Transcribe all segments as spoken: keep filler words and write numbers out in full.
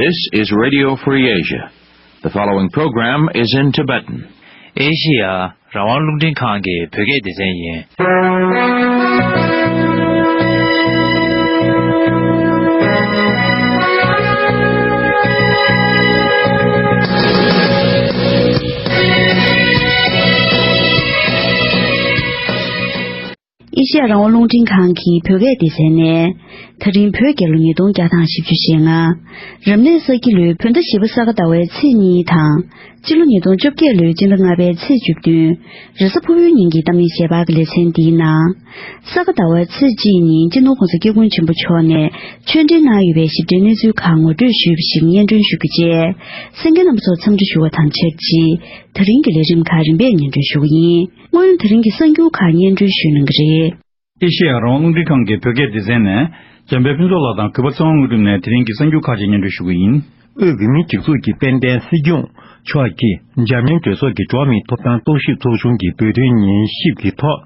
This is Radio Free Asia. The following program is in Tibetan. ཨེ་ཤི་ཡ་རང་དབང་རླུང་འཕྲིན་ཁང་གི་བོད་སྐད་སྡེ་ཚན་ཡིན། ཨེ་ཤི་ཡ་རང་དབང་རླུང་འཕྲིན་ཁང་གི་བོད་སྐད་སྡེ་ཚན་ནས། ད་རིང་བོད་རྒྱལ་ལོ་ཉིས་སྟོང་བརྒྱ་དང་བཞི་བཅུ་ཞེ་ལྔ། རབ་གནས་ས་ཁྱི་ལོའི་བོད་ཟླ་བཞི་པ་ས་ག་ཟླ་བའི་ཚེས་གཉིས་དང་། སྤྱི་ལོ་ཉིས་སྟོང་བཅོ་བརྒྱད་ལོའི་སྤྱི་ཟླ་ལྔ་པའི་ཚེས་བཅུ་བདུན། རེས་གཟའ་ཕུར་བུའི་ཉིན་གྱི་གཏམ་གླེང་ཞལ་པར་གྱི་ལེ་ཚན་འདིའི་ནང་། ས་ག་ཟླ་བའི་ཚེས་གཅིག་ཉིན་སྤྱི་ནོར་༸གོང་ས་༸སྐྱབས་མགོན་ཆེན་པོ་མཆོག་ནས་ཆོས་འབྲེལ་གནང་ཡོད་པའི་ཞིབ་ཕྲའི་གནས་ཚུལ་ཁག་ངོ་སྤྲོད་ཞུས་པ་ཞིག་སྙན་སྒྲོན་ཞུ་རྒྱུ་བཅས། གསན་མཁན་རྣམ་པ་ཚོར་འཚམས་འདྲི་ཞུ་བ་དང་ཆབས་ཅིག་ད་རིང་གི་ལས་རིམ་ཁག་རིམ་པས་སྙན་སྒྲོན་ཞུ་གི་ཡིན། སྔོན་དེ་རིང་གི་གསར་འགྱུར་ཁག་སྙན་སྒྲོན་ཞུ་གནང་གི་རེད། ཨེ་ཤེ་ཡ་རང་དབང་རླུང་འཕྲིན་ཁང་གི་བོད་སྐད་སྡེ་ཚན་ནས། འཇམ་དཔལ་ཕུན་ཚོགས་ལགས་དང་གུས་པ་ཚེ་དབང་དངོས་གྲུབ་ནས་དེ་རིང་གི་གསར་འགྱུར་ཁག་ཅིག་སྙན་སྒྲོན་ཞུ་གི་ཡིན། དབུས་བོད་མིའི་སྒྲིག་འཛུགས་ཀྱི་དཔལ་ལྡན་སྲིད་སྐྱོང་མཆོག་གིས་འཇར་མན་གྲོས་ཚོགས་ཀྱི་འགྲོ་བ་མིའི་ཐོབ་ཐང་རྟོག་ཞིབ་ཚོགས་ཆུང་གི་བོད་དོན་ཉན་ཞིབ་ཀྱི་ཐོག་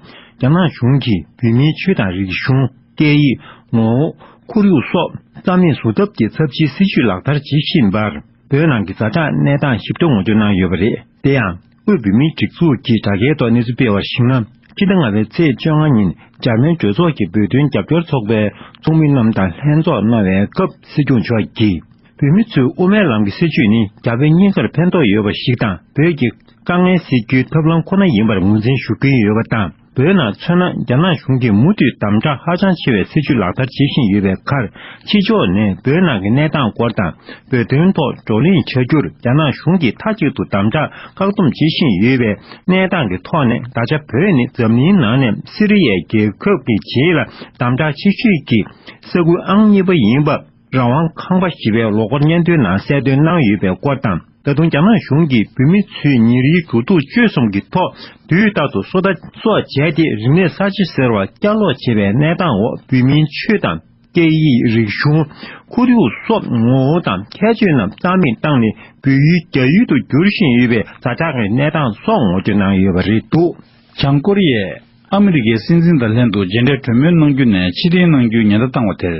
རྒྱ་ནག་གཞུང་གིས་བོད་མིའི་ཆོས་དང་རིག་གཞུང་། སྐད་ཡིག་ངོ་བོ། ཁོར་ཡུག་སོགས་རྩ་མེད་བཟོ་ཐབས་ཀྱི་ཚབས་ཆེའི་སྲིད་བྱུས་ལག་བསྟར་བྱེད་བཞིན་པར། བོད་ནང་གི་ཛ་དྲག་གནས་སྟངས་ཞིབ་ཕྲ་ངོ་སྤྲོད་གནང་ཡོད་པ་རེད། དེ་ཡང་། དབུས་བོད་མིའི་སྒྲིག་འཛུགས་ཀྱི་དྲ་རྒྱའི་ཐོག་གནས་ཚུལ་སྤེལ་བར་གཞིགས་ན། ཕྱི་ཟླ་ལྔ་པའི་ཚེས་བཅོ་ལྔ་ཉིན་འཇར་མན་གྲོས་ཚོགས་ཀྱི་བོད་དོན་རྒྱབ་སྐྱོར་ཚོགས་པའི་ཚོགས་མི་རྣམས་དང་ལྷན་ཚོགས་གནང་བའི་སྐབས་སྲིད་སྐྱོང་མཆོག་གིས། བོད་མི་ཚོས་དབུ་མའི་ལམ་གྱི་སྲིད་བྱུས་ནི་རྒྱ་བོད་གཉིས་ཀར་ཕན་ཐོགས་ཡོད་པ་ཞིག་དང་། བོད་ཀྱི་དཀའ་ངལ་སེལ་རྒྱུའི་ཐབས་ལམ་ཁོ་ན་ཡིན་པར་ངོས་འཛིན་ཞུ་གི་ཡོད་པ་དང་། བོད་ནང་མཚོན་ན། རྒྱ་ནག་གཞུང་གིས་མུ་མཐུད་དམ་དྲག་ཧ་ཅང་ཆེ་བའི་སྲིད་བྱུས་ལག་བསྟར་བྱེད་བཞིན་ཡོད་པའི་ཁར། ཕྱི་ཕྱོགས་ནས་བོད་ནང་གི་གནས་སྟངས་སྐོར་དང་། བོད་དོན་ཐོག་བགྲོ་གླེང་བྱ་རྒྱུར་རྒྱ་ནག་གཞུང་གིས་མཐའ་གཅིག་ཏུ་དམ་དྲག་བཀག་སྡོམ་བྱེད་བཞིན་ཡོད་པའི་གནས་སྟངས་ཀྱི་ཐོག་ནས། ད་ཆ་བོད་ནི་འཛམ་གླིང་ནང་ནས་སི་རི་ཡའི་རྒྱལ་ཁབ་ཀྱི་རྗེས་ལ་དམ་དྲག་ཆེ་ཤོས་ཀྱི་ས་ཁུལ་ཨང་གཉིས་པ་ཡིན་པ། རང་དབང་ཁང་པ་ཞེས་པའི་ལོ་འཁོར་སྙན་ཐོའི་ནང་གསལ་སྟོན་གནང་ཡོད་པའི་སྐོར་དང་། ད་དུང་རྒྱ་ནག་གཞུང་གིས་བོད་མི་ཚོས་ཉིན་རེའི་འགྱུར་ལྡོག་བཅུ་གསུམ་གྱི་ཐོག་དུས་རྟག་ཏུ་སོ་ལྟ་སོགས་བྱས་ཏེ། རིག་གནས་གསར་བརྗེ་ཟེར་བ་བསྐྱར་ལོག་བྱེད་པའི་གནས་སྟངས་འོག་བོད་མིའི་ཆོས་དང་། སྐད་ཡིག་རིག་གཞུང་། ཁོར་ཡུག་སོགས་ངོ་བོ་དང་ཁྱད་ཆོས་རྣམས་རྩ་མེད་བཏང་ནས། བོད་ཡུལ་རྒྱ་ཡུལ་དུ་བསྒྱུར་བཞིན་ཡོད་པའི་ཛ་དྲག་གི་གནས་སྟངས་སོགས་ངོ་སྤྲོད་གནང་ཡོད་པ་རེད་འདུག། བྱང་ཀོ་རི་ཡས་ཨ་མི་རི་ཀའི་སྲིད་འཛིན་དང་ལྷན་དུ་མཇལ་འཕྲད་གྲོས་མོལ་གནང་རྒྱུ་ནས་ཕྱིར་འཐེན་གནང་རྒྱུའི་ཉེན་བརྡ་བཏང་བ་དེར།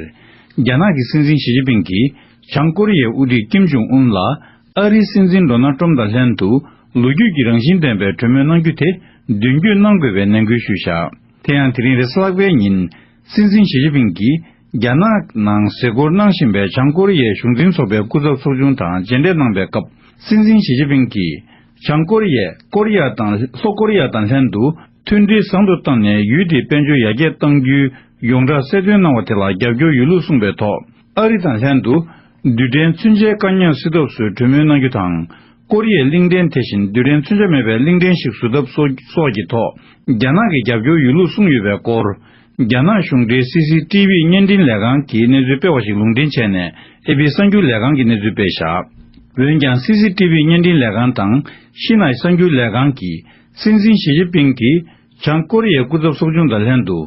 རྒྱ་ནག་གི་སྲིད་འཛིན་ཞི་ཅིན་ཕིང་གིས་བྱང་ཀོ་རི་ཡའི་དབུ་ཁྲིད་ཀིམ་ཇོང་ཨུན་ལ། ཨ་རིའི་སྲིད་འཛིན་ཌོ་ནལ་ཏྲམ་དང་ལྷན་དུ་ལོ་རྒྱུས་ཀྱི་རང་བཞིན་ལྡན་པའི་གྲོས་མོལ་གནང་རྒྱུ་དེ་མདུན་སྐྱོད་གནང་དགོས་པའི་ནན་སྐུལ་ཞུས་བཞག། དེ་ཡང་། དེ་རིང་རེས་གཟའ་ལྷག་པའི་ཉིན། སྲིད་འཛིན་ཞི་ཅིན་ཕིང་གིས་རྒྱ་ནག་ནང་གཟིགས་སྐོར་གནང་བཞིན་པའི་བྱང་ཀོ་རི་ཡའི་གཞུང་འཛིན་ཚོགས་པའི་སྐུ་ཚབ་ཚོགས་ཆུང་དང་མཇལ་འཕྲད་གནང་པའི་སྐབས། སྲིད་འཛིན་ཞི་ཅིན་ཕིང་གིས། བྱང་ཀོ་རི་ཡས་ཀོ་རི་ཡ་དང་། ལྷོ་ཀོ་རི་ཡ་དང་ལྷན་དུ་མཐུན་སྒྲིལ་བཟང་དུ་བཏང་ནས་ཡུལ་དེའི་དཔལ་འབྱོར་ཡར་རྒྱས་གཏང་རྒྱུའི་ཡོངས་གྲགས་གསལ་སྟོན་གནང་བ་དེ་ལ་རྒྱབ་སྐྱོར་ཡོད་ལུགས་གསུངས་པའི་ཐོག། ཨ་རི་དང་ལྷན་དུ་རྡུལ་ཕྲན་མཚོན་ཆའི་བཀག་ཉར་སེལ་ཐབས་སུ་གྲོས་མོལ་གནང་རྒྱུ་དང་། ཀོ་རི་ཡའི་གླིང་ཕྲན་དེ་བཞིན་རྡུལ་ཕྲན་མཚོན་ཆ་མེད་པའི་གླིང་ཕྲན་ཞིག་བཟོ་ཐབས་སོགས་སོགས་ཀྱི་ཐོག་རྒྱ་ནག་གི་རྒྱབ་སྐྱོར་ཡོད་ལུགས་གསུངས་ཡོད་པའི་སྐོར། རྒྱ་ནག་གཞུང་འབྲེལ་སི་སི་ཊི་ཝི་བརྙན་འཕྲིན་ལས་ཁང་གིས་གནས་ཚུལ་སྤེལ་བ་ཞིག་ལུང་འདྲེན་བྱས་ནས། ཨེ་པི་གསར་འགྱུར་ལས་ཁང་གིས་གནས་ཚུལ་སྤེལ་བཞག། འོན་ཀྱང་། སི་སི་ཊི་ཝི་བརྙན་འཕྲིན་ལས་ཁང་དང་ཤིན་ཧྭའི་གསར་འགྱུར་ལས་ཁང་གིས། སྲིད་འཛིན་ཞི་ཅིན་ཕིང་གིས་བྱང་ཀོ་རི་ཡའི་སྐུ་ཚབ་ཚོགས་ཆུང་དང་ལྷན་དུ།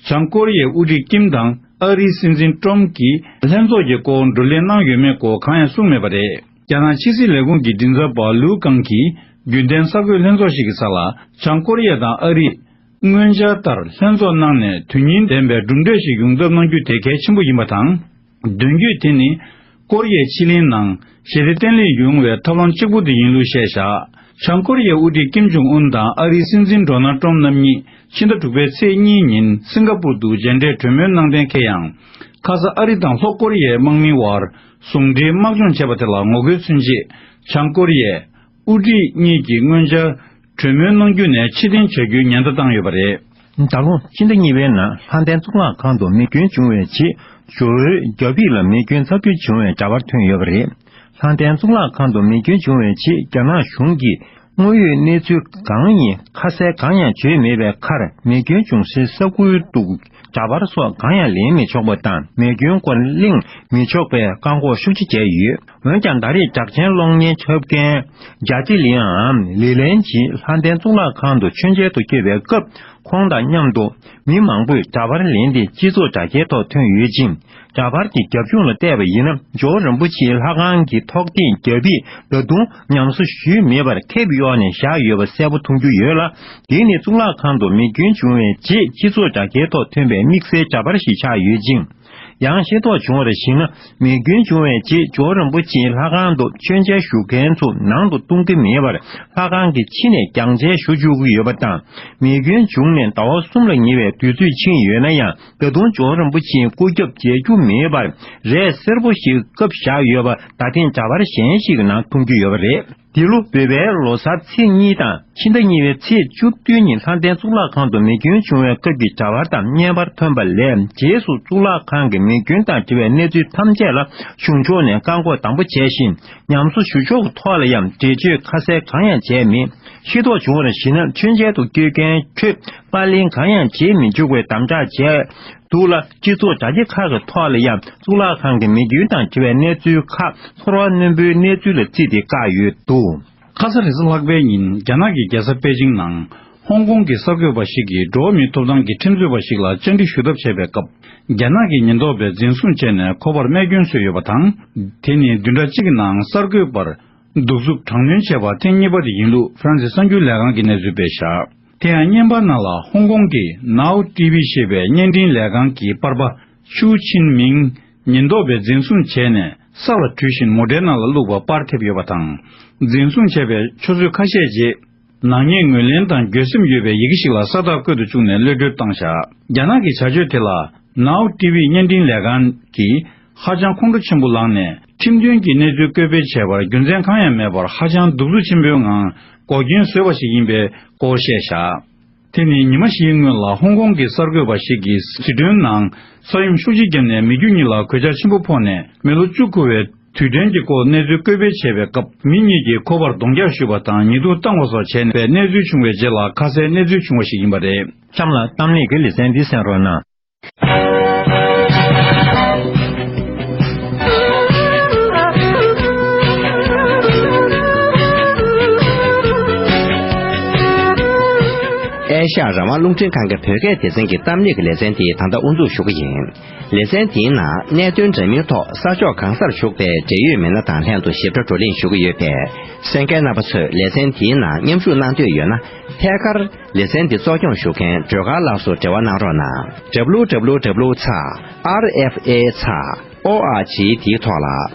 བྱང་ཀོ་རི་ཡའི་དབུ་ཁྲིད་ཀིམ་དང་ཨ་རིའི་སྲིད་འཛིན་ཏྲམ་གྱིས་ལྷན་ཚོགས་ཀྱི་སྐོར་བགྲོ་གླེང་གནང་ཡོད་མེད་སྐོར་གང་ཡང་གསུངས་མེད་པ་རེད། རྒྱ་ནག་ཕྱི་སྲིད་ལས་ཁུངས་ཀྱི་མགྲིན་ཚབ་པ་ལུའུ་ཀང་གིས་རྒྱུན་ལྡན་གསར་འགོད་ལྷན་ཚོགས་ཤིག་གི་ས་ལ། བྱང་ཀོ་རི་ཡ་དང་ཨ་རི། སྔོན་འཆར་ལྟར་ལྷན་ཚོགས་གནང་ནས་དོན་སྙིང་ལྡན་པའི་གྲུབ་འབྲས་ཤིག་ཡོང་ཐབས་གནང་རྒྱུ་དེ་གལ་ཆེན་པོ་ཡིན་པ་དང་། མདུན་སྐྱོད་དེ་ནི་ཀོ་རི་ཡའི་ཕྱེད་གླིང་ནང་ཞི་བདེ་བརྟན་ལྷིང་ཡོང་བའི་ཐབས་ལམ་གཅིག་པུ་དེ་ཡིན་ལུགས་བཤད་བཞག། བྱང་ཀོ་རི་ཡའི་དབུ་ཁྲིད་ཀིམ་ཇོང་ཨུན་དང་ཨ་རིའི་སྲིད་འཛིན་ཌོ་ནལ་ཏྲམ་རྣམ་གཉིས་ཕྱི་ཟླ་དྲུག་པའི་ཚེས་གཉིས་ཉིན་སིང་ག་པུར་དུ་མཇལ་འཕྲད་གྲོས་མོལ་གནང་གཏན་འཁེལ་ཡང་། ཁ་ས་ཨ་རི་དང་ལྷོ་ཀོ་རི་ཡའི་དམག་མིའི་དབར་ཟུང་འབྲེལ་དམག་སྦྱོང་བྱས་པ་དེ་ལ་ངོ་རྒོལ་མཚོན་ཆེད། བྱང་ཀོ་རི་ཡས། དབུ་ཁྲིད་གཉིས་ཀྱིས་སྔོན་འཆར་གྲོས་མོལ་གནང་རྒྱུ་ནས་ཕྱིར་འཐེན་བྱ་རྒྱུའི་ཉེན་བརྡ་བཏང་ཡོད་པ་རེད། ད་ལོ་ཕྱི་ཟླ་གཉིས་པའི་ནང་ལྷ་ལྡན་གཙུག་ལག་ཁང་དུ་མེ་སྐྱོན་བྱུང་བའི་རྗེས། ཇོ་བོའི་རྒྱ་ཕིབས་ལ་མེ་སྐྱོན་ཚབས་ཆེ་བྱུང་བའི་འདྲ་པར་ཐོན་ཡོད་པ་རེད། ལྷ་ལྡན་གཙུག་ལག་ཁང་དུ་མེ་སྐྱོན་བྱུང་བའི་རྗེས། རྒྱ་ནག་གཞུང་གིས་དངོས་ཡོད་གནས་ཚུལ་གང་ཡིན་ཁ་གསལ་གང་ཡང་བརྗོད་མེད་པའི་ཁར། མེ་སྐྱོན་བྱུང་སའི་ས་ཁུལ་དུ་འདྲ་པར་སོགས་གང་ཡང་ལེན་མི་ཆོག་པ་དང་། མེ་སྐྱོན་སྐོར་གླེང་མི་ཆོག་པའི་བཀག་འགོག་ཤུགས་ཆེ་བྱས་ཡོད། འོན་ཀྱང་། ད་རེས་གྲགས་ཅན་གློག་བརྙན་ཆབ་མཁན་ཇཱ་ཏི་ལིའམ་ལི་ལན་གྱིས་ལྷ་ལྡན་གཙུག་ལག་ཁང་དུ་མཆོད་མཇལ་དུ་བསྐྱོད་པའི་སྐབས། ཁོང་དང་མཉམ་དུ་མི་མང་པོས་འདྲ་པར་ལེན་ཏེ་སྤྱི་ཚོགས་དྲ་རྒྱའི་ཐོག་ཐོན་ཡོད་ཅིང་། འདྲ་པར་གྱི་རྒྱབ་ལྗོངས་ལ་བལྟས་པ་ཡིན་ན། ཇོ་བོ་རིན་པོ་ཆེའི་ལྷ་ཁང་གི་ཐོག་ཐད་རྒྱ་ཕིབས་ད་དུང་ཉམས་གསོ་ཞུས་མེད་པར་ཁེབས་གཡོགས་ནས་བཞག་ཡོད་པ་གསལ་པོ་མཐོང་རྒྱུ་ཡོད་ལ། དེ་ནི་གཙུག་ལག་ཁང་དུ་མེ་སྐྱོན་བྱུང་བའི་རྗེས། སྤྱི་ཚོགས་དྲ་རྒྱའི་ཐོག་ཐོན་པའི་དམིགས་བསལ་འདྲ་པར་ཞིག་ཆགས་ཡོད་ཅིང་། ཡང་ཤེས་རྟོགས་བྱུང་བར་གཞིགས་ན། མེ་སྐྱོན་བྱུང་བའི་རྗེས་ཇོ་བོ་རིན་པོ་ཆེའི་ལྷ་ཁང་དུ་མཆོད་མཇལ་ཞུ་མཁན་ཚོ་ནང་དུ་གཏོང་གི་མེད་པར། ལྷ་ཁང་གི་ཕྱི་ནས་རྒྱང་མཇལ་ཞུ་བཅུག་གི་ཡོད་པ་དང་། མེ་སྐྱོན་བྱུང་ནས་ཟླ་བ་གསུམ་ལ་ཉེ་བའི་དུས་ཚོད་ཕྱིན་ཡོད་ན་ཡང་། ད་དུང་ཇོ་བོ་རིན་པོ་ཆེའི་སྐུ་རྒྱབ་མཇལ་རྒྱུ་མེད་པར། རས་སེར་པོ་ཞིག་བཀབ་བཞག་ཡོད་པ་ད་ཐེངས་འདྲ་པར་གཞན་ཞིག་གི་ནང་མཐོང་རྒྱུ་ཡོད་པ་རེད། འདི་ལོ་བོད་པའི་ལོ་གསར་ཚེས་གཉིས་དང་ཕྱི་ཟླ་གཉིས་པའི་ཚེས་བཅུ་བདུན་ཉིན་ལྷ་ལྡན་གཙུག་ལག་ཁང་དུ་མེ་སྐྱོན་བྱུང་བའི་སྐབས་ཀྱི་འདྲ་པར་དང་བརྙན་པར་ཐོན་པ་ལས། རྗེས་སུ་གཙུག་ལག་ཁང་གི་མེ་སྐྱོན་དང་འབྲེལ་བའི་གནས་ཚུལ་ཐམས་ཅད་ལ་གཞུང་ཕྱོགས་ནས་བཀག་འགོག་དམ་པོ་བྱས་ཤིང་། ཉམས་གསོ་ཞུ་ཕྱོགས་ཐོག་ལ་ཡང་འགྲེལ་བརྗོད་ཁ་གསལ་གང་ཡང་བྱས་མེད། ཤེས་རྟོགས་བྱུང་བར་གཞིགས་ན། མཆོད་མཇལ་དུ་བསྐྱོད་མཁན་ཁྲོད་པར་ལེན་གང་ཡང་བྱེད་མི་འཇུག་པའི་དམ་བསྒྲགས་བྱས་འདུག་ལ། སྤྱི་ཚོགས་དྲ་རྒྱ་ཁག་གི་ཐོག་ལ་ཡང་གཙུག་ལག་ཁང་གི་མེ་སྐྱོན་དང་འབྲེལ་བའི་གནས་ཚུལ་ཁག་ཚོར་བ་རྣོན་པོའི་གནས་ཚུལ་ལ་བརྩིས་ཏེ་བཀག་ཡོད་འདུག་ཁ་ས་རེས་གཟའ་ལྷག་པའི་ཉིན། རྒྱ་ནག་གི་རྒྱལ་ས་པེ་ཅིང་ནང་ཧོང་ཀོང་གི་གསར་འགོད་པ་ཞིག་གིས་འགྲོ་བ་མིའི་ཐོབ་ཐང་གི་ཁྲིམས་རྩོད་པ་ཞིག་ལ་བཅར་འདྲི་ཞུ་ཐབས་བྱས་པའི་སྐབས། རྒྱ་ནག་གི་ཉེན་རྟོག་པས་འཛིན་བཟུང་བྱས་ནས་ཁོ་པར་རྨས་སྐྱོན་བཟོས་ཡོད་པ་དང་། དེ་ནི་བདུན་ཕྲག་གཅིག་གི་ནང་གསར་འགོད་པར་གདུག་རྩུབ་དྲག་གནོན་བྱས་པ་ཐེངས་གཉིས་པ་དེ་ཡིན་ལུགས་ཧྥ་རན་སི་གསར་འགྱུར་ལས་ཁང་གིས་གནས་ཚུལ་སྤེལ་བཞག་དེ་ཡང་བརྙན་པར་ནང་ལ་ཧོང་ཀོང་གི་ནའོ་ཏི་ཝི་ཞེས་པའི་བརྙན་འཕྲིན་ལས་ཁང་གི་པར་པ་ཆུའུ་ཆིན་མིང་ཉེན་རྟོག་པས་འཛིན་བཟུང་བྱས་ནས་ས་ལ་བྲུས་བཞིན་མོ་ཊའི་ནང་ལ་བླུགས་པ་པར་ཐེབས་ཡོད་པ་དང་། འཛིན་བཟུང་བྱས་པའི་ཆུ་ཚོད་ཁ་ཤས་རྗེས། ནག་ཉེས་ངོས་ལེན་དང་འགྱོད་སེམས་ཡོད་པའི་ཡི་གེ་ཞིག་ལ་ས་རྟགས་བཀོད་དུ་བཅུག་ནས་གློད་གྲོལ་བཏང་བཞག་རྒྱ་ནག་གི་བྱ་སྤྱོད་དེ་ལ་ནའོ་ཏི་ཝི་བརྙན་འཕྲིན་ལས་ཁང་གིས་ཧ་ཅང་ཁོང་ཁྲོ་ཆེན་པོ་ལངས་ནས། ཁྲིམས་མཐུན་གྱི་གནས་ཚུལ་བཀོད་སྤེལ་བྱས་པར་རྒྱུ་མཚན་གང་ཡང་མེད་པར་ཧ་ཅང་གདུག་རྩུབ་ཆེན་པོའི་ངང་འགོག་རྐྱེན་བཟོས་པ་ཞིག་ཡིན་པའི་སྐོར་བཤད་བཞག་དེ་ནི་ཉི་མ་བཞིའི་སྔོན་ལ་ཧོང་ཀོང་གི་གསར་འགོད་པ་ཞིག་གིས་ཟི་ཁྲོན་ནང་ས་ཡོམ་ཤུགས་ཆེ་བརྒྱབ་ནས་མི་རྒྱུ་གཉིས་ལ་གོད་ཆག་ཆེན་པོ་ཕོག་ནས་མི་ལོ་བཅུ་འཁོར་བའི་དུས་དྲན་གྱི་སྐོར་གནས་ཚུལ་བཀོད་སྤེལ་བྱས་པའི་སྐབས། མི་གཉིས་ཀྱིས་ཁོ་པར་རྡུང་རྒྱག་ཞུས་པ་དང་ཉེས་རྡུང་བཏང་བ་སོགས་བྱས་པའི་གནས་ཚུལ་བྱུང་བའི་རྗེས་ལ་ཁ་གསལ་གནས་ཚུལ་བྱུང་བ་ཞིག་ཡིན་པ་རེད། གཤམ་ལ་གཏམ་གླེང་གི་ལེ་ཚན་འདི་གསན་རོགས་གནང་། ཨེ་ཤ་ཡ་རང་དབང་རླུང་འཕྲིན་ཁང་གི་བོད་སྐད་སྡེ་ཚན་གྱི་གཏམ་གླེང་གི་ལེ་ཚན་དེ་ད་ལྟ་དབུ་འཛུགས་ཞུ་གི་ཡིན། ལེ་ཚན་དེའི་ནང་གནད་དོན་འདྲ་མིན་ཐོག་ས་ཕྱོགས་གང་སར་བཞུགས་པའི་འབྲེལ་ཡོད་མི་སྣ་དང་ལྷན་དུ་ཞིབ་ཕྲ་བགྲོ་གླེང་ཞུ་གི་ཡོད་པས། གསན་མཁན་རྣམ་པ་ཚོས་ལེ་ཚན་དེའི་ནང་མཉམ་ཞུགས་གནང་འདོད་ཡོད་ན། ཐད་ཀར་ལེ་ཚན་འདི་གཙོ་སྐྱོང་ཞུ་མཁན་སྒྲོལ་དཀར་ལགས་སུ་འབྲེལ་བ་གནང་རོགས་གནང་། W W W ཚེག་R F A ཚེག་O R G འདིའི་ཐོག་ལ་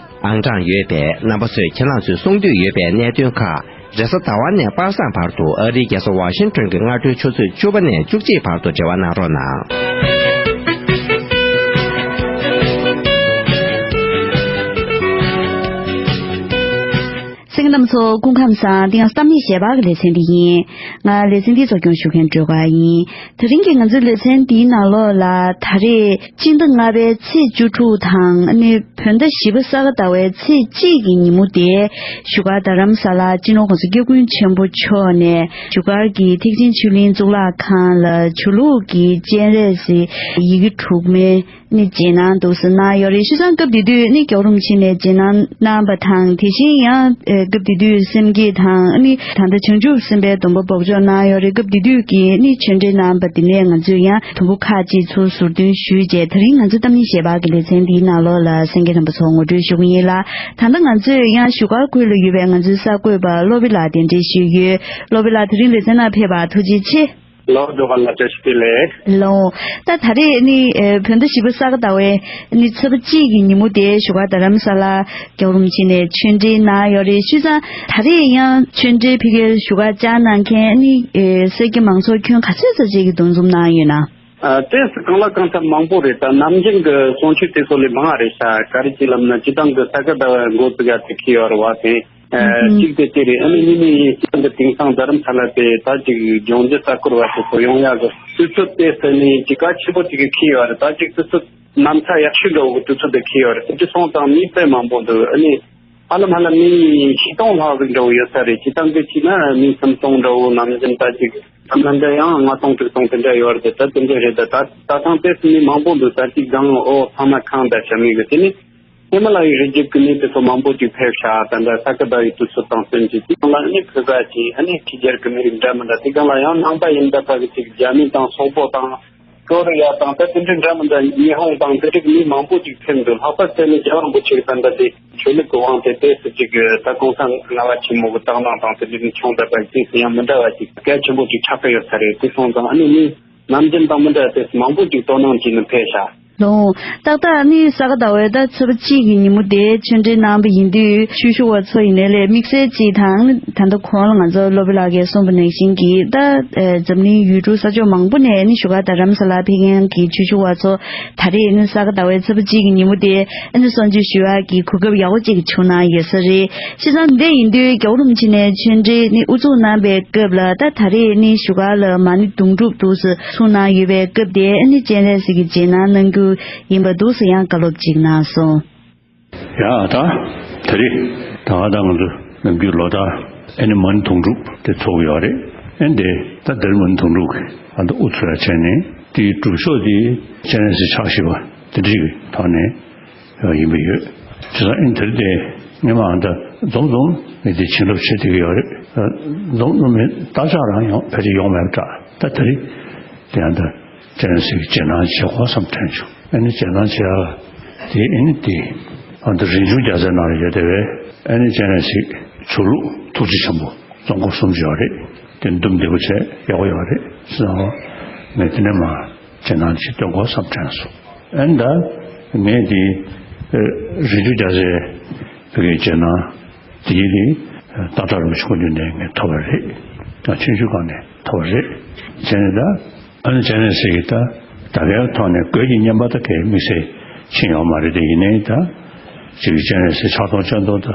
ཨང་གྲངས་ཡོད་པས། རྣམ་པ་ཚོས་ཁྱེད་རང་ཚོས་གསུང་འདོད་ཡོད་པའི་གནད་དོན་ཁག་རེས་གཟའ་ཟླ་བ་ནས་པ་སངས་བར་དུ་ཨ་རིའི་རྒྱལ་ས་ཝ་ཤིང་ཊོན་གྱི་སྔ་དྲོའི་ཆུ་ཚོད་བཅུ་པ་ནས་བཅུ་གཅིག་བར་དུ་འབྲེལ་བ་གནང་རོགས་གནང་། གསན་མཁན་རྣམ་པ་ཚོ་སྐུ་ཁམས་བཟང་། འདི་ཡང་གཏམ་གླེང་ཞལ་པར་གྱི་ལེ་ཚན་འདི་ཡིན། ང་ལེ་ཚན་འདིའི་གཙོ་སྐྱོང་ཞུ་མཁན་སྒྲོལ་དཀར་ཡིན། དེ་རིང་གི་ང་ཚོའི་ལེ་ཚན་འདིའི་ནང་ལོགས་ལ་ད་རེས་སྤྱི་ཟླ་ལྔ་པའི་ཚེས་བཅུ་དྲུག་དང་ཨ་ནི་བོད་ཟླ་བཞི་པ་ས་ག་ཟླ་བའི་ཚེས་གཅིག་གི་ཉིན་མོ་དེ་བཞུགས་སྒར་རྡ་རམ་ས་ལ་སྤྱི་ནོར་༸གོང་ས་༸སྐྱབས་མགོན་ཆེན་པོ་མཆོག་ནས་བཞུགས་སྒར་གྱི་ཐེག་ཆེན་ཆོས་གླིང་གཙུག་ལག་ཁང་ལ་ཆོས་ལུགས་ཀྱི་སྤྱན་རས་གཟིགས་ཡི་གེ་དྲུག་མའི་ནི་རྗེས་གནང་འདུག་སེ་གནང་ཡོད་རེད། བྱས་ཙང་སྐབས་དེ་དུས་ནི་༸སྐྱབས་རོམ་ཆེན་ནས་རྗེས་གནང་གནང་བ་དང་། དེ་བཞིན་ཡང་ཨེ་སྐབས་དེ་དུས་སེམས་བསྐྱེད་དང་ནི་ད་ལྟ་བྱང་ཆུབ་སེམས་དཔའི་སྡོམ་པ་འབོགས་ཆོག་གནང་ཡོད་རེད། སྐབས་དེ་དུས་ཀྱི་ནི་ཆོས་འབྲེལ་གནང་བ་དེ་ནས་ང་ཚོས་ཡང་དུམ་བུ་ཁག་ཅིག་ཚུར་ཟུར་འདོན་ཞུས་རྗེས། དེ་རིང་ང་ཚོའི་གཏམ་གླེང་ཞལ་པར་གྱི་ལེ་ཚན་འདིའི་ནང་ལོགས་ལ་གསན་མཁན་རྣམ་པ་ཚོ་ངོ་སྤྲོད་ཞུ་གི་ཡིན་ལ། ད་ལྟ་ང་ཚོས་ཡང་བཞུགས་སྒར་ཁུལ་ལ་ཡོད་པའི་ང་ཚོའི་གསར་འགོད་པ་བློ་བྷེ་ལགས་གདན་འདྲེན་ཞུས་ཡོད། བློ་བྷེ་ལགས་དེ་རིང་ལེ་ཚན་ནང་ཕེབས་པར་ཐུགས་རྗེ་ཆེ། ལོ་སྒྲོལ་དཀར་ལགས་བཀྲ་ཤིས་བདེ་ལེགས། ལོ། ད་ད་རེས་ནི་ཨེ་བོད་ཟླ་བཞི་པ་ས་ག་ཟླ་བའི་ནི་ཚེས་པ་གཅིག་གི་ཉིན་མོ་དེ་བཞུགས་སྒར་རྡ་རམ་ས་ལ་༸སྐྱབས་རོམ་ཆེན་ནས་ཆོས་འབྲེལ་གནང་ཡོད་རེད། བྱས་ཙང་ད་རེས་ཡང་ཆོས་འབྲེལ་ཕ་གིར་བཞུགས་སྒར་བཅར་གནང་མཁན་ནི་ཨེ་གསར་སྐྱེས་མང་ཚོགས་ཁྱོན་ག་ཚོད་ཙམ་ཅིག་གིས་འདུ་འཛོམས་གནང་ཡོད་ན། ཨ་ཏོག་ཙམ་གང་ལ་གང་འཚམ་མང་པོ་རེད། ད་ནམ་རྒྱུན་གྱི་གསུང་ཆོས་དེ་ཚོ་ལས་མང་བ་རེད་ཤག་ག་རེ་ཅིག་ལབ་ན་སྤྱིར་བཏང་གི་ས་ག་ཟླ་བའི་འགོ་བཙུགས་ཡ་དེ་འཁེལ་ཡོད་རེད་བ་དེ། ཨ་ཨུ་ཧུམ། གཅིག་དེ་དེ་རེད། ཨ་ནི་གཉིས་ནི་ཡིན་སྤྱི་བཏང་གི་དེང་སང་རྡ་རམ་ས་ལ་དེ་ད་ཅིག་ལྗོངས་རྒྱུ་ས་ཁུལ་བ་དེ་ཚོ་ཡོང་ཡག་གི་དུས་ཚོད་དེ་ཟེར་ནས་ཅིག་གལ་ཆེན་པོ་ཅིག་གི་འཁེལ་ཡོད་རེད། ད་ཅིག་དུས་ཚོད་གནམ་ས་ཡག་ཤོས་འདྲ་བོ་གི་དུས་ཚོད་དེ་འཁེལ་ཡོད་རེད། དེ་དུས་སོང་ཙང་མི་དཔེ་མང་པོ་འདུག་ཨ་ནི་ཧ་ལམ་ཧ་ལམ་མི་ཉིས་སྟོང་ལྷག་ཟིག་འདྲ་བོ་ཡོད་ས་རེད། སྤྱིར་བཏང་གི་བྱས་ན་མི་སུམ་སྟོང་འདྲ་བོ། ནམ་རྒྱུན་ད་ཅིག་ཐ་མ་འདྲ་ཡང་ལྔ་སྟོང་དྲུག་སྟོང་དེ་འདྲ་ཡོད་རེད། ད་དེ་འདྲ་རེད། ད་ད་ད་ཐེངས་དེ་མི་མང་པོ་འདུག་ད་ཅིག་སྒང་ཨོ་ཚང་མ་ཁེངས་ད་བྱ་མི་གི་དེ་ནི། ཧི་མ་ལ་ཡའི་རི་རྒྱུད་ཀྱི་མི་དེ་ཚོ་མང་པོ་ཅིག་ཕེབས་ཤག་ད་ལྟ་ས་ག་ཟླ་བའི་དུས་ཚོད་དང་བསྟུན་གྱིས་དེ་སྒང་ལ་ནི་བོད་པ་ཅིག་ཨ་ནི་ཕྱི་རྒྱལ་གྱི་མི་རིགས་འདྲ་མི་འདྲ། དེ་སྒང་ལ་ཡང་ནང་པ་ཡིན་ད་ཕ་གི་ཅིག་རྒྱ་མི་དང་སོག་པོ་དང་ཀོ་རི་ཡ་དང་ད་དེ་འདྲའི་འདྲ་མི་འདྲ། ཉི་ཧོང་དང་དེ་འདྲའི་མི་མང་པོ་ཅིག་ཕེབས་འདུག་ལྷག་པར་དུ་ནི་རྒྱལ་བ་རིན་པོ་ཆེ་གི་ད་ལྟ་དེ་ཆོས་ལུགས་ཀྱི་དབང་དེ་ཏོག་ཙམ་ཅིག་ད་གོང་ས་ལྔ་པ་ཆེན་མོ་གི་དག་སྣང་དང་དེ་འདྲའི་ནི་ཆུང་ད་ཕ་གི་ཏོག་ཙམ་ཡང་མི་འདྲ་བ་ཅིག་གལ་ཆེན་པོ་ཅིག་ཆགས་ཀྱི་ཡོད་ས་རེད། དེ་སོང་ཙང་ཨ་ནི་ནི་ནམ་རྒྱུན་དང་མི་འདྲ་བ་ཏོག་ཙམ་མང་པོ་ཅིག་དོ་སྣང་བྱས་ནས་ཕེབས་ཤག་ལོ། ཏག་ཏག་ནི་ས་ག་ཟླ་བའི་ད་ཚེས་པ་གཅིག་གི་ཉིན་མོ་དེ་ཆོས་འབྲེལ་གནང་བ་ཡིན་དུས། ཆོས་ཞུ་བ་ཚོ་ཡིན་ནའི་ལས་དམིགས་བསལ་གཅིག་དང་། ད་ལྟ་གོང་ལ་ང་ཚོ་སློབ་དཔོན་ལགས་ཀྱིས་གསུངས་པ་ནང་བཞིན་གྱི་ད་ཨེ་འཛམ་གླིང་ཡུལ་གྲུ་ས་ཕྱོགས་མང་པོ་ནས་ནི་བཞུགས་སྒར་རྡ་རམ་ས་ལར་ཕེབས་མཁན་གྱི་ཆོས་ཞུ་བ་ཚོ་ད་རེས་ནི་ས་ག་ཟླ་བའི་ཚེས་པ་གཅིག་གི་ཉིན་མོ་དེ་ཨ་ནི་གསོལ་མཆོད་ཞུ་ཡག་གི་གོ་སྐབས་ཡག་པོ་གཅིག་བྱུང་གནང་ཡོད་ས་རེད། བྱས་ཙང་འདི་ཡིན་དུས་རྒྱལ་བ་རིན་པོ་ཆེ་ནས་ཆོས་འབྲེལ་ནི་དབུ་འཛུགས་གནང་པའི་སྐབས་ལ། ད་ད་རེས་ནི་བཞུགས་སྒར་ལ་མ་ཎི་དུང་སྒྲུབ་འདུག་སེ་ཚུགས་གནང་ཡོད་པའི་སྐབས་དེ་ཨ་ནི་སྤྱན་རས་གཟིགས་ཀྱི་རྗེས་གནང་གནང་རྒྱུ་ཡིན་པ་འདུག་སེ་ཡང་བཀའ་སློབ་ཅིག་གནང་སོང་། ཡ་ད་ད་རེས་ད་ག་ད་ང་ཚོ་ནམ་རྒྱུན་ལོ་ལྟར་ཨ་ནི་མ་ཎི་དུང་སྒྲུབ་དེ་ཚོགས་ཀྱི་ཡོད་རེད། ཨ་ནི་དེ་ད་འདིར་མ་ཎི་དུང་སྒྲུབ་ཀྱི་ཨ་ད་དབུ་ཚུགས་ཡ་བྱས་ནས་དེའི་སྒྲུབ་ཆོག་དེ་སྤྱན་རས་གཟིགས་ཕྱག་བཞི་པ་དེ་འདྲ་གི་ཐོག་ནས། ཡིན་པ་ཡོད། བྱས་ཙང་ཨ་ནི་དེར་དེ་ངས་མ་ཨ་ད་འཛོམས་འཛོམས་ངས་དེ་བྱིན་རླབས་བྱེད་བསྡད་ཀྱི་ཡོད་རེད། འཛོམས་འཛོམས་མེད་བརྟག་དཔྱད་རང་ཡང་ཕལ་ཆེར་ཡོང་མེད་པ་འདྲ། ད་དེ་རིང་དེ་ཡང་ད་སྤྱན་རས་གཟིགས་ཀྱི་རྗེས་གནང་བྱེད་དགོས་བསམ་དྲན་བྱུང་། ཨ་ནི་རྗེས་གནང་བྱེད་ཡག་དེ་ཨ་ནི་དེ་ཨ་ད་རིན་ཆུང་རྒྱལ་མཚན་ནང་ལ་ཡོད་བསྡད་པའི་ཨ་ནི་སྤྱན་རས་གཟིགས་ཆོས་ལུགས་ཐུགས་རྗེ་ཆེན་པོ་རྫོང་སྐོར་གསུམ་ཡོད་རེད། དེ་འདུམ་བདེ་པོ་བྱས་ཡག་པོ་ཡོད་རེད་བསམ། ངས་དེ་ནས་མ་རྗེས་གནང་ཅིག་སྟོན་དགོས་བསམ་དྲན་སོང་། ཨ་ནི་ད་ངས་དེ་རིན་ཆུང་རྒྱལ་མཚན་བོད་ཀྱི་རྗེས་གནང་དེ་ཡིན་དེ་ཏག་ཏག་རིན་པོ་ཆེ་སྐུ་མདུན་ནས་ངས་ཐོབ་པ་རེད། ང་ཆུང་ཆུང་སྒང་ནས་ཐོབ་པ་རེད། བྱས་ནས་ད་ཨ་ནི་སྤྱན་རས་གཟིགས་ཀྱི་ད་ད་གའི་ཐོག་ནས་གོས་ཀྱི་བསྙེན་པ་ད་གའི་དམིགས་བསལ་ཕྱིན་ཡོད་མ་རེད། དེ་ཡིན་ནའི་ད་ཅིག་སྤྱན་རས་གཟིགས་ཕྱག་སྟོང་སྤྱན་སྟོང་ད་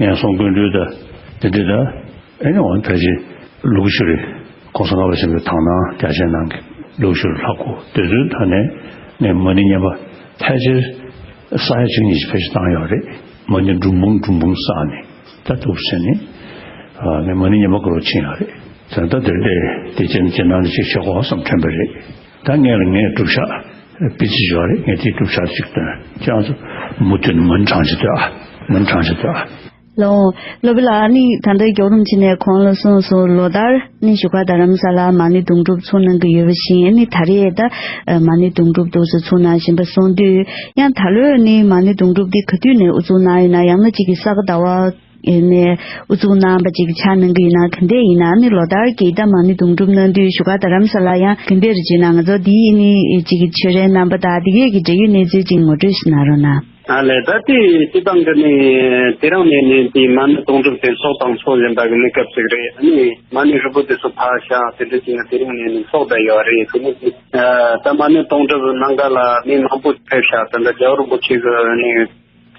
ངན་སོང་ཀུན་འདུལ་ད་དེ་འདྲ་ད། ཨ་ནི་འོ་ཕལ་ཆེར་ལུག་ཤུ་རེ་༸གོང་ས་ལྔ་པ་ཆེན་པོའི་དག་སྣང་རྒྱ་ཆེན་གནང་གི་ལུག་ཤུ་རེ་ལྷག་གོ། དེ་ཚོའི་ཐོག་ནས་ངས་མ་ཎི་བསྙེན་པ་ཕལ་ཆེར་ས་ཡ་གཅིག་གཉིས་ཕལ་ཆེར་བཏང་ཡོད་རེད། མ་ཎི་འབྲུམ་འབུམ་འབྲུམ་འབུམ་བསགས་ནས་ད་ཐུགས་ཟེར་ནས་ངས་མ་ཎི་བསྙེན་པ་དགུ་རུ་ཕྱིན་ཡོད་རེད། ད་ལྟ་དེར་དེ་དེ་ཅན་རྗེས་གནང་ཅིག་བྱེད་དགོས་བསམ་དྲན་པ་རེད། ད་ངས་ལ་ངས་སྒྲུབ་ཞག་སྤེལ་རྩིས་ཡོད་རེད། ངས་དེ་སྒྲུབ་ཞག་ཅིག་སྟོན་ཅང་ཚོ་མུ་མཐུད་ནས་མ་ཎི་བགྲང་བྱེད་དུ་ཨ་མ་ཎི་བགྲང་བྱེད་དུ་ཨ། ལོ། སློབ་དཔོན་ལགས་ནི་ད་ལྟ་རྒྱལ་བ་རིན་པོ་ཆེ་ནས་གོང་ལ་གསུངས་སོང་། ལོ་ལྟར་ནི་བཞུགས་སྒར་རྡ་རམ་ས་ལར་མ་ཎི་དུང་སྒྲུབ་ཚུགས་གནང་གི་ཡོད་པ་བཞིན། ནི་ད་རེས་ད་མ་ཎི་དུང་སྒྲུབ་འདུག་སེ་ཚུགས་གནང་བཞིན་པ་སོང་དུས། ཡང་ད་ལོའི་ནི་མ་ཎི་དུང་སྒྲུབ་འདི་ག་དུས་ནས་དབུ་འཛུགས་གནང་ཡོད་ན། ཡང་ན་གཅིག་གི་ས་ག་ཟླ་བ་ནས་དབུ་འཛུགས་གནང་བ་ཅིག་ཆགས་གནང་གི་ཡིན་ན། ག་འདྲས་ཡིན་ན། ནི་ལོ་ལྟར་གྱི་ད་མ་ཎི་དུང་སྒྲུབ་གནང་དུས་བཞུགས་སྒར་རྡ་རམ་ས་ལར་ཡང་ག་འདྲས་རེད་ཅེ་ན། ང་ཚོ་འདིའི་ནི་གཅིག་གི་ཆོས་རའི་རྣམ་པ་དང་འདི་གས་ཀྱི་འབྲེལ་ཡོད་གནས་ཚུལ་ཅིག་ངོ་སྤྲོད་ཞིག་གནང་རོགས་གནང་། ཨ་ལས། ད་ལྟའི་སྤྱི་བཏང་གི་ནི་དེ་རིང་ནས་ནི་དེ་མ་ཎི་དུང་སྒྲུབ་དེ་ཚོགས་དང་ཚོགས་བཞིན་པ་གི་གནས་སྐབས་ཤིག་རེད། ཨ་ནི་མ་ཎི་རིལ་བུ་དེ་ཚོ་ཕར་བཞག་དེ་འདྲ་བྱས་ནས་དེ་རིང་ནས་ནི་ཚོགས་བསྡད་ཡོད་རེད། དེ་ནི་ཨ་ད་མ་ཎི་དུང་སྒྲུབ་གནང་ག་ལ་མི་མང་པོ་ཕེབས་ཤག་ད་ལྟ་རྒྱལ་བ་རིན་པོ་ཆེ་གི་ནི་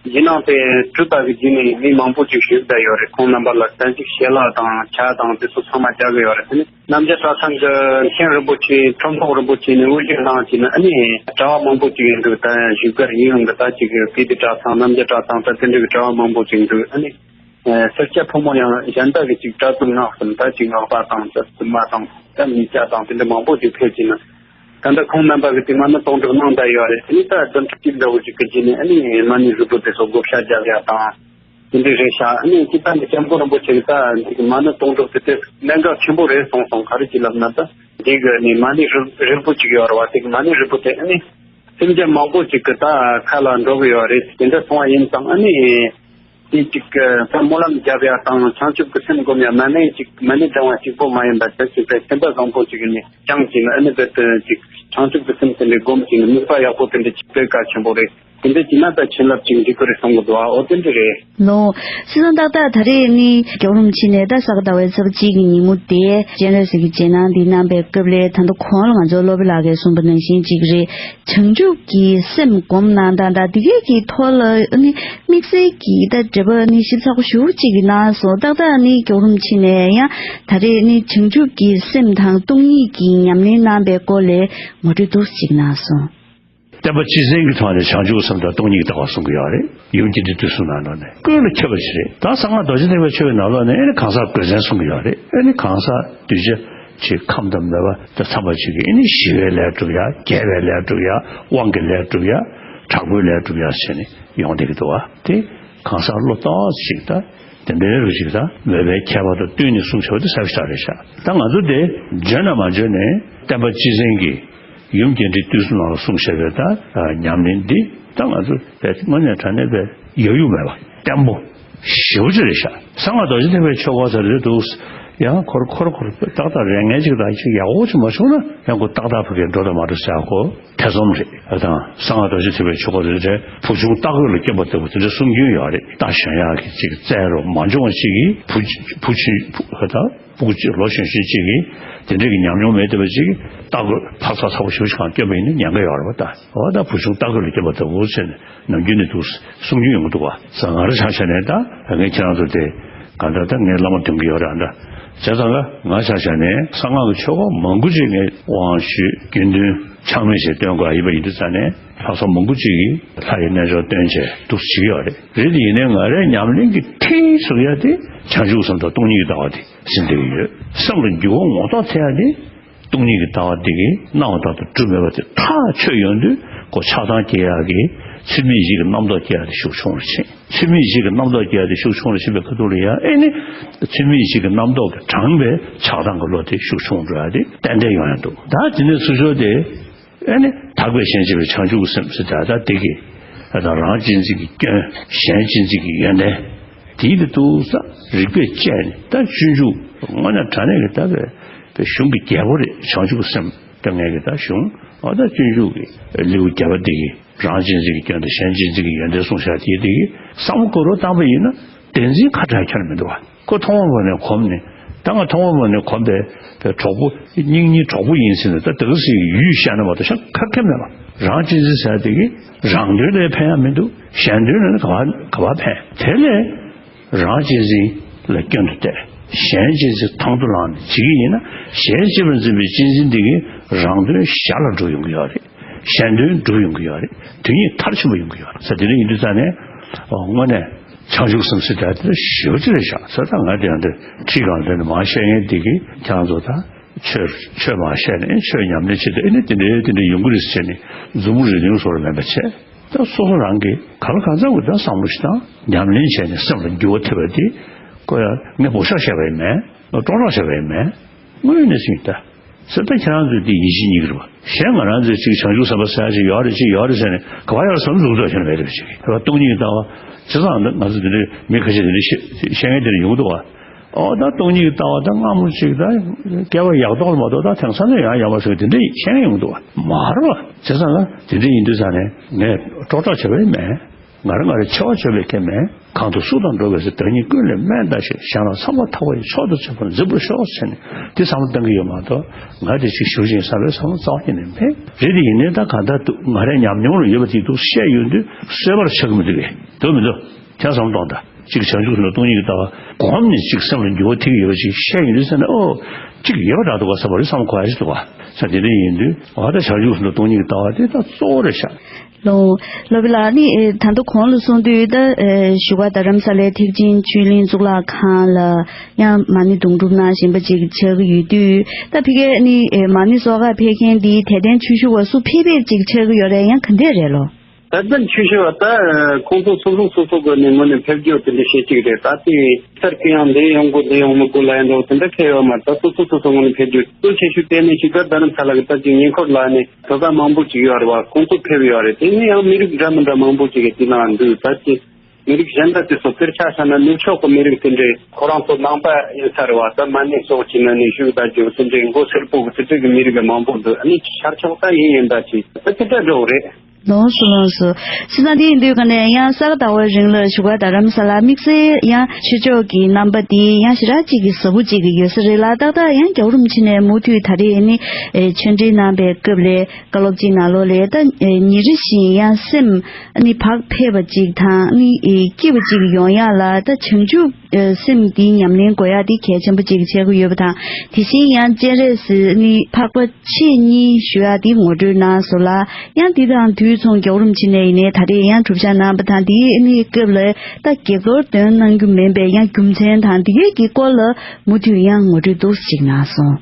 རྗེས་གནང་དེ་གྲུབ་པ་གི་རྗེས་ནས་མི་མང་པོ་ཅིག་བཞུགས་བསྡད་ཡོད་རེད། ཁོང་རྣམ་པ་ལ་གཏན་ཚིགས་ཞལ་ལག་དང་ཇ་དང་དེ་ཚོ་ཚང་མ་རྒྱག་གི་ཡོད་རེད། དེ་ནི། རྣམ་རྒྱལ་གྲྭ་ཚང་གི་མཁན་རིན་པོ་ཆེ་ཁྲོམ་ཐོག་རིན་པོ་ཆེ་ནས་དབུ་བཞུགས་གནང་བྱས་ནས། ཨ་ནི་གྲྭ་བ་མང་པོ་ཅིག་ཡིན་འདུག་ད་བཞུགས་སྒར་ཡུལ་ཡོངས་ཀྱི་ད་ཅིག་དགེ་ལྡན་གྲྭ་ཚང་རྣམ་རྒྱལ་གྲྭ་ཚང་ད་དེ་འདྲ་གི་གྲྭ་བ་མང་པོ་ཅིག་འདུག་ཨ་ནི་སེར་སྐྱ་ཕོ་མོ་ཡང་གཞན་དག་གི་ཅིག་གྲྭ་བཙུན་སྔགས་གསུམ་ད་ཅིག་སྔགས་པ་དང་ད་བཙུན་མ་དང་ད་མི་སྐྱ་དང་དེ་འདྲ་མང་པོ་ཅིག་ཕེབས་བྱས་ནས། ད་ལྟ་ཁོང་རྣམ་པ་གི་དེ་མ་ཎི་དུང་སྒྲུབ་གནང་བསྡད་ཡོད་རེད། དེ་ནི་ད་བདུན་ཕྲག་གཅིག་འདྲ་བོ་ཅིག་གི་རྗེས་ནས་ཨ་ནི་མ་ཎི་རིལ་བུ་དེ་ཚོ་བགོ་བཤའ་རྒྱག་ཡ་དང་། དེ་འདྲ་རེད་ཤག་ཨ་ནི་སྤྱི་བཏང་གི་སྐྱབས་མགོན་རིན་པོ་ཆེ་གིས་ད་འདི་གི་མ་ཎི་དུང་སྒྲུབ་དེ་དེ་གནད་འགག་ཆེན་པོ་རེད་གསུངས་སོང་། ག་རེ་ཅིག་ལབ་ན། ད་འདི་གི་ནི་མ་ཎི་རིལ་རིལ་བུ་ཅིག་ཡོད་རེད་བ། དེ་གི་མ་ཎི་རིལ་བུ་དེ་ཨ་ནི་སེམས་ཅན་མང་པོ་ཅིག་གི་ད་ཁ་ལ་འགྲོ་གི་ཡོད་རེད། དེ་འདྲ་སོང་བ་ཡིན་ཙང་ཨ་ནི་དེ་ཅིག་གི་ད་སྨོན་ལམ་བརྒྱབ་ཡ་དང་བྱང་ཆུབ་ཀྱི་སེམས་སྒོམ་ཡ། མ་ཎི་ཅིག་མ་ཎི་བགྲང་བ་གཅིག་པོ་མ་ཡིན་པ་ད་ཅིག་པའི་སེམས་པ་བཟང་པོ་ཅིག་ནི་བཅངས་ཅིག་ནི་ཨ་ནི་དེ་ཅིག་བྱང་ཆུབ་ཀྱི་སེམས་དེ་འདྲ་སྒོམ་ཅིག་ནི་དམིགས་པ་ཡག་པོ་དེ་འདྲ་ཅིག་དཔེ་གལ་ཆེན་པོ་རེད། དེ་འདྲ་བྱས་ན་ད་བྱིན་རླབས་ཅིག་འགྲིག་གི་རེད་གསུང་གི་འདུག་ཨ། འོ་དེ་འདྲ་རེད། ལོ། བྱས་ཙང་ཏག་ཏག་ད་རེས་ནི་རྒྱལ་བ་རིན་པོ་ཆེ་ནས་ད་ས་ག་ཟླ་བའི་ཚེས་པ་གཅིག་གི་ཉིན་མོ་དེ་སྤྱན་རས་གཟིགས་ཀྱི་རྗེས་གནང་འདི་གནང་པའི་སྐབས་ལ། ད་ལྟ་གོང་ལ་ང་ཚོ་སློབ་དཔོན་ལགས་ཀྱིས་གསུངས་པ་ནང་བཞིན་ཅིག་རེད། བྱང་ཆུབ་ཀྱི་སེམས་སྒོམ་གནང་སྟངས་དང་འདི་གས་ཀྱི་ཐོག་ལ་ནི་དམིགས་བསལ་གྱི་ད་འགྲེལ་པ་ནི་ཞིབ་ཚགས་པོ་ཞེ་པོ་ཅིག་གནང་སོང་། ཏག་ཏག་ནི་རྒྱལ་བ་རིན་པོ་ཆེ་ནས་ཡང་ད་རེས་ནི་བྱང་ཆུབ་ཀྱི་སེམས་དང་སྟོང་ཉིད་ཀྱི་ཉམས་ལེན་གནང་པའི་སྐོར་ལ་ངོ་སྤྲོད་འདུག་སེ་ཅིག་གནང་སོང་། བསྟན་པ་སྤྱི་མཚན་གྱི་ཐོག་ནས་བྱང་ཆུབ་སེམས་དང་སྟོང་ཉིད་ཀྱི་ལྟ་བ་གསུང་གི་ཡོད་རེད། ཡུམ་རྒྱས་འབྲིང་བསྡུས་གསུམ་ནང་ལོགས་ནས་ཀུན་ལ་ཁྱབ་པ་ཞིག་རེད། ད་གསང་སྔགས་རྡོ་རྗེ་ཐེག་པའི་ཆོས་ཀྱི་ནང་ལོགས་ནས་ཨེ་ནི་གང་ཟག་དགོས་མཚན་གསུང་གི་ཡོད་རེད། ཨེ་ནི་གང་ཟག་གདུལ་བྱ་ཆོས་ཁམས་དང་མོས་པ་དང་འཚམས་པ་ཅིག་གིས་ཨེ་ནི་ཞི་བའི་ལས་སྒྲུབ་ཡ། རྒྱས་པའི་ལས་སྒྲུབ་ཡ། དབང་གི་ལས་སྒྲུབ་ཡ། དྲག་པོའི་ལས་སྒྲུབ་ཡ་བྱས་ནས་ཡོང་བསྡད་ཀྱི་འདུག་བ། དེ་གང་ཟག་བློ་ལྟ་བ་ཅིག་ད་དེ་འདྲའི་རིགས་ཅིག་ད་མོས་པའི་ཁྱད་པར་དང་བསྟུན་ནས་གསུངས་བྱ་བ་དེ་གསལ་པོ་ཞེ་དྲག་རེད་ཤག་ད་ང་ཚོ་དེ་འཇོན་ན་མ་འཇོན་ནའི་བསྟན་པ་སྤྱི་མཚན་གྱི་ཡུམ་རྒྱས་འབྲིང་བསྡུས་གསུམ་ནང་ལ་གསུངས་བཞག་པའི་ད་ཉམས་ལེན་འདི་ད་ང་ཚོ་དེ་དངོས་གནས་དྲང་གནས་པའི་ཡ་ཡུ་མེད་པ་བརྟན་པོ་ཞེ་པོ་ཅིག་རེད་ཤག་གསང་སྔགས་རྡོ་རྗེ་ཐེག་པའི་ཆོས་སྐོར་ཟེར་རེད་འདུག་ཡང་ཁོར་ཁོར་ཁོར་ཏག་ཏག་རེ་ངན་ཅིག་དང་ཅིག་ཡག་པོ་ཅིག་མ་བྱུང་ན་ཡང་ཁོ་ཏག་ཏག་ཕ་གིར་འགྲོ་དང་མ་འགྲོ་ཟེར་ཡ་ཁོ་ཐེ་ཚོམ་རེད། ཨ་དང་གསང་སྔགས་རྡོ་རྗེ་ཐེག་པའི་ཆོས་སྐོར་རེ་རེ་བུ་ཆུང་སྟག་གོས་ལ་སྐྱེས་པ་ལྟ་བུ་དེ་འདྲ་གསུང་རྒྱུན་ཡོད་རེད། རྟ་ཞོན་ཡག་གི་ཅིག་རྩལ་རོ་མ་འབྱོངས་པ་ཅིག་གིས་བུ་བུ་ཆུང་བུ་ཨ་དང་སྤུ་གུ་ཅིག་ལོ་གཞོན་གཞོན་ཅིག་གིས་དེ་འདྲས་ཀྱི་ཉམས་མྱོང་མེད་བསྡད་པ་ཅིག་གིས་སྟག་གོས་འཕག་འཚག་ཚ་པོ་ཞེ་པོ་ཅིག་གང་སྐྱོན་པ་ཡིན་ན་ཉེན་ཁ་ཡོད་རེད་པ། ད་འོ་ད་བུ་ཆུང་སྟག་གོས་ལ་སྐྱེས་པ་ལྟ་བུ་ཟེར་ནས་ནམ་རྒྱུན་ནས་འདུག་གསུང་རྒྱུན་ཡོང་གི་འདུག་བ། ས་ང་རང་ཆ་བཞག་ནས་ད་ངས་ཁྱེད་རང་ཚོ་དེ་གང་ལྟར་ད་ངའི་བླ་མ་འདོན་གྱི་ཡོད་རེད། ཨ་འདྲ་བྱས་ཙང་ལ་ང་ཆ་བཞག་ནས་གསང་སྔགས་ཀྱི་ཆོས་སྐོར་མང་པོ་ཅིག་ངས་དབང་ཞུས་དགེ་འདུན་ཆགས་མེད་ཞིག་སྟོན་དགོས་ཡིན་པ་ཡིན་དུས་ཙང་ནས་ལྷག་བསམ་མང་པོ་ཅིག་གིས་ལྷ་ཡི་རྣལ་འབྱོར་སྟོན་བྱས་འདུག་བྱེད་ཀྱི་ཡོད་རེད། རེད་དེ་ཡིན་ནའི་ང་རའི་ཉམས་ལེན་གྱི་མཐིལ་ཟུག་ཡ་དེ་བྱང་ཆུབ་སེམས་དང་སྟོང་ཉིད་ཀྱི་ལྟ་བ་དེ་ཟིན་བསྡད་ཀྱི་ཡོད། སེམས་ལ་འགྱུར་བ་ངོ་ཐོག་ཐེབས་ཡ་དེ་སྟོང་ཉིད་ཀྱི་ལྟ་བ་འདི་གིས་སྣང་བ་ལྟར་དུ་གྲུབ་མེད་པ་དེ་ཐག་ཆོད་ཡོང་དུས་ཁོ་ཆགས་སྡང་སྐྱེ་ཡག་གི་ཚུལ་མིན་བཞི་གི་རྣམ་རྟོག་སྐྱེ་ཡག་དེ་ཤུགས་ཆུང་རུ་ཕྱིན། ཚུལ་མིན་བཞི་གི་རྣམ་རྟོག་སྐྱེ་ཡག་དེ་ཤུགས་ཆུང་རུ་ཕྱིན་པའི་ཁ་ཐུག་ལ་ཡང་ཨེ་ནི་ཚུལ་མིན་བཞི་གི་རྣམ་རྟོག་གིས་དྲངས་པའི་ཆགས་སྡང་གི་བློ་དེ་ཤུགས་ཆུང་འགྲོ་ཡག་དེ་ཏན་ཏན་ཡོང་ཡག་འདུག་ད་དེ་ནས་ཚུར་ཤོག་དེ་ཨེ་ནི་དག་པའི་གཞན་གཅེས་པའི་བྱང་ཆུབ་ཀྱི་སེམས་ཟེར་ད་ལྟ་དེ་གི་ཨ་ད་རང་གཅེས་འཛིན་གྱི་སྐྱོན་གཞན་གཅེས་འཛིན་གྱི་ཡོན་ཏན། དེའི་དུ་ས་རིགས་པས་དཔྱད་ནས་ད་སྤྱོད་འཇུག་དངོས་གནས་དྲང་གནས་ཀྱི་ད་པའི་པའི་གཞུང་གི་རྒྱལ་པོ་རེད། བྱང་ཆུབ་སེམས་ད་ངས་ཀྱི་ད་གཞུང་ཨ་ད་སྤྱོད་འཇུག་གི་ལེའུ་བརྒྱ་པ་དེ་གི་རང་གཅེས་འཛིན་གྱི་སྐྱོན་དང་གཞན་གཅེས་འཛིན་གྱི་ཡོན་ཏན་གསུངས་བཞག་དེ་དེ་གི་བསམ་བློ་བསྐོར་རོགས་བཏང་པ་ཡིན་ན་བདེན་འཛིན་ཁ་བྲལ་ཁྱོན་མི་འདུག་བ། ཁོ་ཐོག་མ་བར་ནས་གོམས་ནས་ད་ང་ཐོག་མ་བར་ནས་གོམས་པའི་པའི་གྲོགས་པོ་སྙིང་ཉེའི་གྲོགས་པོ་ཡིན་ཟེར་ནས་ད་དེ་ག་སྲིད་ཡུལ་བཤད་ན་མ་གཏོགས་ཤ་ཁ་ཁེ་མེད་པ། རང་གཅེས་འཛིན་ཟེར་དེ་གི་རང་དོན་ལ་ཕན་ཡ་མི་འདུག་གཞན་དོན་ལ་ནི་ག་བ་ག་བ་ཕན། དེ་ལས་རང་གཅེས་འཛིན་ལ་སྐྱོན་དུ་བལྟས། གཞན་གཅེས་འཛིན་དང་དུ་བླངས་ནས་བྱེད་ཀྱི་ཡིན་ན་གཞན་གཅེས་པར་འཛིན་པའི་གཅེས་འཛིན་འདི་གིས་རང་དོན་ཞར་ལ་འགྲུབ་ཡོང་གི་ཡོད་རེད། གཞན་དོན་འགྲུབ་ཡོང་གི་ཡོད་རེད། དོན་གཉིས་མཐར་ཕྱིན་པ་ཡོང་གི་ཡོད་རེད་ཟེར། དེ་འདྲ་ཡིན་དུས་ཙང་ནས་ཨོ་དངོས་གནས་བྱང་ཆུབ་སེམས་ཟེར་དེ་དེ་ཞེ་པོ་ཅིག་རེད་ཤག་ཟེར། ད་ང་དེ་ཡང་དེ་ཁྲིད་གང་དེ་ནས་མ་བཤད་མཁན་དེ་གིས་ཁྱེད་རང་ཚོ་ད་ཆོས་ཆོས་མ་བཤད་ནས་ཆོས་ཉམས་ལེན་བྱེད་དུས་ཨེ་ནི་དེ་འདྲའི་དེ་འདྲའི་ཡོང་གི་རེད་ཟེར་ནས་མཛུབ་མོ་རིལ་རིལ་བཟོ་ར་མེད་པ་བྱས། ད་སོ་སོ་རང་གིས་ག་ལ་གང་འཚམ་གྱི་ད་བསམ་བློ་ཞིག་བཏང་ཉམས་ལེན་བྱས་ནས་སེམས་ལ་འགྱུར་བ་ཐེབས་པ་དེ་ཀོ་ཡ་ངས་བོ་ཤག་བྱས་པ་ཡིན་མེད། སྤྲོ་བྲག་བྱས་པ་ཡིན་མེད། དངོས་ཡོད་གནས་ཚུལ་ཡིན་ད། ཟེར་ད་ཁྱེད་རང་ཚོས་འདི་ཡིད་ཆེས་གཉིས་ཀྱི་རེད་བ། གཞན་ང་རང་ཚོས་ཅིག་བྱང་ཆུབ་སེམས་དཔའ་ཟེར་ཡ་ཅིག་ཡོད་རེད་ཅིག་ཡོད་རེད་ཟེར་ནས་ག་བ་ཡར་སོང་འཛུགས་ཐུབ་ཁྱོན་མེད་རེད་ཅིག་རེད་བ། སྟོང་ཉིད་ཀྱི་ལྟ་བ་བྱས་ཙང་ང་ཚོ་འདི་འདྲའི་མི་ཁ་ཤས་འདི་འདྲའི་བཤད་བཤད་མཁན་འདི་འདྲ་ཡོང་གི་འདུག་བ། ཨོ་ད་སྟོང་ཉིད་ཀྱི་ལྟ་བ་ད་སྔ་མོ་ཅིག་ད་སྐལ་བ་ཡག་ཐོག་ལ་མ་གཏོགས་ད་དེང་སང་ནས་ཡང་ཡང་མ་ཟེར་འདི་འདྲ་བཤད་མཁན་ཡོང་གི་འདུག་བ། མ་རེད་བ། བྱས་ཙང་ལ་འདི་འདྲ་ཡིན་དུས་ཙང་ནས་ངས་སྤྲོ་བྲག་བྱས་པ་ཡིན་མེད། ང་རང་ང་རང་ཆེ་བ་ཆོད་པའི་སྐྱེ་མེད་གང་དུ་སུ་དང་འགྲོགས་པའི་ཚེ་བདག་ཉིད་ཀུན་ལས་དམན་ལྟ་ཞིང་གཞན་ལ་འཚམས་པར་ཐོགས་པ་ཡི་མཆོག་ཏུ་གྱུར་པར་འཛིན་པར་ཤོག་ཟེར་ནས་འདི་བསམ་བློ་གཏང་གི་ཡོད་མ་གཏོགས་ང་དེ་ཅིག་ཞུ་བཞིན་བསམ་པའི་བསམ་བློ་རྩ་བ་ཉིད་ནས་མེད། རེད་དེ་ཡིན་ནའི་ད་གང་ལྟར་འདུག་ང་རའི་ཉམས་མྱོང་ལ་ཡོད་པ་དེ་འདུག་བཤད་ཡོང་དུས་གསོད་པར་ཆགས་ཀྱི་མི་འདུག་གས། འདུག་མི་འདུག་ཁྱེད་བསམ་བློ་གཏོང་དང་། གཅིག་བྱང་ཆུབ་ལ་སྟོང་ཉིད་ཀྱི་ལྟ་བ་གོམས་ནས་གཅིག་སེམས་ལ་འགྱུར་བ་ཐེབས་ཀྱི་ཡོད་པ་ཅིག་བཤད་ཡོང་དུས་ཟེར་ན་ཨོ། གཅིག་ཡོད་པ་འདྲ་འདུག་ག་ཟེར་བ་རེད་བསམ་གོ་ཡ་ཞིག་འདུག་ག་ས་དེ་འདྲ་ཡིན་དུས་ང་ད་བྱང་ཆུབ་ལ་སྟོང་ཉིད་ཀྱི་ལྟ་བ་དེ་ད་གཙོ་བོ་རེད་ཤག་ལོ། ལོ་པི་ལགས་ནི་ཨེ་ད་ལྟ་གོང་ལ་གསུངས་དུས་ད་ཨེ་བཞུགས་སྒར་རྡ་རམ་ས་ལའི་ཐེག་ཆེན་ཆོས་གླིང་གཙུག་ལག་ཁང་ལ་ཡང་མ་ཎི་དུང་སྒྲུབ་གནང་བཞིན་པ་ཅིག་ཆགས་ཀྱི་ཡོད་དུས་ད་ཕ་གིར་ནི་ཨེ་མ་ཎི་གསོལ་ཁ་ཕེབས་མཁན་འདིའི་དད་ལྡན་ཆོས་ཞུ་བ་སུ་ཕེབས་ཕེབས་ཅིག་ཆགས་ཀྱི་ཡོད་རེད། ཡང་ག་འདྲས་རེད་ལོ། དད་ལྡན་ཆོས་ཞུ་བ་ད་ཁོང་ཚོ་སོ་སོ་སོ་སོ་གི་ནས་ངོས་ནས་ཕེབས་རྒྱུ་དེ་འདྲ་བྱེད་ཀྱི་རེད། ད་དེ་སར་གི་ཡང་འདི་ཡོང་དགོས་འདི་ཡོང་མི་དགོས་ལ་ཡང་འགྲོ་དེ་འདྲ་ཁེལ་ཡོད་མ་རེད། ད་སོ་སོ་སོ་སོ་ངོས་ནས་ཕེབས་རྒྱུ་གཙོ་ཆེ་ཤོས་དེ་ནས་ཞིག་ག་རྡ་རམ་ས་ལ་གི་ད་ཅིག་ཉེ་འཁོར་ལ་ནས་བོད་པ་མང་པོ་ཅིག་ཡོད་རེད་བ། ཁོང་ཚོ་ཕེབས་ཡོད་རེད། དེ་ནས་ཡང་མི་རིགས་འདྲ་མི་འདྲ་མང་པོ་ཅིག་གི་དེ་ན་འདུག་ད་ཅི་མི་རིགས་གཞན་དག་དེ་ཚོ་དཔེར་ཆ་བཞག་ན་ནུབ་ཕྱོགས་ཀྱི་མི་རིགས་དེ་འདྲའི་ཁོ་རང་ཚོ་ནང་པ་ཡིན་ས་རེད་བ། ད་མ་ཎི་སོགས་ཀྱི་ནང་ནས་བཞུགས་ད་རྒྱུ་དེ་འདྲའི་མགོ་སེར་པོ་གི་དེ་འདྲའི་གི་མི་རིགས་མང་པོ་འདུག་ཨ་ནི་ཤར་ཕྱོགས་ད་ཡིན་ཡིན་ད་ཅི་ད་དེ་འདྲ་འགྲོ་གི་རེད། ལོངས་སུ་ལོངས་སུ། བྱས་ཙང་དེ་ཡིན་དུས་ཀ་ནས་ཡང་ས་ག་ཟླ་བ་རིང་ལ་བཞུགས་སྒར་རྡ་རམ་ས་ལ་དམིགས་བསལ་ཡང་ཆོས་ཕྱོགས་ཀྱི་རྣམ་པ་དེ་ཡང་ཞེ་དྲག་ཅིག་གི་ཟབ་པོ་ཅིག་གི་ཡོད་ས་རེད་ལ། ཏག་ཏག་ཡང་རྒྱལ་བ་རིན་པོ་ཆེ་ནས་མུ་མཐུད་ད་རེས་ནི་ཨེ་ཆོས་འབྲེལ་གནང་པའི་སྐབས་ལས་བཀའ་སློབ་ཅིག་ནང་ལོགས་ལས་ད་ཨེ་ཉིན་རེ་བཞིན་ཡང་སེམས་ནི་བག་ཕེབས་པ་ཅིག་དང་ནི་ཨེ་སྐྱིད་པ་ཅིག་ཡོང་ཡག་ལ་ད་བྱང་ཆུབ་ཨེ་སེམས་འདི་ཉམས་ལེན་དགོས་ཡག་འདི་གལ་ཆེན་པོ་ཅིག་བྱེད་དགོས་ཡོད་པ་དང་། དེ་བཞིན་ཡང་སྤྱན་རས་གཟིགས་ནི་འཕགས་པ་ཆེ་གཉིས་ཞུ་ཡག་འདི་ངོ་སྤྲོད་གནང་སོང་ལ། ཡང་འདི་དང་དུས་མཚུངས་རྒྱལ་བ་རིན་པོ་ཆེ་ནས་ཡིན་ནའི་ད་རེས་ཡང་གྲུབ་ཆ་གནང་བ་དང་། འདིའི་ནི་སྐབས་ལ་ད་བགེགས་གཏོར་འདོན་གནང་རྒྱུ་མིན་པའི་ཡང་རྒྱུ་མཚན་དང་འདི་གའི་གི་སྐོར་ལ་མུ་མཐུད་ཡང་ངོ་སྤྲོད་འདུག་ཅིག་གནང་སོང་།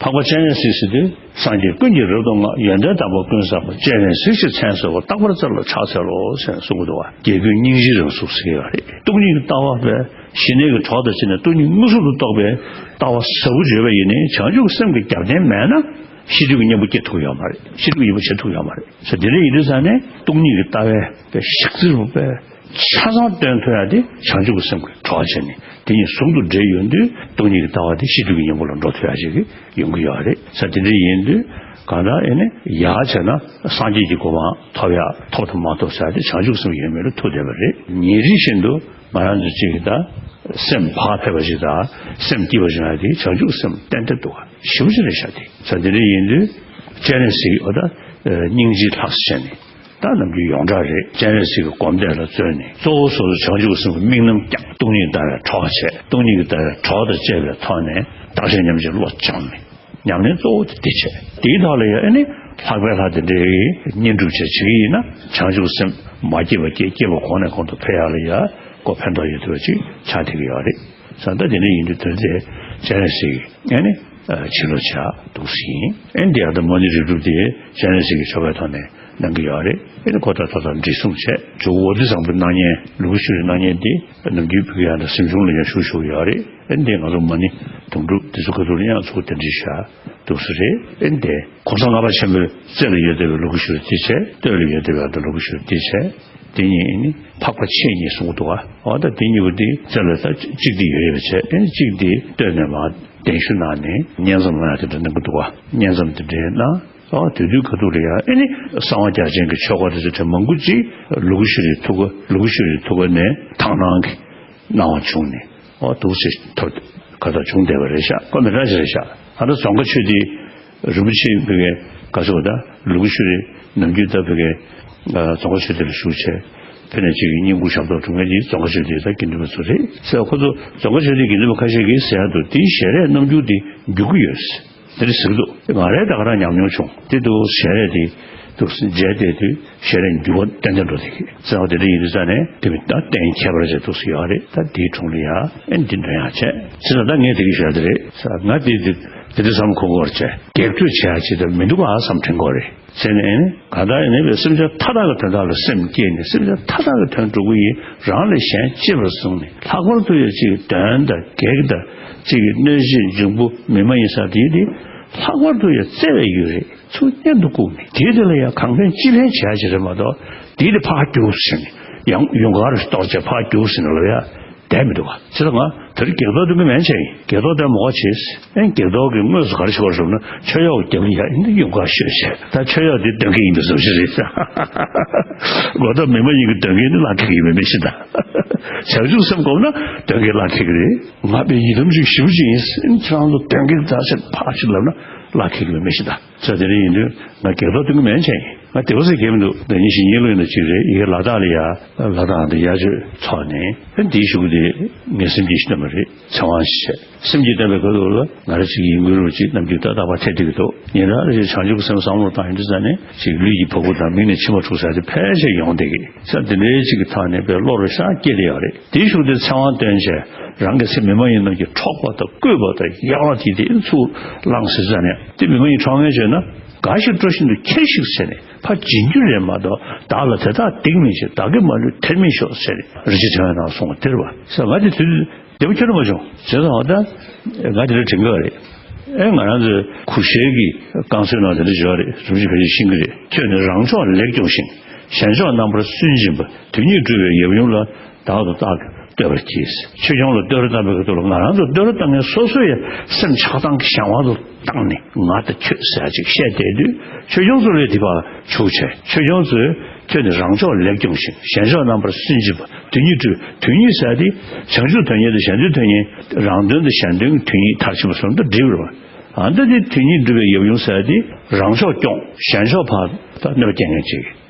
འཕགས་པ་སྤྱན་རས་གཟིགས་ཟེར་དུས་སངས་རྒྱས་ཀུན་གྱིས་རབ་ཏུ་བསྔགས། ཡོན་ཏན་དམ་པ་ཀུན་བསགས་པ། སྤྱན་རས་གཟིགས་ཀྱི་མཚན་གསོལ་བ། རྟག་པར་བརྩེ་ལ་ཕྱག་འཚལ་ལོ་ཟེར་ནས་གསུང་གི་འདུག་བ། རྒྱལ་ཀུན་སྙིང་རྗེའི་རང་གཟུགས་ཟེར་གྱི་ཡོད་རེད། སྟོང་ཉིད་ཀྱི་ལྟ་བ་བས་ཞི་གནས་ཀྱི་གྲོགས་དང་བཅས་ནས་སྟོང་ཉིད་མངོན་སུམ་དུ་རྟོགས་པའི་ལྟ་བ་ཟབ་པོ་བརྗོད་པ་ཡིན་ནའི་བྱང་ཆུབ་སེམས་ཀྱི་རྒྱབ་རྟེན་མེད་ན་ཤེས་རིག་གི་གཉེན་པོ་སྐྱེ་ཐུབ་ཡོད་མ་རེད། ཤེས་རིག་གི་གཉེན་པོ་བྱེད་ཐུབ་ཡོད་མ་རེད། ཟེར་དེ་འདྲ་ཡིན་དུས་ཙང་ནས་སྟོང་ཉིད་ཀྱི་ལྟ་བའི་པའི་ཞག་རྩི་རུ་པའི་ ཆ་ཚང་སྟོན་ཐུབ་ཡ་དེ་བྱང་ཆུབ་ཀྱི་སེམས་ཀྱིས་གྲོགས་བྱས་ནས་དེ་གཉིས་ཟུང་དུ་འབྲེལ་ཡོང་དུས་སྟོང་ཉིད་ཀྱི་ལྟ་བ་དེ་ཤེས་རྒྱུད་ཀྱི་སྙིང་པོ་ལ་འགྲོ་ཐུབ་ཡ་ཞིག་ཡོང་གི་ཡོད་རེད། ས་དེ་འདྲ་ཡིན་དུས་གང་ལྟར་ཨེ་ནི་ཡར་བྱས་ན་སངས་རྒྱས་ཀྱི་གོ་འཕང་ཐོབ་ཡ་ཐོབ་དང་མ་ཐོབ་ཟེར་ཡ་དེ་བྱང་ཆུབ་སེམས་ཡོད་མེད་ལ་ཐུག་བསྡད་པ་རེད། ཉིན་རེ་བཞིན་དུ་ང་རང་ཚོ་གཅིག་གིས་ད་སེམས་བག་ཕེབས་པ་ཞིག་དང་སེམས་སྐྱིད་པ་ཞིག་ན་དེ་བྱང་ཆུབ་སེམས་ཏན་ཏན་འདུག་ག་ཞེ་པོ་ཅིག་རེད་ཤག་དེ་ས་དེ་འདྲ་ཡིན་དུས་སྤྱན་རས་གཟིགས་ཨོ་ད་སྙིང་རྗེ་ལྷག་ས་བྱས་ནས། ད་ནམ་རྒྱུན་ཡོངས་གྲགས་རེད། སྤྱན་རས་གཟིགས་ཀྱི་སྒོམ་བཟླས་ལ་བརྩོན་ནས་གཙོ་བོ་སོ་སོ་བྱང་ཆུབ་སེམས་ཀྱི་དམིགས་རྣམ་བསྐྱངས། སྟོང་ཉིད་ལྟ་བའི་གྲོགས་བྱས། སྟོང་ཉིད་ཀྱི་ལྟ་བའི་གྲོགས་དང་བཅས་པའི་ཐོག་ནས་བདག་གཞན་མཉམ་བརྗེའི་བློ་སྦྱངས་ནས་ཉམས་ལེན་གཙོ་བོ་དེ་འདི་བྱས། དེའི་ཐོག་ལ་ཡང་ཨེ་ནི་ལྷག་པའི་ལྷ་དེ་འདྲའི་བསྙེན་སྒྲུབ་བྱས་བྱེད་ཀྱི་ཡིན་ན་བྱང་ཆུབ་སེམས་མ་སྐྱེས་པ་སྐྱེ། སྐྱེས་པ་གོང་ནས་གོང་དུ་འཕེལ་ཡག་ལ་ཡང་ཁོ་ཕན་ཐོགས་ཡོད་ཐུབ་པ་ཅིག་ཆགས་བསྡད་ཀྱི་ཡོད་རེད། ས་ད་དེ་འདྲ་ཡིན་དུས་དོན་དེ་སྤྱན་རས་གཟིགས་ཀྱི་ཨེ་ནི་བྱིན་རླབས་ཆེ་འདུག་སེ་ཡིན། ཨེ་འདི་ཡང་ད་མོ་ནི་རིགས་དྲུག་དེ་སྤྱན་རས་གཟིགས་ཀྱི་ཆོ་གའི་ཐོག་ནས་གནང་གི་ཡོད་རེད། ཨེ་ནི་ཁོ་ད་ད་ད་འབྲི་གསུངས་བྱས་ཇོ་བོ་དྷི་སམ་བྷོ་ཊའི་སྣང་བརྙན་ལུ་གུ་ཤྲཱིའི་སྣང་བརྙན་དེ་ནམ་རྒྱུན་བོད་ཀྱི་ཡང་ད་གཟིམ་ཆུང་ལ་ཡང་བཞུགས་བཞུགས་ཡོད་རེད། ཨེ་འདི་ང་ཚོ་མ་ཎི་དུང་སྒྲུབ་དེ་ཚོ་ཁ་ཐུག་ལ་ཡང་ཚུར་གདན་འདྲེན་བྱས་འདུག་སེ་རེད། ཨེ་འདི་གོང་ས་ལྔ་པ་ཆེན་པོའི་རྩེ་ལ་ཡོད་བསྡད་པའི་ལུ་གུ་ཤྲཱི་དེ་བྱས། སྟོད་ལ་ཡོད་བསྡད་པའི་ད་ལུ་གུ་ཤྲཱི་དེ་བྱས། དེ་གཉིས་ནི་འཕགས་པ་ཕྱེད་གཉིས་གསུང་གི་འདུག་ག་འོ་ད་དེ་གཉིས་པོ་དེ་རྩེ་ལ་ད་གཅིག་དེ་ཡོད་རེད་པ་བྱས། ཨེ་ནི་གཅིག་དེ་སྟོད་ནས་མར་གདན་ཞུ་གནང་ནས་བསྙེན་མཚམས་གནང་ཡ་དེ་འདྲ་གནང་གི་འདུག་ག་བསྙེན་མཚམས་དེ་འདྲའི་གནང་། ཨོ་དེ་དུས་ཁ་ཐུག་ལ་ཡང་ཨེ་ནི་གསང་བ་རྒྱ་ཆེན་གྱི་ཆོ་ག་དེ་ཚོ་དེ་མང་པོ་ཅིག་ལུ་གུ་ཤྲཱིའི་ཐུགས་ཀ་ལུ་གུ་ཤྲཱིའི་ཐུགས་ཀ་ནས་དག་སྣང་གི་སྣང་བ་བྱུང་ནས་ཨོ་འདུག་སེ་ཐོབ་ག་ད་བྱུང་བསྡད་པ་རེད་ཤག་ཁོ་མི་འདྲ་ཞིག་རེད་ཤག་ཨ་ད་རྫོང་དཀར་ཆོས་སྡེ་རིན་པོ་ཆེ་བོད་ཀྱི་ག་ཚོད་ད་ལུ་གུ་ཤྲཱི་ནམ་རྒྱུན་ད་བོད་ཀྱི་རྫོང་དཀར་ཆོས་སྡེ་ལ་བཞུགས་བྱས། ཕ་ནས་གཅིག་གི་བསྙེན་བཀུར་ཞབས་ཏོག་སྒྲུབ་མཁན་གྱི་རྫོང་དཀར་ཆོས་སྡེ་ད་དགེ་འདུན་པ་ཚོ་རེད་ཟེར། ཁོ་ཚོ་རྫོང་དཀར་ཆོས་སྡེ་དགེ་འདུན་པ་ཁ་ཤས་ཀྱིས་ཟེར་ཡ་འདུག་དེའི་ཞལ་རས་རྣམ་འགྱུར་དེ་འགྱུར་གྱི་ཡོད་ཟེར། དེ་འདྲ་ཟེར་གྱི་འདུག་ང་རང་ད་ག་རང་ཉམས་མྱོང་བྱུང་། དེ་འདུག་ཞལ་རས་དེ་འདུག་མཇལ་བསྡད་དུས་ཞལ་རས་འགྱུར་བ་ཏན་ཏན་འགྲོ་བསྡད་ཀྱི་ཟེར་བ་དེ་འདྲ་ཡིན་དུས་ཙང་ནས་དེ་མི་ད་གཏན་ཁྱད་པར་ཅན་འདུག་སེ་ཡོད་རེད། ད་དེའི་དྲུང་ལ་ཡ་ཨེ་འདི་འདོན་ཡ་བྱས་ཟེར་ན་ད་ངས་དེ་གི་ཞལ་དེ་རེད་ཟེར། ང་དེ་དེ་དེ་འདྲ་བསམ་ཁོ་གོ་བར་བྱས་གེགས་གཅོད་བྱེད་ཡ་ཅིག་ད་མི་འདུག་ག་བསམ་དྲན་གོ་རེད། བྱས་ནས་ཨེ་ནི་གང་ལྟར་ཨེ་ནི་སེམས་ཅན་མཐའ་དག་གི་དོན་དག་ལ་སེམས་བསྐྱེད་ནས་སེམས་ཅན་མཐའ་དག་གི་དོན་སྒྲུབ་ཀྱི་ཡིན། རང་ལས་གཞན་གཅེས་པར་བཟུང་ནས་ལྷག་པར་དུ་ཡ་གཅིག་གདོན་དང་བགེགས་དང་གཅིག་གི་གནོད་བྱེད་འབྱུང་པོ་མི་མ་ཡིན་ས་དེ་དེ་ལྷག་པར་དུ་ཡ་བརྩེ་བའི་ཡུལ་རེད། ཚུར་གཉེན་དུ་བཀུག་ནས་དེའི་དེ་ལ་ཡང་གང་ཕན་ཅི་ཕན་བྱ་ཞིག་རེད་མ་གཏོགས་དེའི་དེ་ཕར་རྒྱུགས་ཟེར་ནས་ཡང་ཡུངས་ཀར་རེ་གཏོར་བྱས་ཕར་རྒྱུགས་ཟེར་ནས་ལབ་ཡ་བསྡད་མི་འདུག་ག་ཚེ་ལ་ང་དེར་བགེགས་གཏོར་སྟོན་གི་མིན་བྱས་ཡིན། བགེགས་གཏོར་སྟོན་མ་དགོས་བྱས། ཨེ་བགེགས་གཏོར་གྱི་དངོས་སུ་ག་རེ་བྱེད་པ་རེད་ཟེར་ན་མཆོད་གཡོག་རྒྱབ་ལ་ཡ་ཨེ་འདི་ཡུངས་ཀར་ཤོད་བྱས། ད་མཆོད་གཡོག་འདི་གདོན་བགེགས་ཡིན་པའི་བཟོ་ཞིག་རེད་ཟེར། མགོ་ཐོག་མི་མ་ཡིན་གྱི་གདོན་བགེགས་ནི་ལག་ཁེལ་གྱི་ཡོད་མེད་མི་ཤེས་ད། བྱང་ཆུབ་སེམས་སྒོམ་ན་གདོན་བགེགས་ལག་ཁེལ་གྱི་རེད། ང་དཔེ་ཡི་དམ་ཅིག་ཞེ་པོ་ཅིག་ཡིན་ཟེར། ཁྱེད་རང་ཚོ་གདོན་བགེགས་ད་ཟེར་ཕར་ཅིག་ལབ་ན་ལག་ཁེལ་གྱི་ཡོད་མེད་ཤེས་ད། ས་དེ་འདྲ་ཡིན་དུས་ང་བགེགས་གཏོར་སྟོན་གྱི་མིན་བྱས་ཡིན། ང་དེ་བ་ཟེར་གྱི་མི་འདུག་ཟླ་ཉིན་བཞི་ཉིན་ལོག་ཡིན་ན་གཅིག་རེད། ཡི་གེ་ལ་དྭགས་ལ་ཡ་ལ་དྭགས་འདི་ཡ་ཆོས་ཚོགས་ནས་ཨ་འདིའི་གཞུག་གུ་དེ་ངས་སེམས་བསྐྱེད་ཞིག་བཏོན་པ་རེད། ཚེ་དབང་ཞེས་སེམས་བསྐྱེད་བཏོན་པའི་སྐབས་ལ་ང་རང་གཅིག་ཡིན་དགོས་རུ་གཅིག་ནམ་རྒྱུན་ཏག་ཏག་ཕར་ཐད་བསྡད་ཀྱི་འདུག་ཉིན་རེ་རེ་བཞིན་བྱང་ཆུབ་སེམས་བསམ་བློ་བཏང་ཡོང་དུས་ཙ་ནས་གཅིག་ལུས་ཀྱི་བ་སྤུ་དང་མིག་ནས་མཆི་མ་འཁྲུག་ས་དེ་ཕལ་ཆེར་ཡོང་བསྡད་ཀྱི་ས་དེ་འདྲའི་གཅིག་གི་ཐོག་ནས་དཔེ་བློ་རུ་ཤར་སྐྱེས་བསྡད་ཡོད་རེད། དེའི་གཞུག་དེ་ཚེ་དབང་བཏོན་བྱས་རང་གི་སེམས་མི་མ་ཡིན་རྣམས་ཀྱི་འཕྲོག་པ་དང་བརྐུས་པ་དང་གཡག་ལ་དེ་དེ་ཚུར་བླངས་ཟེར་ཙ་ནས་དེ་མི་མ་ཡིན་འཕྲོག་མཁན་བྱས་ན་འགའ་ཞིག་སྤྲོ་བཞིན་དུ་ཁྱེར་ཤིག་ཟེར་ནས་ཕར་འབྱིན་རྒྱུ་རེད་མ་གཏོགས་བདག་ལ་དེ་དག་སྡིག་མི་བྱེད། བདག་གིས་མ་ལུས་ཐེར་མི་ཤོག་ཟེར་ནས་རིན་ཆེན་ཕྲེང་བའི་ནང་གསུངས་པ་དེ་རེད་བ། ས་ང་དེ་དུས་བདེ་པོ་ཁྱོན་ནས་མ་བྱུང་། བྱས་ཙང་བ་ད་ང་དེ་འདྲ་དྲན་གྱི་རེད། ཨེ་ང་རང་ཚོའི་གུ་ཤྲི་གི་རྐང་གསོའི་ནང་དེ་འདྲ་བརྗོད་རེད། རིན་པོ་ཆེ་ཕལ་ཆེར་ཤེས་ཀྱི་རེད། ཁྱོད་ནི་རང་ཕྱོགས་ལེགས་སྐྱོང་ཞིང་། གཞན་ཕྱོགས་རྣམ་པར་སུན་འབྱིན་པ། དོན་གཉིས་སྒྲུབ་པའི་ཡབ་ཡུམ་ལ། བདག་ཏུ་བཏགས་བསྟོད་པར་གྱིས། ཆོས་སྐྱོང་ལ་བསྟོད་ར་བཏང་བའི་སྐབས་དུ་ལ་ང་རང་ཚོ་བསྟོད་ར་བཏང་མཁན་སོ་སོ་ཡང་སེམས་ཆགས་སྡང་གི་གཞན་དབང་དུ་བཏང་ནས་ང་དང་ཁྱོད་ཟེར་ཡ་ཅིག་བཤད་བསྡད་དུས་ཆོས་སྐྱོང་ཚོ་ལས་དེ་བར་ཆུག་བྱས། ཆོས་སྐྱོང་ཚོས་ཁྱོད་ནི་རང་ཕྱོགས་ལེགས་སྐྱོང་ཞིང་། གཞན་ཕྱོགས་རྣམ་པར་སུན་འབྱིན་པ། དོན་གཉིས་སྒྲུབ། དོན་གཉིས་ཟེར་ཡ་དེ་བྱང་ཆུབ་དོན་གཉིས་དང་གཞན་དོན་དོན་གཉིས། རང་དོན་དང་གཞན་དོན་གྱི་དོན་གཉིས་མཐར་ཕྱིན་པ་གསུམ་དང་འབྲེལ་བ་རེད་བ། ཨ་ནི་དེ་དོན་གཉིས་སྒྲུབ་པའི་ཡབ་ཡུམ་ཟེར་ཡ་དེ་རང་ཕྱོགས་སྐྱོང་གཞན་ཕྱོགས་ཕར་ད་གནོད་པ་སྐྱེལ་མཁན་ཅིག་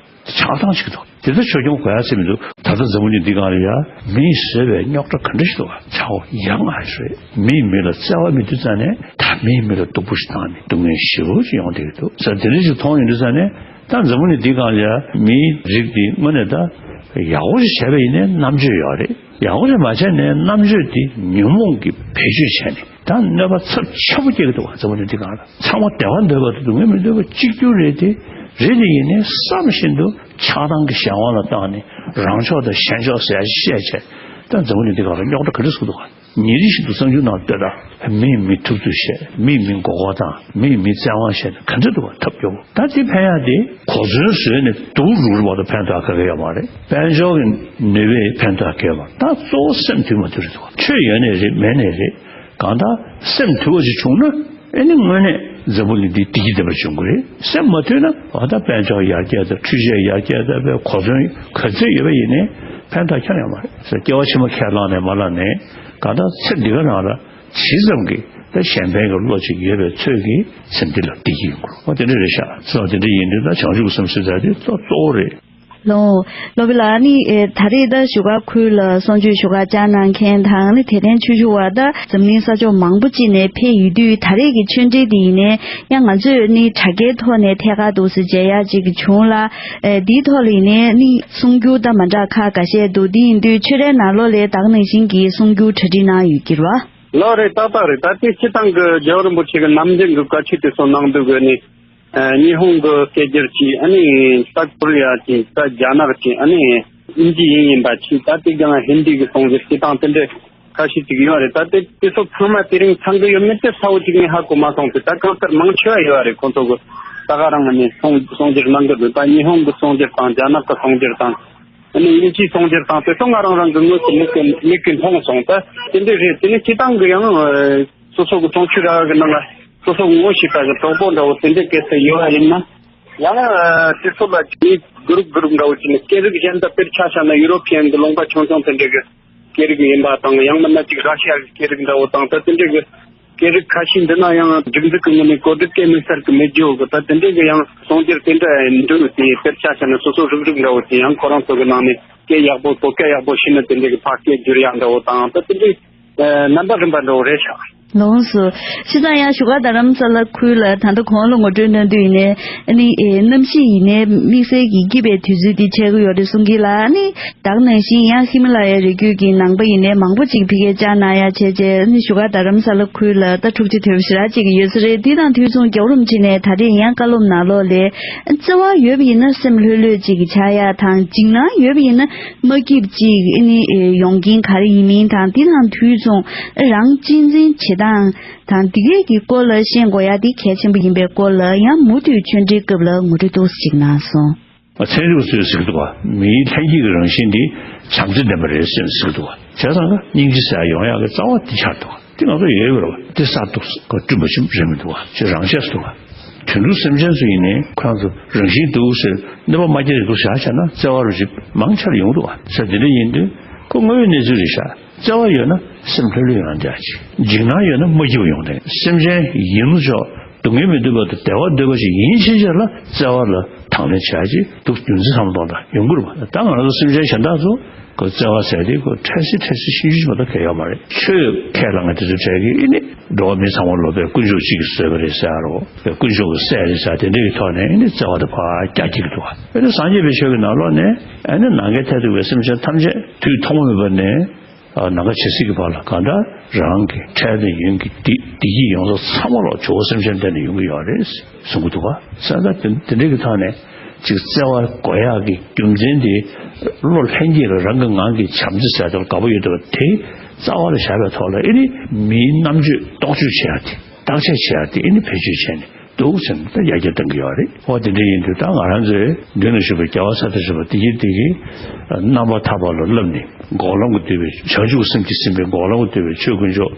ཆགས་སྡང་ཅིག་འདུག་དེ་ཚོ་ཆོས་སྐྱོང་དགོས་ཡ་ཟེར་མི་འདུག་ད་ལྟ་འཛམ་བུ་གླིང་འདི་སྒང་ལ་ཡ་མིས་བཟོས་པའི་རྙོག་དྲ་ག་འདྲ་ཞིག་འདུག་ཆགས་པ་ཡ་ང་རེད། མིས་མི་ལ་བརྩེ་བ་མེད་དུས་ཙ་ནས་ད་མིས་མི་ལ་སྡུག་པོ་ཞིག་བཏང་ནས་སྡུག་བསྔལ་ཞེ་པོ་ཞིག་ཡོང་བསྡད་ཀྱི་འདུག་ས་དེ་འདྲ་ཞིག་མཐོང་ཡོང་དུས་ཙ་ནས་ད་འཛམ་བུ་གླིང་འདི་སྒང་ལ་ཡ་མིའི་རིགས་འདི་དངོས་གནས་ད་ཡག་པོ་ཞིག་བྱས་པ་ཡིན་ནའི་རྣམ་དཔྱོད་ཡོད་རེད། ཡག་པོ་ཞིག་མ་བྱས་ནའི་རྣམ་དཔྱོད་དེ་ཉོན་མོངས་ཀྱིས་བེད་སྤྱོད་བྱས་ནས་ད་གནོད་པ་ཚབས་ཆེན་པོ་སྐྱེལ་གྱི་འདུག་འཛམ་བུ་གླིང་འདི་སྒང་ལ། ཚང་མ་བདེ་བ་འདོད་པ་དང་སྡུག་བསྔལ་མི་འདོད་པ་གཅིག་གྱུར་རེད་དེ། རེད་དེ་ཡིན་ནའི་བསམ་བཞིན་དུ་ཆགས་སྡང་གི་གཞན་དབང་ལ་བཏང་ནས་རང་ཕྱོགས་དང་གཞན་ཕྱོགས་ཟེར་ཡ་ཞིག་བཤད་བྱས། ད་འཛམ་བུ་གླིང་འདི་སྒང་ལ་རྙོག་དྲ་ག་འདྲ་ཟེར་གྱི་འདུག་ག་ཉིན་རེ་བཞིན་དུ་གསར་འགྱུར་ནང་ལྟོས་དང་། མིས་མི་ཐུབ་ཚོད་བཤད། མིས་མི་མགོ་སྐོར་བཏང་། མིས་མི་བཙན་དབང་བཤད་ནས་ག་འདྲ་འདུག་བ། ཐབས་སྐྱོ་པོ། ད་དེ་ཕན་ཡག་དེ་གོ་མཚོན་བཟོས་ནས་སྡུག་རུག་རུག་བར་དུ་ཕན་ཐོགས་ག་གེ་ཡོད་མ་རེད། དཔལ་འབྱོར་གྱི་ནུས་པས་ཕན་ཐོགས་ག་གེ་ཡོད་མ་རེད། ད་གཙོ་བོ་སེམས་འདུལ་མ་འདུལ་རེད་འདུག་བ། ཆོས་ཡོད་ནའི་རེད། མེད་ནའི་རེད། གང་ལྟར་སེམས་འདུལ་བ་ཞིག་བྱུང་ན། ཨེ་ནི་དངོས་གནས་འཛམ་བུ་གླིང་འདི་བདེ་སྐྱིད་ལྡན་པར་འབྱུང་གི་རེད། སེམས་མ་འདུལ་ན་འོ་ད་དཔལ་འབྱོར་ཡར་རྒྱས་དང་། འཕྲུལ་ཆས་ཡར་རྒྱས་དང་། བའི་གོ་མཚོན་ག་ཚོད་ཡོད་པ་ཡིན་ནའི་ཕན་ཐོགས་ཁྱོན་ཡོད་མ་རེད་ཟེར། སྐྱེ་བ་ཕྱི་མ་ཁས་བླངས་ནས་མ་བླངས་ནས་གང་ལྟར་ཚེ་འདི་ག་རང་ལ་ཇི་ཙམ་གྱི་ད་གཞན་ཕན་གྱི་བློ་ཅིག་ཡོད་པའི་ཚོད་ཀྱིས་སེམས་འདི་ལ་བདེ་སྐྱིད་ཡོང་གི་རེད། འོ་དེ་འདྲ་རེད་ཤག་ཚེ་དེ་འདྲ་ཡིན་དུས་ད་བྱང་ཆུབ་ཀྱི་སེམས་ཟེར་ཡ་དེ་གཙོ་གཙོ་བོ་རེད། ལགས་འོང་། སློབ་དཔོན་ལགས། ཨ་ནི་ཨེ་ད་རེས་ད་བཞུགས་སྒར་ཁུལ་ལ་གསུང་ཆོས་ཞུ་གར་བཅར་གནང་མཁན་དང་། ཨ་ནི་དད་ལྡན་ཆོས་ཞུ་བ་ད་འཛམ་གླིང་ས་ཕྱོགས་མང་པོ་ཅིག་ནས་ཕེབས་ཡོད་དུས། ད་རེས་ཀྱི་ཆོས་འབྲེལ་འདི་ཡིན་ནའི་ཡང་ང་ཚོས་ནི་དྲ་རྒྱའི་ཐོག་ནས་ཐད་ཀར་འདུག་སེ་མཇལ་ཡག་ཅིག་བྱུང་ལ། ཨེ་འདིའི་ཐོག་ལ་ཡིན་ནའི་ནི་གསུང་རྒྱུ་ད་མ་འདྲ་ཁག་འགའ་ཤས་འདུག་འདི་ཡིན་དུས་ཆོས་རའི་ནང་ལོགས་ལ་ད་ག་ནང་བཞིན་གྱི་གསུང་རྒྱུ་གྲ་སྒྲིག་གནང་ཡོད་ཀྱི་རེད་བ། ལགས་རེད། ཏག་ཏག་རེད། ད་ལྟའི་སྤྱི་བཏང་གི་རྒྱལ་བ་རིན་པོ་ཆེ་གི་ནམ་རྒྱུན་གྱི་བཀའ་ཆོས་དེ་ཚོ་གནང་དུས་གི་ནི། ཨ་ཉི་ཧོང་གི་སྐད་སྒྱུར་གྱིས། ཨ་ནི་ད་ཀོ་རི་ཡ་གྱིས། ད་རྒྱ་ནག་གྱིས། ཨ་ནི་དབྱིན་ཇི་ཡིན་ཡིན་པ་གྱིས། ད་དེ་གང་ཧིན་དི་གི་གསུང་གཞི་སྤྱི་བཏང་དེ་འདྲ་ཁ་ཤས་ཅིག་ཡོད་རེད། ད་དེ་དེ་ཚོ་ཚང་མ་དེ་རིང་ཚང་གི་ཡོད་མེད་དེ་གསལ་བོ་ཅིག་ངས་ཧ་གོ་མ་སོང་སྟེ། ད་གང་ལྟར་མང་ཆེ་བ་ཡོད་རེད། ཁོང་ཚོ་གི་ད་ག་རང་ནས་གསུང་གསུང་སྒྱུར་གནང་གི་འདུག་ད་ཉི་ཧོང་གི་གསུང་སྒྱུར་དང་། རྒྱ་ནག་གི་གསུང་སྒྱུར་དང་། ཨ་ནི་དབྱིན་ཇིའི་གསུང་སྒྱུར་དང་། དེ་ཚོ་ང་རང་རང་གི་ངོས་སུ་མིག་གིས་མིག་གིས་མཐོང་སོང་། ད་དེ་འདྲ་རེད། དེ་ནི་སྤྱི་བཏང་གི་ཡང་སོ་སོ་གི་གསུང་ཆོས་ར་བ་གི་ནང་ལ་སོ་སོ་ངོ་ཤེས་པ་གི་གྲོགས་པོ་འདྲ་བོ་དེ་འདྲའི་སྐད་ཆ་ཡོད་པ་ཡིན་ན། ཡང་དེ་ཚོ་ལ་མི་གུ་རུབ་གུ་རུབ་འདྲ་བོ་བྱས་ནས། སྐད་རིགས་གཞན་དག་དཔེར་ཆ་བཞག་ན་ཡུ་རོ་པི་ཡན་གི་ལུང་པ་ཆུང་ཆུང་དེ་འདྲ་གི་སྐད་རིགས་ཡིན་པ་དང་། ཡང་མིན་ན་ཅིག་ར་ཤི་ཡ་གི་སྐད་རིགས་འདྲ་བོ་དང་། ད་དེ་འདྲ་གི་སྐད་རིགས་ཁ་ཤས་འདི་ན་ཡང་སྒྲིག་འཛུགས་ཀྱི་ངོས་ནས་གོ་སྒྲིག་གལ་དམིགས་བསལ་གྱི་མེད་རྒྱུ་གི། ད་དེ་འདྲའི་གི་ཡང་གསུང་སྒྱུར་དེ་འདྲ་འདུག་དེ་དཔེར་ཆ་བཞག་ན་སོ་སོ་རིག་རིག་འདྲ་བོ་དེ་ཡང་ཁོ་རང་ཚོ་གི་ནང་ནས་སྐད་ཡག་པོ། བོད་སྐད་ཡག་པོ་ཤེས་ན་དེ་འདྲའི་གི་ཕར་སྐད་བསྒྱུར་ཡག་འདྲ་བོ་དང་། ད་དེ་འདྲའི་རྣམ་པ་རིམ་པ་འདྲ་བོ་རེད་ཤག་ལགས་སོ། བྱས་ཙང་ཡང་བཞུགས་སྒར་རྡ་རམ་ས་ལ་ཁུལ་ལ་ད་ལྟ་གོང་ལ་ངོ་སྤྲོད་གནང་དུས་ཡིན་ནའི། ཨ་ནི་ཨེ་གནམ་གཤིས་ཡིན་ནའི་དམིགས་བསལ་གྱི་སྐྱིད་པའི་དུས་ཚོད་འདི་ཆགས་ཀྱི་ཡོད་རེད་གསུང་གི་ལ། ཨ་ནི། ད་ག་ནང་བཞིན་ཡང་ཧི་མ་ལ་ཡའི་རི་རྒྱུད་ཀྱི་ནང་པ་ཡིན་ནའི་མང་པོ་ཅིག་ཕ་གིར་བཅར་གནང་ཡ་བྱས་བྱས། ཨ་ནི་བཞུགས་སྒར་རྡ་རམ་ས་ལ་ཁུལ་ལ་ད་འཁྲུག་ཆ་དོད་པོ་ཞེ་དྲག་ཅིག་ཡོད་ས་རེད། འདི་དང་དུས་མཚུངས་རྒྱལ་བ་རིན་པོ་ཆེ་ནས་ད་རེས་ཡང་བཀའ་སློབ་ནང་ལོགས་ལ། བརྩེ་བ་ཡོད་པ་ཡིན་ན་སེམས་ལྷོད་ལྷོད་ཅིག་ཆགས་ཡ་དང་། འཇིགས་སྣང་ཡོད་པ་ཡིན་ན་མ་སྐྱིད་པ་ཅིག་ཨ་ནི་ཡོང་རྐྱེན་ག་རེ་ཡིན་མིན་དང་། འདི་དང་དུས་མཚུངས་རང་གཅེས་འཛིན་བྱེད་སྟངས་དང་། འདི་གས་ཀྱི་སྐོར་ལ་ཤེས་དགོས་ཡ་འདི་གལ་ཆེན་པོ་ཡིན་པའི་སྐོར་ལ་ཡང་མུ་མཐུད་ཆོས་འབྲེལ་སྐབས་ལ་ངོ་སྤྲོད་ཏོག་ཙམ་ཅིག་གནང་སོང་། ཚན་རིག་པ་ཚོས་ཟེར་གྱི་འདུག་བ། མིའི་ལྷན་སྐྱེས་ཀྱི་རང་བཞིན་འདི་བྱམས་བརྩེ་ལྡན་པ་རེད་ཟེར་ཟེར་གྱི་འདུག་བ། བྱས་ཙང་ཀ་སྙིང་རྗེ་ཟེར་ཡ་ཡོང་ཡག་གི་རྩ་བ་འདི་ཆགས་འདུག་བ། འདི་ང་ཚོ་ཡོད་ཡོད་རེད་བ། འདི་གསར་འདུག་ག་བསྐྲུན་པ་ཞིག་རེད་མི་འདུག་བ། ཅེས་རང་བཤད་སུ་འདུག་བ། དོན་གྲུབ་སེམས་ཅན་ཚོ་ཡིན་ནའི་ཁོ་རང་ཚོ་རང་བཞིན་འདུག་ཟེར་གནོད་པ་མ་སྐྱེལ་རེ་འདུག་བཞག་བྱས་ན། བརྩེ་བ་རུ་ཞིག་མང་ཆེ་ལ་ཡོང་འདུག་བ། ཟེར་འདི་འདྲ་ཡིན་དུས་ཁོ་དངོས་ཡོད་གནས་ཚུལ་རེད་ཤག་བརྩེ་བ་ཡོད་ན་སེམས་ལྷོད་ལྷོད་ཡོང་བསྡད་ཅིག་འཇིགས་སྣང་ཡོད་ན་མ་སྐྱིད་པ་ཡོང་བསྡད། སེམས་ཅན་ཡིན་ནོ་ཆོག་སྡུག་བསྔལ་མི་འདོད་པ་དང་བདེ་བ་འདོད་པ་ཞིག་ཡིན་ཕྱིན་ཆད་ལ་བརྩེ་བ་ལ་དང་ལེན་བྱ་ཅིག་འདུག་རྒྱུ་མཚན་བསམ་བློ་གཏོང་དང་ཡོང་གི་རེད་པ། ད་ང་རང་ཚོ་སེམས་ཅན་གཞན་དག་ཚོ་ཁོ་བརྩེ་བ་ཟེར་དེ་ཁོ་འཕྲལ་སེལ་འཕྲལ་སེལ་ཤེས་རྒྱུ་ཞིག་མ་གཏོགས་གལ་ཡོད་མ་རེད། ཆོས་ཁས་བླངས་ངེས་དེ་ཚོའི་གྲས་ཀྱིས་ཨེ་ནི་འགྲོ་བ་མི་ཚང་མ་ལོ་པའི་དཀོན་མཆོག་གཅིག་གིས་བཟོས་པ་རེད་ཟེར་ཡ་རོ། དཀོན་མཆོག་གི་སྲས་རེད་ཟེར་དེ་འདྲ་གི་ཐོག་ནས་ཨེ་ནི་བརྩེ་བ་དེ་ཕར་རྒྱ་སྐྱེད་ཀྱི་འདུག་བ། ཨེ་ནི་སངས་རྒྱས་པའི་ཆོས་ཀྱི་ནང་ལོགས་ནས་ཨེ་ནི་ནམ་མཁའི་མཐས་གཏུགས་པའི་སེམས་ཅན་ཐམས་ཅད་དུས་ཐོག་མ་མེད་པ་ནས། ཨ་ནམ་མཁའ་ཇི་སྲིད་ཀྱི་བར་ལ་གང་ལྟར་རང་གི་འཕྲལ་དང་ཡུན་གྱི་བདེ་བདེ་སྐྱིད་ཡོངས་རྫོགས་ཚང་མ་ལོག་ཇོ་བོ་སེམས་ཅན་དེ་ནས་ཡོང་གི་ཡོད་རེད་གསུང་གི་འདུག་ག་ས་ད་དེ་དེ་འདྲའི་གི་ཐོག་ནས་ཅིག་བརྩེ་བ་དགོས་ཡག་གི་རྒྱུ་མཚན་དེ་བློ་ལྷན་སྐྱེས་ལ་རང་གི་ངང་གིས་བྱམས་བརྩེ་ཟེར་དེ་ལ་དགའ་པོ་ཡོད་འདུག་པ། དེ་རྩ་བ་ལ་བཞག་པའི་ཐོག་ལ་ཨེ་ནི་མིའི་རྣམ་དཔྱོད་རྟོག་དཔྱོད་བྱེད་ཡག་དེ། བརྟག་དཔྱད་བྱེད་ཡག་དེ་ཨེ་ནི་བེད་སྤྱོད་བྱས་ནས་འདུག་ཟེར་ནས་ད་ཡར་རྒྱས་གཏང་གི་ཡོད་རེད། འོ་དེ་འདྲ་ཡིན་དུས་ད་ང་རང་ཚོའི་མདུན་ལ་བཞུགས་པའི་རྒྱལ་བ་ས་ཏྭ་ཞབས་པ་བདེ་སྐྱིད་དེ་གིས་རྣམ་པར་ཐར་པ་ལ་བསླབས་ནས་འགོག་ལམ་གྱི་བསྡུས་པའི་བྱང་ཆུབ་སེམས་ཀྱིས་ཟིན་པའི་འགོག་ལམ་གྱི་བསྡུས་པའི་ཆོས་དཀོན་མཆོག་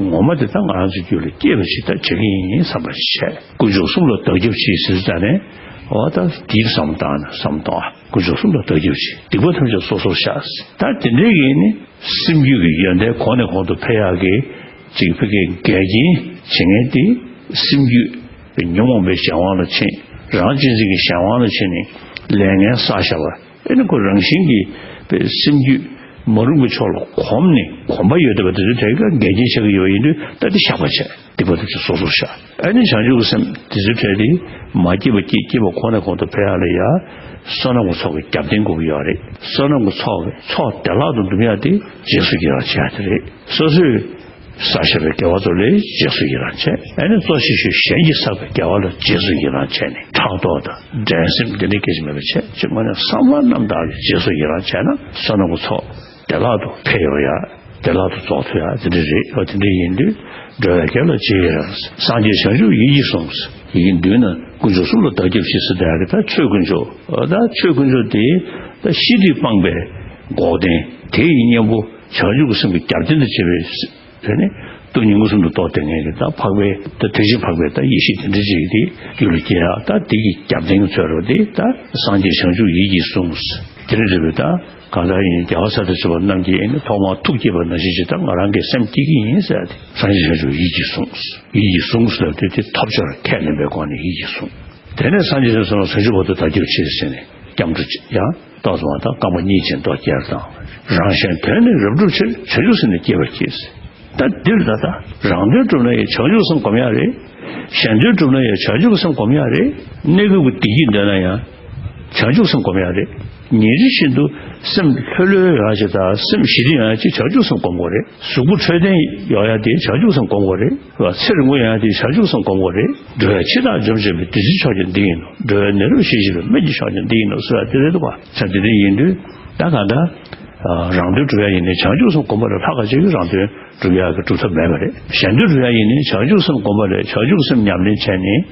ངོ་མ་དེ་ད་ང་རང་ཚོའི་རྒྱུད་ལ་སྐྱེས་པ་ཞིག་ད་བྱེད་ཀྱི་ཡིན་བསམ་པ་ཞིག་བྱས། དཀོན་མཆོག་གསུམ་ལ་བདག་སྐྱབས་མཆི་ཟེར་ཙང་ནས་འོ་ད་འདིར་བསམ་བཏང་ན་བསམ་གཏོང་ཨ། དཀོན་མཆོག་གསུམ་ལ་བདག་སྐྱབས་མཆི། སྡིག་པ་ཐམས་ཅད་སོ་སོར་བཤགས། ད་དེ་འདྲའི་གི་ནི་སེམས་རྒྱུད་ཀྱི་ཡོན་ཏན་གོང་ནས་གོང་དུ་འཕེལ་ཡག་གི་ཅིག་ཕ་གིའི་འགལ་རྐྱེན་བྱེད་མཁན་དེ་སེམས་རྒྱུད་ཀྱི་ཉོན་མོངས་པའི་གཞན་དབང་ལ་ཕྱིན། རང་གཅེས་འཛིན་གྱི་གཞན་དབང་ལ་ཕྱིན་ནས་ལས་ངན་བསགས་བཞག་པ། ཨེ་ནི་ཁོ་རང་བཞིན་གྱིས་པའི་སེམས་རྒྱུད་མ་རུངས་པའི་ཕྱོགས་ལ་གོམས་ནས་གོམས་པ་ཡོད་བསྡད་པ་དེ་ཚོའི་གྲས་ཀྱི་འགལ་རྐྱེན་ཆགས་ཀྱི་ཡོད་པ་ཡིན་དུས་ད་དེ་བཤགས་པ་བྱས། སྡིག་པ་ཐམས་ཅད་སོ་སོར་བཤགས། ཨ་ནི་བྱང་ཆུབ་ཀྱི་སེམས་དེ་ཚོའི་གྲས་དེ་མ་སྐྱེས་པ་སྐྱེས། སྐྱེས་པ་གོང་ནས་གོང་དུ་འཕེལ་ཡག་ལ་ཡ་བསོད་ནམས་ཀྱི་ཚོགས་ཀྱི་རྒྱབ་རྟེན་དགོས་ཀྱི་ཡོད་རེད། བསོད་ནམས་ཀྱི་ཚོགས་ཀྱི་ཚོགས་བདེ་བླག་ཏུ་འདུམ་ཡག་དེ་རྗེས་སུ་ཡི་རང་བྱེད་ཡག་དེ་རེད། སོ་སོས་བསགས་བཞག་པའི་དགེ་བ་ཚོ་ལ་རྗེས་སུ་ཡི་རང་བྱེད། ཨ་ནི་གཙོ་ཆེ་ཤོས་གཞན་གྱིས་བསགས་པའི་དགེ་བ་ལ་རྗེས་སུ་ཡི་རང་བྱས་ནས་ཕྲག་དོག་དང་འགྲན་སེམས་དེ་འདྲའི་སྐད་ཆ་མེད་པ་བྱས། ཅིག་དངོས་གནས་བསམ་བློ་རྣམ་དག་གིས་རྗེས་སུ་ཡི་རང་བྱས་ན་བསོད་ནམས་ཀྱི་ཚོགས་བདེ་བླག་ཏུ་འཕེལ་ཡོང་ཡག་བདེ་བླག་ཏུ་རྫོགས་ཐུབ་ཡ་དེ་འདྲ་རེད། འོ་དེ་འདྲ་ཡིན་དུས་འགྲོ་བའི་དགེ་ལ་རྗེས་ཡི་རང་། སངས་རྒྱས་བྱང་ཆུབ་ཡིད་ཀྱིས་བཟུང་། ཡི་གེ་མདུན་ན་དཀོན་མཆོག་གསུམ་ལ་བདག་སྐྱབས་མཆི་ཟེར་ད་གི་ད་ཆོས་དཀོན་མཆོག་ད་ཆོས་དཀོན་མཆོག་དེ་ད་ཤེས་སྒྲིབ་སྤངས་པའི་འགོག་བདེན། དེ་ཡི་གཉེན་པོ་བྱང་ཆུབ་ཀྱི་སེམས་ཀྱི་རྒྱབ་རྟེན་དུ་བྱས་པའི་དེ་ནི་སྟོང་ཉིད་མངོན་སུམ་དུ་རྟོགས་ལྡན་ངེས་ཀྱི་ད་འཕགས་པའི་ད་ཐེག་ཆེན་འཕགས་པའི་ད་ཡེ་ཤེས་དེ་འདྲ་ཅིག་དེ་རྒྱུད་ལ་སྐྱེ་ཡ་ད་དེ་གི་རྒྱབ་རྟེན་གྱི་ཚོད་རོ་དེ་ད་སངས་རྒྱས་བྱང་ཆུབ་ཡིད་ཀྱིས་བཟུང་། དེ་འདྲ་རེད་པས་ད་གང་ལྟར་ཡིན་རྒྱལ་བ་ཙཱ་བདེ་ཆེན་པ་རྣམས་ཀྱིས་ནི་ཐོག་མར་ཐུགས་བསྐྱེད་པ་ནང་བཞིན་ཅིག་ད་ང་རང་གི་སེམས་བསྐྱེད་ཀྱི་ཡིན་ཟེར་ཏེ་སངས་རྒྱས་བྱང་ཆུབ་ཡིད་ཀྱིས་བཟུང་། ཡིད་ཀྱིས་བཟུང་ཟེར་ཏེ་དེ་ཐོབ་ཆོག་ཁས་ལེན་པའི་སྒོ་ནས་ཡིད་ཀྱིས་བཟུང་། དེ་ནས་སངས་རྒྱས་བྱང་ཆུབ་ལ་བྱང་ཆུབ་བར་དུ་བདག་སྐྱབས་མཆི་ཟེར་ནས་སྐྱབས་འགྲོ་ཡང་ཏོག་ཙམ་དང་རྐང་པ་གཉིས་ཅན་ཏོག་བསྐྱལ་དང་། རང་གཞན་དོན་ནི་རབ་བསྒྲུབ་ཕྱིར། བྱང་ཆུབ་སེམས་ནི་བསྐྱེད་པར་གྱིས། ད་འདིར་ད་ལྟ་རང་དོན་བསྒྲུབ་ན་ཡང་བྱང་ཆུབ་སེམས་སྒོམ་ཡ་རེད། གཞན་དོན་བསྒྲུབ་ན་ཡང་བྱང་ཆུབ་སེམས་སྒོམ་ཡ་རེད། གནས་སྐབས་ཀྱི་བདེ་སྐྱིད་འདོད་ན་ཡང་བྱང་ཆུབ་སེམས་སྒོམ་ཡ་རེད། ཉིན་རེ་བཞིན་དུ་སེམས་ལྷོད་ལྷོད་ཡོང་ཡ་ཅིག་དང་སེམས་ཞི་བདེ་ཡོང་ཡ་ཅིག་བྱང་ཆུབ་སེམས་སྒོམ་དགོས་རེད། གཟུགས་པོ་འཕྲོད་བསྟེན་ཡོང་ཡ་དེ་བྱང་ཆུབ་སེམས་སྒོམ་དགོས་རེད། ཚེ་རིང་པོ་ཡོང་ཡ་དེ་བྱང་ཆུབ་སེམས་སྒོམ་དགོས་རེད། འགྲོ་བའི་འཆི་བདག་འཇོམས་བྱེད་པའི་བདུད་རྩིའི་མཆོག་ཀྱང་འདི་ཡིན་ནོ། འགྲོ་བའི་ནད་རབ་ཞི་བྱེད་པའི་སྨན་གྱི་མཆོག་ཀྱང་འདི་ཡིན་ནོ་ཟེར་བ་དེ་རེད་འདུག་བ། ས་དེ་འདྲ་ཡིན་དུས་ད་ག་འདྲ། རང་དོན་སྒྲུབ་ཡ་ཡིན་ནའི་བྱང་ཆུབ་སེམས་སྒོམ་པ་ལས་ལྷག་ག་ཅིག་རང་དོན་སྒྲུབ་ཡ་གི་སྒྲུབ་ཐབས་མེད་པ་རེད། གཞན་དོན་སྒྲུབ་ཡ་ཡིན་ནའི་བྱང་ཆུབ་སེམས་སྒོམ་པ་ལས་བྱང་ཆུབ་སེམས་ཉམས་ལེན་བྱས་ནས་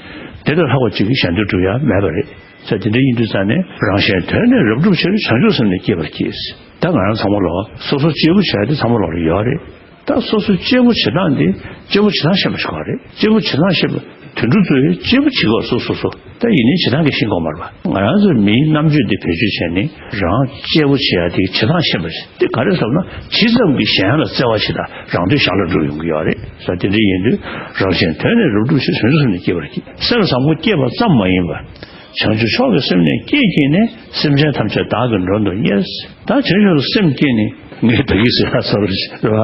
དེ་ལས་ལྷག་པ་ཅིག་གི་གཞན་དོན་སྒྲུབ་ཡ་མེད་པ་རེད། ས་དེ་འདྲ་ཡིན་དུས་ཙང་ནས་རང་གཞན་དོན་ནི་རབ་བསྒྲུབ་ཕྱིར། བྱང་ཆུབ་སེམས་ནི་བསྐྱེད་པར་གྱིས། ད་ང་རང་ཚང་མ་ལོག་སོ་སོ་གཅེས་པོ་བྱས་ཏེ་ཚང་མ་ལོག་ལ་ཡོད་རེད། ད་སོ་སོ་གཅེས་པོ་བྱེད་སྟངས་འདི་གཅེས་པོ་བྱེད་སྟངས་ཤེས་པ་ཞིག་དགོས་རེད། གཅེས་པོ་བྱེད་སྟངས་ཤེས་པ་དོན་གྲུབ་ཚོས་གཅེས་པོ་བྱེད་དགོས་སོ་སོ་སོ། ད་ཡིན་ནའི་བྱེད་སྟངས་ཀྱི་ཤེས་དགོས་མ་རེད་པ། ང་རང་ཚོའི་མིའི་རྣམ་དཔྱོད་འདི་བེད་སྤྱོད་བྱས་ནས་རང་གཅེས་པོ་བྱེད་ཡ་དེ་བྱེད་སྟངས་ཤེས་པ་རེད། དེ་ག་རེ་ཟེར་ན་ཇི་ཙམ་གྱིས་གཞན་ལ་བརྩེ་བ་ཞིག་དང་རང་དོན་གཞན་ལ་སྒྲུབ་ཡོང་གི་ཡོད་རེད། ས་དེ་འདྲ་ཡིན་དུས་རང་གཞན་དོན་ནི་རབ་བསྒྲུབ་ཕྱིར། བྱང་ཆུབ་སེམས་ནི་བསྐྱེད་པར་གྱིས། སེམས་བཟང་པོ་བསྐྱེད་པ་ཙམ་མ་ཡིན་པར། བྱང་ཆུབ་མཆོག་གི་སེམས་ནི་བསྐྱེད་བགྱིས་ནས། སེམས་ཅན་ཐམས་ཅད་བདག་གིས་མགྲོན་དུ་གཉེར། ད་བྱང་ཆུབ་སེམས་བསྐྱེད་ནས་ངས་བདག་གིས་ཟེར་ཡ་ཚོར་རེད་བ།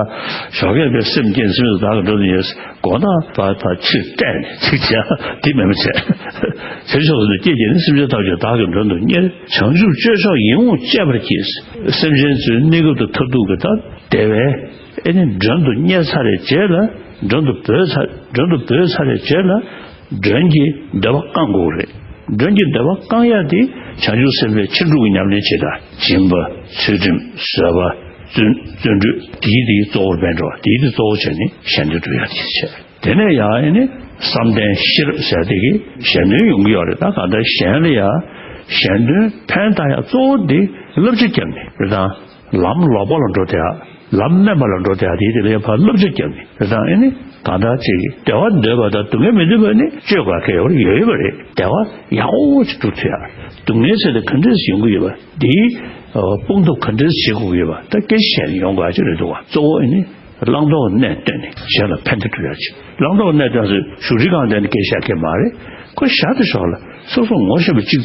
ཞོགས་ཀས་པའི་སེམས་བསྐྱེད་ནས་སེམས་ཅན་བདག་གིས་མགྲོན་དུ་གཉེར། མགོ་ནག་བ་དང་ཕྱིར་བལྟས་ནས་ཚིག་བྱས་དེ་མེད་མ་བྱས། བྱང་ཆུབ་སེམས་བསྐྱེད་བགྱིས་ནས། སེམས་ཅན་ཐམས་ཅད་བདག་གིས་མགྲོན་དུ་གཉེར། བྱང་ཆུབ་སྤྱོད་མཆོག་ཡིད་འོང་སྤྱད་པར་གྱིས། སེམས་ཅན་ཚོའི་གནས་སྐབས་དང་མཐར་ཐུག་གི་ད་བདེ་བའི་ཨེ་ནི་མགྲོན་དུ་གཉེར་ཚར་རེ་རྗེས་ལ། མགྲོན་དུ་བོས་ཚར་མགྲོན་དུ་བོས་ཚར་རེ་རྗེས་ལ། མགྲོན་གྱི་འདོད་པ་བསྐང་དགོས་རེད། མགྲོན་གྱི་འདོད་པ་བསྐང་ཡ་དེ་བྱང་ཆུབ་སེམས་དཔའི་ཕྱིན་དྲུག་གི་ཉམས་ལེན་བྱེད་དང་། སྦྱིན་པ། ཚུལ་ཁྲིམས། བཟོད་པ། བརྩོན་བརྩོན་འགྲུས། དེའི་དེའི་གཙོ་བོར་བས་འགྲོ་བ། དེའི་དེ་གཙོ་བོ་བྱས་ནས་གཞན་དོན་སྒྲུབ་ཡ་དེ་བྱས། དེ་ནས་ཡང་ཨེ་ནི་བསམ་གཏན་ཤེས་རབ་ཟེར་དེ་གི་གཞན་དོན་ཡོང་གི་ཡོད་རེད། ད་ག་འདྲ་གཞན་ལ་ཡ་གཞན་དོན་ཕན་བཏགས་ཡ་གཙོ་བོ་དེ་བསླབ་བྱ་བརྒྱབ་ནས་རེད་དང་། ལམ་ལོག་པ་ལ་འགྲོ་དེ་ཡ། ལམ་དམན་པ་ལ་འགྲོ་དེ་ཡ། དེའི་དེ་ལ་ཡ་ཕར་བསླབ་བྱ་བརྒྱབ་ནས་རེད་དང་། ཨེ་ནི་གང་ལྟར་ཅིག་བདེ་བ་འདོད་པ་དང་སྡུག་བསྔལ་མི་འདོད་པ་ནི་སྤྱོད་དགོས་ཀྱི་ཡོད་ཡོད་པ་རེད། བདེ་བ་ཡག་པོ་ཅིག་སྒྲུབ་ཐུབ་ཡ། སྡུག་བསྔལ་ཟེར་དེ་ག་འདྲས་ཡོང་གི་ཡོད་པ་དེའི་སྤོང་ཐབས་ག་འདྲས་བྱེད་དགོས་ཀྱི་ཡོད་པ་ད་སྐད་ཆ་བཤད་ནས་ཡོང་དགོས་ཡ་ཅིག་རེད་འདུག་བ། གཙོ་བོ་ཨེ་ནི་བླང་དོར་གནས་བསྟན་ནས་གཞན་ལ་ཕན་བདེ་སྒྲུབ་ཡ་ཅིག་བླང་དོར་གནས་བསྟན་ཟེར་བཞུགས་ཁྲི་སྒང་བསྡད་ནས་སྐད་ཆ་བཤད་མཁན་མ་རེད། ཁོ་ཞར་དུ་ཞོག་ལ་སོ་སོ་ངོ་ཤེས་པ་གཅིག་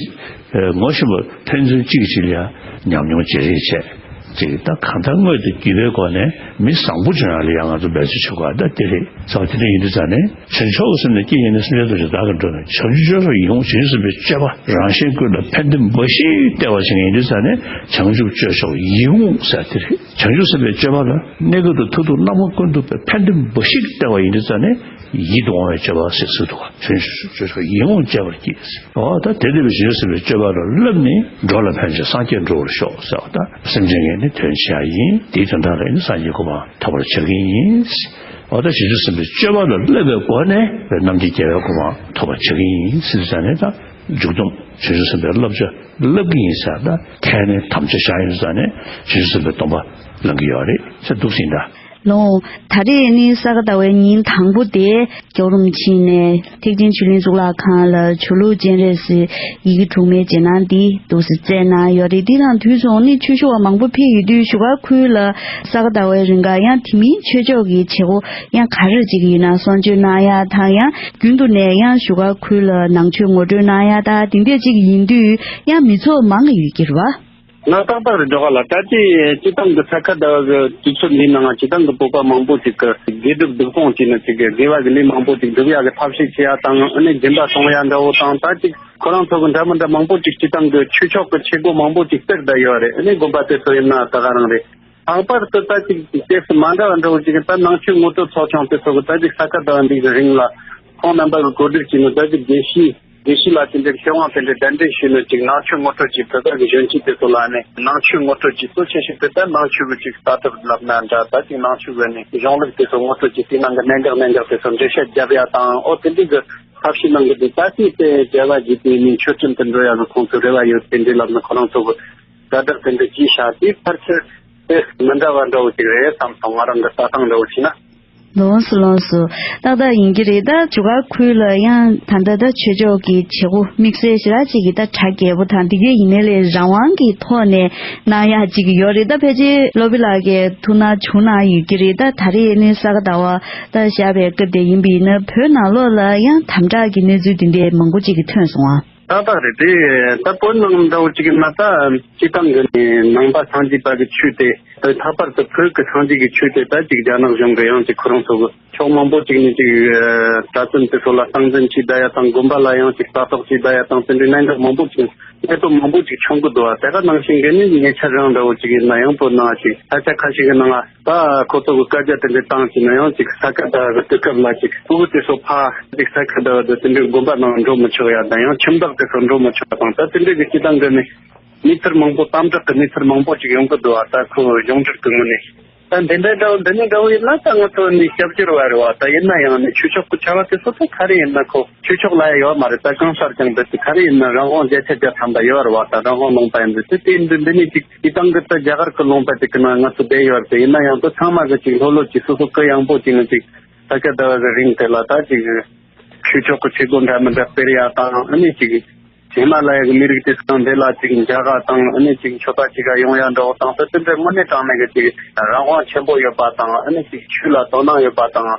ངོ་ཤེས་པ་ཕན་ཚུན་གཅིག་གིས་གཅིག་ལ་ཡང་ཉམས་མྱོང་བརྗེ་རེས་བྱས། ཅིག་ད་གང་ལྟར་དངོས་དང་བརྒྱུད་པའི་སྒོ་ནས་མི་བཟང་པོ་བྱུང་ཡ་ལ་ཡང་ང་ཚོ་འབད་རྩོལ་བྱེད་དགོས་ད་དེ་རེད། ས་བ་དེ་འདྲ་ཡིན་དུས་ཙང་ནས་བྱང་ཆུབ་སེམས་ནི་བསྐྱེད་བགྱིས་ནས། སེམས་ཅན་ཐམས་ཅད་བདག་གིས་མགྲོན་དུ། བྱང་ཆུབ་སྤྱོད་མཆོག་ཡིད་འོང་། བྱང་ཆུབ་སེམས་དཔའི་སྤྱོད་པ་རང་གཞན་ཀུན་ལ་ཕན་བདེ་འབའ་ཞིག་སྟེར་བ་ཞིག་ཡིན་དུས་ཙང་ནས་བྱང་ཆུབ་སྤྱོད་མཆོག་ཡིད་འོང་ཟེར་དེ་རེད། བྱང་ཆུབ་སེམས་དཔའི་སྤྱོད་པ་ལ་གནས་སྐབས་དང་མཐར་ཐུག་རྣམ་པ་ཀུན་ཏུ་ཕན་བདེ་འབའ་ཞིག་སྟེར་བ་ཡིན་དུས་ཙང་ནས་ཡིད་དུ་འོང་བའི་སྤྱོད་པ་ཟེར་ཚུལ་འདུག་བ། བྱང་ཆུབ་སྤྱོད་མཆོག་ཡིད་འོང་སྤྱད་པར་གྱིས། འོ་ད་དེ་ལྟ་བུའི་བྱང་ཆུབ་སེམས་དཔའི་སྤྱོད་པ་ལ་བསླབས་ནས་འགྲོ་ལ་ཕན་ཕྱིར་སངས་རྒྱས་འགྲུབ་པར་ཤོག་ཟེར་བ་དང་། སེམས་ཅན་གྱི་ནི་དོན་བྱེད་ཡ་ཡིན། དེའི་དོན་དག་ལ་ནི་སངས་རྒྱས་གོ་འཕང་ཐོབ་པར་བྱ་གི་ཡིན། འོ་ད་བྱང་ཆུབ་སེམས་དཔའི་སྤྱོད་པ་ལ་བསླབ་པའི་སྒོ་ནས་རྣམ་མཁྱེན་རྒྱལ་བའི་གོ་འཕང་ཐོབ་པར་བྱ་གི་ཡིན་ཟེར་ཙང་ནས། ད་མཇུག་སྡོམ་བྱང་ཆུབ་སེམས་དཔའི་བསླབ་བྱ་བསླབ་ཀྱི་ཡིན་ཟེར། ད་ཐད་ནས་དམ་བཅའ་བཞག་ཡོད་ཙང་ནས་བྱང་ཆུབ་སེམས་དཔའི་སྡོམ་པ་བླང་གི་ཡོད་རེད་ཟེར་འདུག་ཟིན་ད། ལོ། ད་རེས་ནི་ས་ག་ཟླ་བའི་ཉིན་དང་པོ་དེ་རྒྱལ་བ་རིན་པོ་ཆེ་ནས་ཐེག་ཆེན་ཆོས་གླིང་གཙུག་ལག་ཁང་ལ་ཆོས་ལུགས་སྤྱན་རས་གཟིགས་ཡི་གེ་དྲུག་མའི་རྗེས་གནང་འདི་འདུག་སེ་བསྩལ་གནང་ཡོད་རེད། འདི་དང་དུས་མཚུངས་ནི་ཆོས་ཞུ་བ་མང་པོ་ཕེབས་ཡོད་དུས་བཞུགས་སྒར་ཁུལ་ལ་ས་ག་ཟླ་བའི་རིང་ག་ཡང་དེ་མིན་ཆོས་ཕྱོགས་ཀྱི་བྱེད་སྒོ་ཡང་ག་རེ་ཅིག་ཡིན་ན་གསུང་ཆོས་གནང་ཡ་དང་། ཡང་རྒྱུན་དུ་ནས་ཡང་བཞུགས་སྒར་ཁུལ་ལ་ནང་ཆོས་ངོ་སྤྲོད་གནང་ཡ་དང་དེ་འདྲས་ཅིག་ཡིན་དུས་ཡང་མི་ཚོགས་མང་གི་ཡོད་ཀྱི་རེད་བ། ང་ཏག་ཏག་རེད་འགྲོ་ག་ལ། ད་ཅི་སྤྱི་བཏང་གི་ས་ག་ཟླ་བ་གི་དུས་ཚོད་འདིའི་ནང་སྤྱི་བཏང་གི་བོད་པ་མང་པོ་ཅིག་གི་དགེ་སྒྲུབ་སྡིག་སྤོང་བྱས་ནས་ཅིག་གི་དགེ་བ་གི་ལས་མང་པོ་ཅིག་སྒྲུབ་ཡ་གི་ཐབས་ཤེས་བྱེད་ཡ་དང་། ཨ་ནི་སྦྱིན་པ་གཏོང་ཡ་འདྲ་བོ་དང་། ད་ཅིག་ཁོ་རང་ཚོ་གི་འདྲ་མི་འདྲ་མང་པོ་ཅིག་སྤྱི་བཏང་གི་ཆོས་ཕྱོགས་གི་བྱེད་སྒོ་མང་པོ་ཅིག་བརྩེགས་བསྡད་ཡོད་རེད། ཨ་ནི་དགོན་པ་དེ་ཚོ་ཡིན་ན་ད་ག་རང་རེད། ལྷག་པར་དུ་ད་ཅིག་ཏོག་ཙམ་མ་འདྲ་བ་འདྲ་བོ་ཅིག་ད་ནང་ཆོས་ངོ་སྤྲོད་ཚོགས་ཆུང་དེ་ཚོ་གི་ད་ཅིག་ས་ག་ཟླ་བ་འདི་གི་རིང་ལ་ཁོང་རྣམ་པ་གི་གོ་སྒྲིག་བྱས་ནས་ད་ཅིག་དགེ་བཤེས། ཡེ་ཤུ་ལ་དེ་འདྲའི་ཤེས་དབང་དེ་འདྲའི་གདན་འདྲེན་ཞུས་ནས་ཅིག་ནང་ཆོས་ངོ་སྤྲོད་ཀྱིས་བོད་པ་གི་གཞོན་སྐྱེས་དེ་ཚོ་ལ་ནི་ནང་ཆོས་ངོ་སྤྲོད་ཀྱིས་གཙོ་ཆེ་ཤོས་དེ་ལྟར་ནང་ཆོས་ཀྱི་ཅིག་ལྟ་གྲུབ་ལབ་ན་འདྲ། ད་ཅིག་ནང་ཆོས་ཀྱི་ནི་གཞུང་ལུགས་དེ་ཚོ་ངོ་སྤྲོད་ཀྱིས་དེའི་ནང་གི་གནད་འགག་གནད་འགག་དེ་ཚོ་འགྲེལ་བཤད་རྒྱབ་ཡ་དང་། ཨོ་དེ་འདྲའི་གི་ཐབས་ཤེས་གནང་གི་འདུག་ད་ཅིག་དེ་རྒྱལ་བ་དགྱེས་པའི་ནི་མཆོད་སྤྲིན་དུ་འགྲོ་ཡ་གི་ཁོང་ཚོའི་རེ་བ་ཡོད། དེ་འདྲའི་ལབ་ན་ཁོ་རང་ཚོ་གི་གྲ་སྒྲིག་དེ་འདྲ་གྱིས་བཞག་དེའི་ཕལ་ཆེར་དེ་མི་འདྲ་བ་འདྲ་བོ་ཅིག་རེད་བསམ་སོང་། ང་རང་གི་ལྟ་སྟངས་འདྲ་བོ་བྱས་ན། ལོངས་སུ་ལོངས་སུ། ཏག་ཏག་ཡིན་གྱི་རེད། ད་བཞུགས་སྒར་ཁུལ་ལ་ཡང་ད་ལྟ་ད་ཆོས་ཕྱོགས་ཀྱི་བྱེད་སྒོ་དམིགས་བསལ་ཞེ་དྲག་ཅིག་གི་ད་གྲ་རྒྱས་པོ་དང་དེ་གའི་ཡིན་ནའི་ལས་རང་དབང་གི་ཐོག་ནས་གནང་ཡག་ཅིག་ཡོད་རེད། ད་ཕལ་ཆེར་སློབ་དཔོན་ལགས་ཀྱིས་ཐུགས་སྣང་བྱུང་གནང་ཡོད་ཀྱི་རེད། ད་ད་རེས་ནི་ས་ག་ཟླ་བ་ད་བཞག་པའི་སྐབས་དེ་ཡིན་པ་ཡིན་ན་བོད་ནང་ལོགས་ལ་ཡང་དམ་དྲག་གི་གནས་ཚུལ་དེ་འདྲའི་མང་པོ་ཅིག་གི་ཐོན་སོང་ཨ། ཏག་ཏག་རེད་དེ། ད་བོད་ནང་འདྲ་བོ་ཅིག་ཡིན་ན་ད་སྤྱི་བཏང་གི་ནི་ནང་པ་སངས་རྒྱས་པ་གི་ཆོས་དེ། ད་ལྷག་པར་དུ་བོད་ཀྱི་སངས་རྒྱས་ཀྱི་ཆོས་དེ་ད་ཅིག་རྒྱ་ནག་གཞུང་གི་ཡང་ཅིག་ཁོ་རང་ཚོ་གི་ཕྱོགས་མང་པོ་ཅིག་ནས་ཅིག་གྲྭ་བཙུན་དེ་ཚོ་ལ་སྟངས་འཛིན་བྱས་བསྡད་ཡ་དང་། དགོན་པ་ལ་ཡང་ཅིག་ལྟ་རྟོག་བྱས་བསྡད་ཡ་དང་། དེ་འདྲའི་གནད་འགག་མང་པོ་ཅིག་གནད་དོན་མང་པོ་ཅིག་བྱུང་གི་འདུག་བ། དེ་ག་ནང་བཞིན་གི་ནི་ཉེ་ཆར་རང་འདྲ་བོ་ཅིག་ཡིན་ན་ཡང་བོད་ནང་ཅིག་ས་ཆ་ཁ་ཤས་ཀྱི་ནང་ལ་ད་ཁོ་ཚོ་གི་བཀའ་རྒྱ་དེ་འདྲའི་བཏང་བྱས་ན་ཡང་ཅིག་ས་ག་ཟླ་བ་གི་དུས་སྐབས་ལ་ཅིག་ཕྲུ་གུ་དེ་ཚོ་ཕ་ཅིག་ས་ག་ཟླ་བ་དེ་དེ་འདྲའི་དགོན་པ་ནང་འགྲོ་མི་ཆོག་ཡ་དང་། ཡང་ཁྱིམ་བདག་དེ་ཚོ་འགྲོ་མི་ཆོག་པ་དང་། ད་དེ་འདྲའི་གི་སྤྱི་བཏང་གི་ནི་གནས་ཚུལ་མང་པོ་དམ་དྲག་གི་གནས་ཚུལ་མང་པོ་ཅིག་ཡོང་གི་འདུག་བ། ད་ཁོ་གཞུང་འབྲེལ་གི་ངོས་ནས་ད་འདི་འདྲ་འདྲ་བོ་འདི་ནི་འདྲ་བོ་ཡིན་ན་ད་ང་ཚོ་ནི་སྐྱབས་བཅོལ་བ་རེད་བ། ད་ཡིན་ན་ཡང་ནི་ཆོས་ཕྱོགས་ཀྱི་ཆ་བ་དེ་ཚོ་ད་ག་རེ་ཡིན་ན་ཁོ་ཆོས་ཕྱོགས་ལ་ཡ་ཡོད་མ་རེད། ད་གང་ཟག་ཀྱང་འདི་དེ་ག་རེ་ཡིན་ན་རང་དབང་བརྒྱ་ཆ་བརྒྱ་ཐམ་པ་ཡོད་རེད་བ། ད་རང་དབང་ལུང་པ་ཡིན་འདི་དེ་དེ་འདི་འདི་ནི་ཅིག་དེ་དང་གི་ད་རྒྱ་གར་གི་ལུང་པ་དེ་གི་ནང་ང་ཚོ་བསྡད་ཡོད་རེད། དེ་ཡིན་ན་ཡང་ད་ཚང་མ་གི་ཅིག་ལྷོད་ལྷོད་ཀྱིས་སོ་སོ་གུ་ཡངས་པོ་ཅིག་ནི་ཅིག་ས་ག་ཟླ་བ་གི་རིང་དེ་ལ་ད་ཅིག་ཆོས་ཕྱོགས་ཀྱི་བྱེད་སྒོ་འདྲ་མི་འདྲ་སྤེལ་ཡ་དང་། ཨ་ནི་ཅིག་ཧི་མ་ལ་ཡ་གི་མི་རིགས་དེ་ཚོ་དང་འབྲེལ་ལ་ཅིག་མཇལ་ཁ་དང་། ཨ་ནི་ཅིག་མཆོད་པ་ཅིག་ག་ཡོང་ཡ་འདྲ་བོ་དང་། ད་དེ་འདྲའི་དངོས་གནས་དྲང་གནས་གི་ཅིག་རང་དབང་ཆེན་པོ་ཡོད་པ་དང་། ཨ་ནི་ཅིག་ཆོས་ལ་དོ་སྣང་ཡོད་པ་དང་།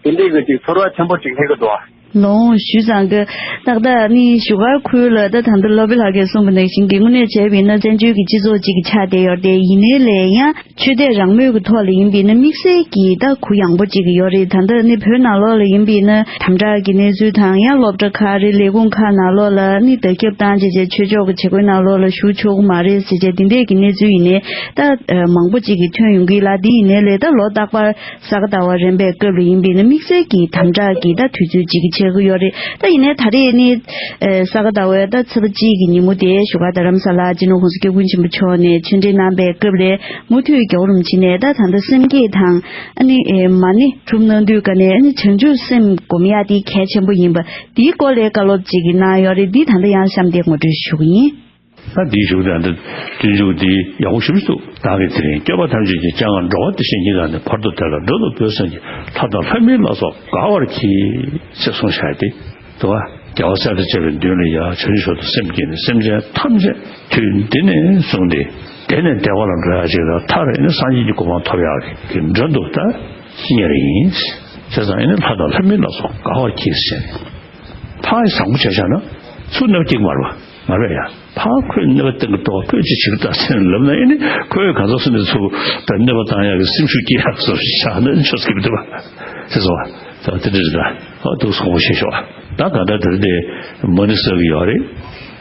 དེ་འདྲའི་གི་ཅིག་ཚོར་བ་ཆེན་པོ་ཅིག་སླེབས་གི་འདུག་བ། ལོངས་ཞུས་ཙང་གི་ཏག་ཏག་ནི་བཞུགས་སྒར་ཁུལ་ལ་ད་ད་ལྟ་སློབ་དཔོན་ལགས་ཀྱིས་གསུངས་པ་ནང་བཞིན་གྱི་དངོས་གནས་བྱས་པ་ཡིན་ན་བཙན་བྱོལ་གྱི་སྤྱི་ཚོགས་ཅིག་ཆགས་བསྡད་ཡོད་རེད། དེ་ཡིན་ནའི་ལས་ཡང་ཆོས་དད་རང་མོས་ཀྱི་ཐོག་ལ་ཡིན་པ་ཡིན་ན་དམིགས་བསལ་གྱིས་ད་གུ་ཡངས་པོ་ཅིག་ཡོད་རེད། ད་ལྟ་ནི་བོད་ནང་ལོགས་ལ་ཡིན་པ་ཡིན་ན་དམ་དྲག་གི་གནས་ཚུལ་དང་། ཡང་སློབ་གྲྭ་ཁག་རེད། ལས་ཁུངས་ཁག་ནང་ལོགས་ལ་ནི་བརྡ་ཁྱབ་བཏང་བྱས་བྱས་ཆོས་ཕྱོགས་ཀྱི་བྱེད་སྒོའི་ནང་ལོགས་ལ་ཞུགས་ཆོག་གི་མ་རེད་ཟེར་བྱས་དེ་འདྲས་ཀྱི་གནས་ཚུལ་ཡིན་ནའི་ད་མང་པོ་ཅིག་གིས་ཐོན་ཡོང་གི་ལ། དེ་ཡིན་ནའི་ལས་ད་ལོ་རྟག་པར་ས་ག་ཟླ་བ་རན་པའི་སྐབས་ལ་ཡིན་པ་ཡིན་ན་དམིགས་བསལ་གྱིས་དམ་དྲག་གི་ད་དུས་ཚོད་ཅིག་ཆགས་ཀྱི་ཡོད་རེད། ད་ཡིན་ནའི་ད་རེས་ནི་ས་ག་ཟླ་བའི་ད་ཚེས་པ་གཅིག་གི་ཉིན་མོ་དེ་བཞུགས་སྒར་རྡ་རམ་ས་ལར་སྤྱི་ནོར་༸གོང་ས་༸སྐྱབས་མགོན་ཆེན་པོ་མཆོག་ནས་ཆོས་འབྲེལ་གནང་པའི་སྐབས་ལ་མུ་མཐུད་རྒྱལ་བ་རིན་པོ་ཆེ་ནས་ད་ད་ལྟ་སེམས་བསྐྱེད་དང་། ཨ་ནི་མ་ཎི་སྒྲུབ་གནང་དུས་ག་ནས་ཨ་ནི་བྱང་ཆུབ་སེམས་སྒོམ་ཡག་དེ་གལ་ཆེན་པོ་ཡིན་པ་དེའི་སྐོར་ལ་བཀའ་སློབ་ཅིག་གནང་ཡོད་རེད། འདི་ད་ལྟ་ཡང་གཤམ་དེ་ངོ་སྤྲོད་ཞུ་གི་ཡིན། ད་འདིའི་གཞུག་དེ་ཨ་ནི་སྤྱོད་འཇུག་འདི་ཡག་པོ་ཞེ་པོ་ཅིག་འདུག་བདག་གིས་དེ་རིང་སྐྱོབ་པ་ཐམས་ཅད་ཀྱི་སྤྱན་སྔར་འགྲོ་བ་འདི་བཞིན་ཉིད་ལ་ནི་བར་དུ་བདེ་ལ་འགྲོ་དང་འདོད་སེམས་ཀྱིས་ལྷ་དང་ལྷ་མིན་ལ་སོགས་དགའ་བར་གྱིས་ཞེས་གསུངས་བཞག་སྟེ། དུ་བ། རྒྱལ་བ་སྲས་དང་བཅས་པའི་མདུན་ལ་ཡང་བྱང་ཆུབ་མཆོག་ཏུ་སེམས་བསྐྱེད་ནས་སེམས་ཅན་ཐམས་ཅད་དུས་འདི་ནས་བཟུང་སྟེ་བདེ་ནས་བདེ་བ་ལ་འགྲོ་ཡག་ཅིག་དང་། མཐར་ནི་སངས་རྒྱས་ཀྱི་གོ་འཕང་ཐོབ་ཡག་གི་མགྲོན་དུ་ད་གཉེར་ཡིན། བྱས་ཙང་ཨ་ནི་ལྷ་དང་ལྷ་མིན་ལ་སོགས་དགའ་བར་གྱིས་ཟེར། ཕར་བཟང་པོ་བྱས་བཞག་ན་ཚུར་གནོད་པ་སྐྱེལ་གྱི་མ་རེད་པ། མ་རེད་ཡ། ཕར་ཁོས་གནོད་པ་བཏང་གི་འདུག་ཁོས་ཅི་བྱེད་ཀྱི་འདུག་ཟེར་ལབ་ན། ཨ་ནི་ཁོས་གང་ཟག་སུ་ནས་ཚུར་ད་གནོད་པ་བཏང་ཡག་གི་སེམས་ཤུགས་སྐྱེ་ཡག་བཟོ་བཞག་ན་ཆོག་ཟེར་གྱི་མི་འདུག་པ། ཟེར་སོང་བ། ད་དེ་འདྲ་རེད་ད། ཨ་འདུག་སེ་གོང་བཤད་ཤོག་ད་ག་ད་དེར་དེ་མ་ཎི་ཟེར་གྱི་ཡོད་རེད།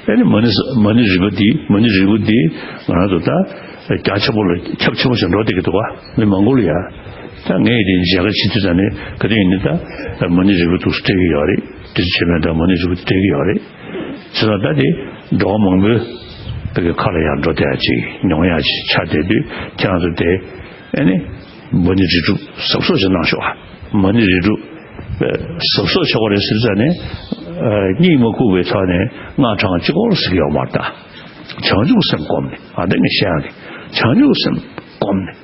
ཨ་ནི་མ་ཎི་ཟེར་མ་ཎི་རིལ་བུ་འདི་མ་ཎི་རིལ་བུ་འདི་ང་རང་ཚོ་ད་རྒྱ་ཆེན་པོ་ལ་ཁྱབ་ཆེན་པོ་ཞིག་འགྲོ་བསྡད་ཀྱི་འདུག་པ། མི་མང་པོ་ལ་ཡ། ད་ངས་དེ་མཇལ་ཁ་བྱེད་དུས་ཙམ་ནས་ག་དུས་ཡིན་ནའི་ད་མ་ཎི་རིལ་བུ་འདུག་སེ་སྤྲད་ཀྱི་ཡོད་རེད། དེ་ཚོ་བྱེད་མེད་ད་མ་ཎི་རིལ་བུ་སྤྲད་ཀྱི་ཡོད་རེད། བྱས་ཙང་ད་དེ་འགྲོ་བ་མང་པོའི་བོད་ཀྱི་ཁ་ལ་ཡང་འགྲོ་བསྡད་ཡ་ཅིག་མྱོང་ཡ་ཅིག་ཆགས་བསྡད་དུས། ཁྱེད་རང་ཚོ་དེ་ཨ་ནི་མ་ཎི་རིལ་སྒྲུབ་གཟབ་གཟབ་ཅིག་གནང་ཤོག་མ་ཎི་རིལ་སྒྲུབ་གཟབ་གཟབ་བྱེད་དགོས་རེད་ཟེར་ཙང་ནས། ཨ་སྙིང་མ་ཁུག་པའི་ཐོག་ནས་སྔགས་བགྲང་གཅིག་པོ་ཟེར་གྱི་ཡོད་མ་རེད་ད། བྱང་ཆུབ་སེམས་བསྒོམས་ནས། ཨ་ད་ངས་བཤད་ཡ་གི་བྱང་ཆུབ་སེམས་བསྒོམས་ནས་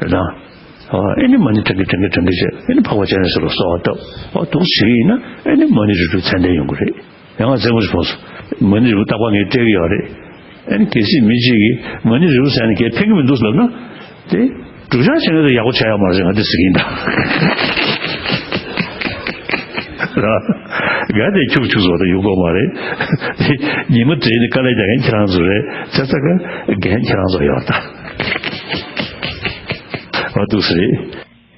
རེད་ད། ཨ་ནི་མ་ཎི་བགྲང་གི་བགྲང་གི་བགྲང་གི་བྱས། ཨ་ནི་འཕགས་པ་སྤྱན་རས་གཟིགས་ལ་གསོལ་བ་བཏབ། ཨ་འདུག་སེ་བྱེད་ཀྱི་ཡིན་ན་ཨ་ནི་མ་ཎི་རིལ་སྒྲུབ་ཚད་ལྡན་ཡོང་གི་རེད། ཡང་ང་རྩེད་མོ་ཞིག་ཕོག་སོང་། མ་ཎི་རིལ་བུ་རྟག་པར་ངས་སྤྲད་ཀྱི་ཡོད་རེད། ཨ་ནི་གལ་སྲིད་མི་གཅིག་གིས་མ་ཎི་རིལ་བུ་ཟེར་ནས་ཁས་ལེན་གྱི་མི་འདུག་ལབ་ན། དེ་སྒྲུབ་བྱ་བྱེད་ན་དེ་ཡག་པོ་བྱས་ཡོད་མ་རེད་ཟེར་ང་དེ་ཟེར་གྱི་ཡིན་ད། ར། ག་དེ་ཁྱུག་ཁྱུག་བཟོ་དེ་ཡོང་གི་མ་རེད། དེ་ཉི་མ་དྲན་ནས་དཀའ་ལས་རྒྱག་མཁན་ཁྱེད་རང་ཚོ་རེད། བྱས་ཙང་ཀ་འགན་ཁྱེད་རང་ཚོ་ཡོད་ད། འོ་འདུག་སེ་རེད།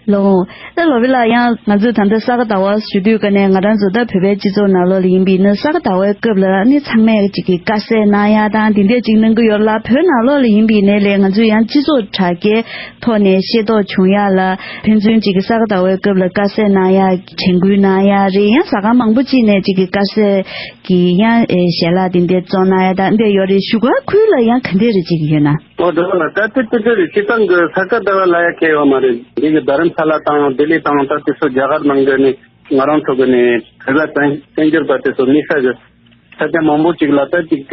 ལོ། ད་ལོ་བི་ལ་ཡང་ང་ཚོས་ད་ལྟ་ས་ག་ཟླ་བ་ཞུ་དུས་ཀ་ནས་ང་རང་ཚོ་ད་བོད་པའི་སྤྱི་ཚོགས་ནང་ལོགས་ལ་ཡིན་པ་ཡིན་ན་ས་ག་ཟླ་བའི་སྐབས་ལ་ནི་ཚང་མས་ཅིག་གི་དཀའ་སེལ་གནང་ཡ་དང་དེ་འདྲས་ཅིག་གནང་གི་ཡོད་ལ། བོད་ནང་ལོགས་ལ་ཡིན་པ་ཡིན་ནའི་ལས་ང་ཚོས་ཡང་སྤྱི་ཚོགས་དྲ་རྒྱའི་ཐོག་ནས་ཤེས་རྟོགས་བྱུང་ཡ་ལ་ཕན་ཚུན་ཅིག་གི་ས་ག་ཟླ་བའི་སྐབས་ལ་དཀའ་སེལ་གནང་ཡ་དྲན་སྐུལ་གནང་ཡ་རེད། ཡང་ཟ་ཁང་མང་པོ་ཅིག་ནས་ཅིག་གི་དཀའ་སེལ་གྱི་ཡང་ཨེ་ཞལ་ལག་དེ་འདྲས་བཙོང་གནང་ཡ་དང་འདྲས་ཡོད་རེད། བཞུགས་སྒར་ཁུལ་ལ་ཡང་ག་འདྲས་རེད་ཅིག་ཡོད་ན། ཨོ་འདྲ་བ་ལ་ད་དེ་དེ་འདྲ་རེད། སྤྱི་བཏང་གི་ས་ག་ཟླ་བ་ལ་ཡ་གལ་ཡོད་མ་རེད། འདི་གི་རྡ་རམ་ས་ལ་དང་ལྡི་ལི་དང་ད་དེ་ཚོ་རྒྱ་གར་ནང་གི་ནི་ང་རང་ཚོ་གི་ནི་བོད་པ་བཙན་བཙན་བྱོལ་བ་དེ་ཚོ་དམིགས་བསལ་གི་ས་ཆ་མང་པོ་ཅིག་ལ་ད་ཅིག་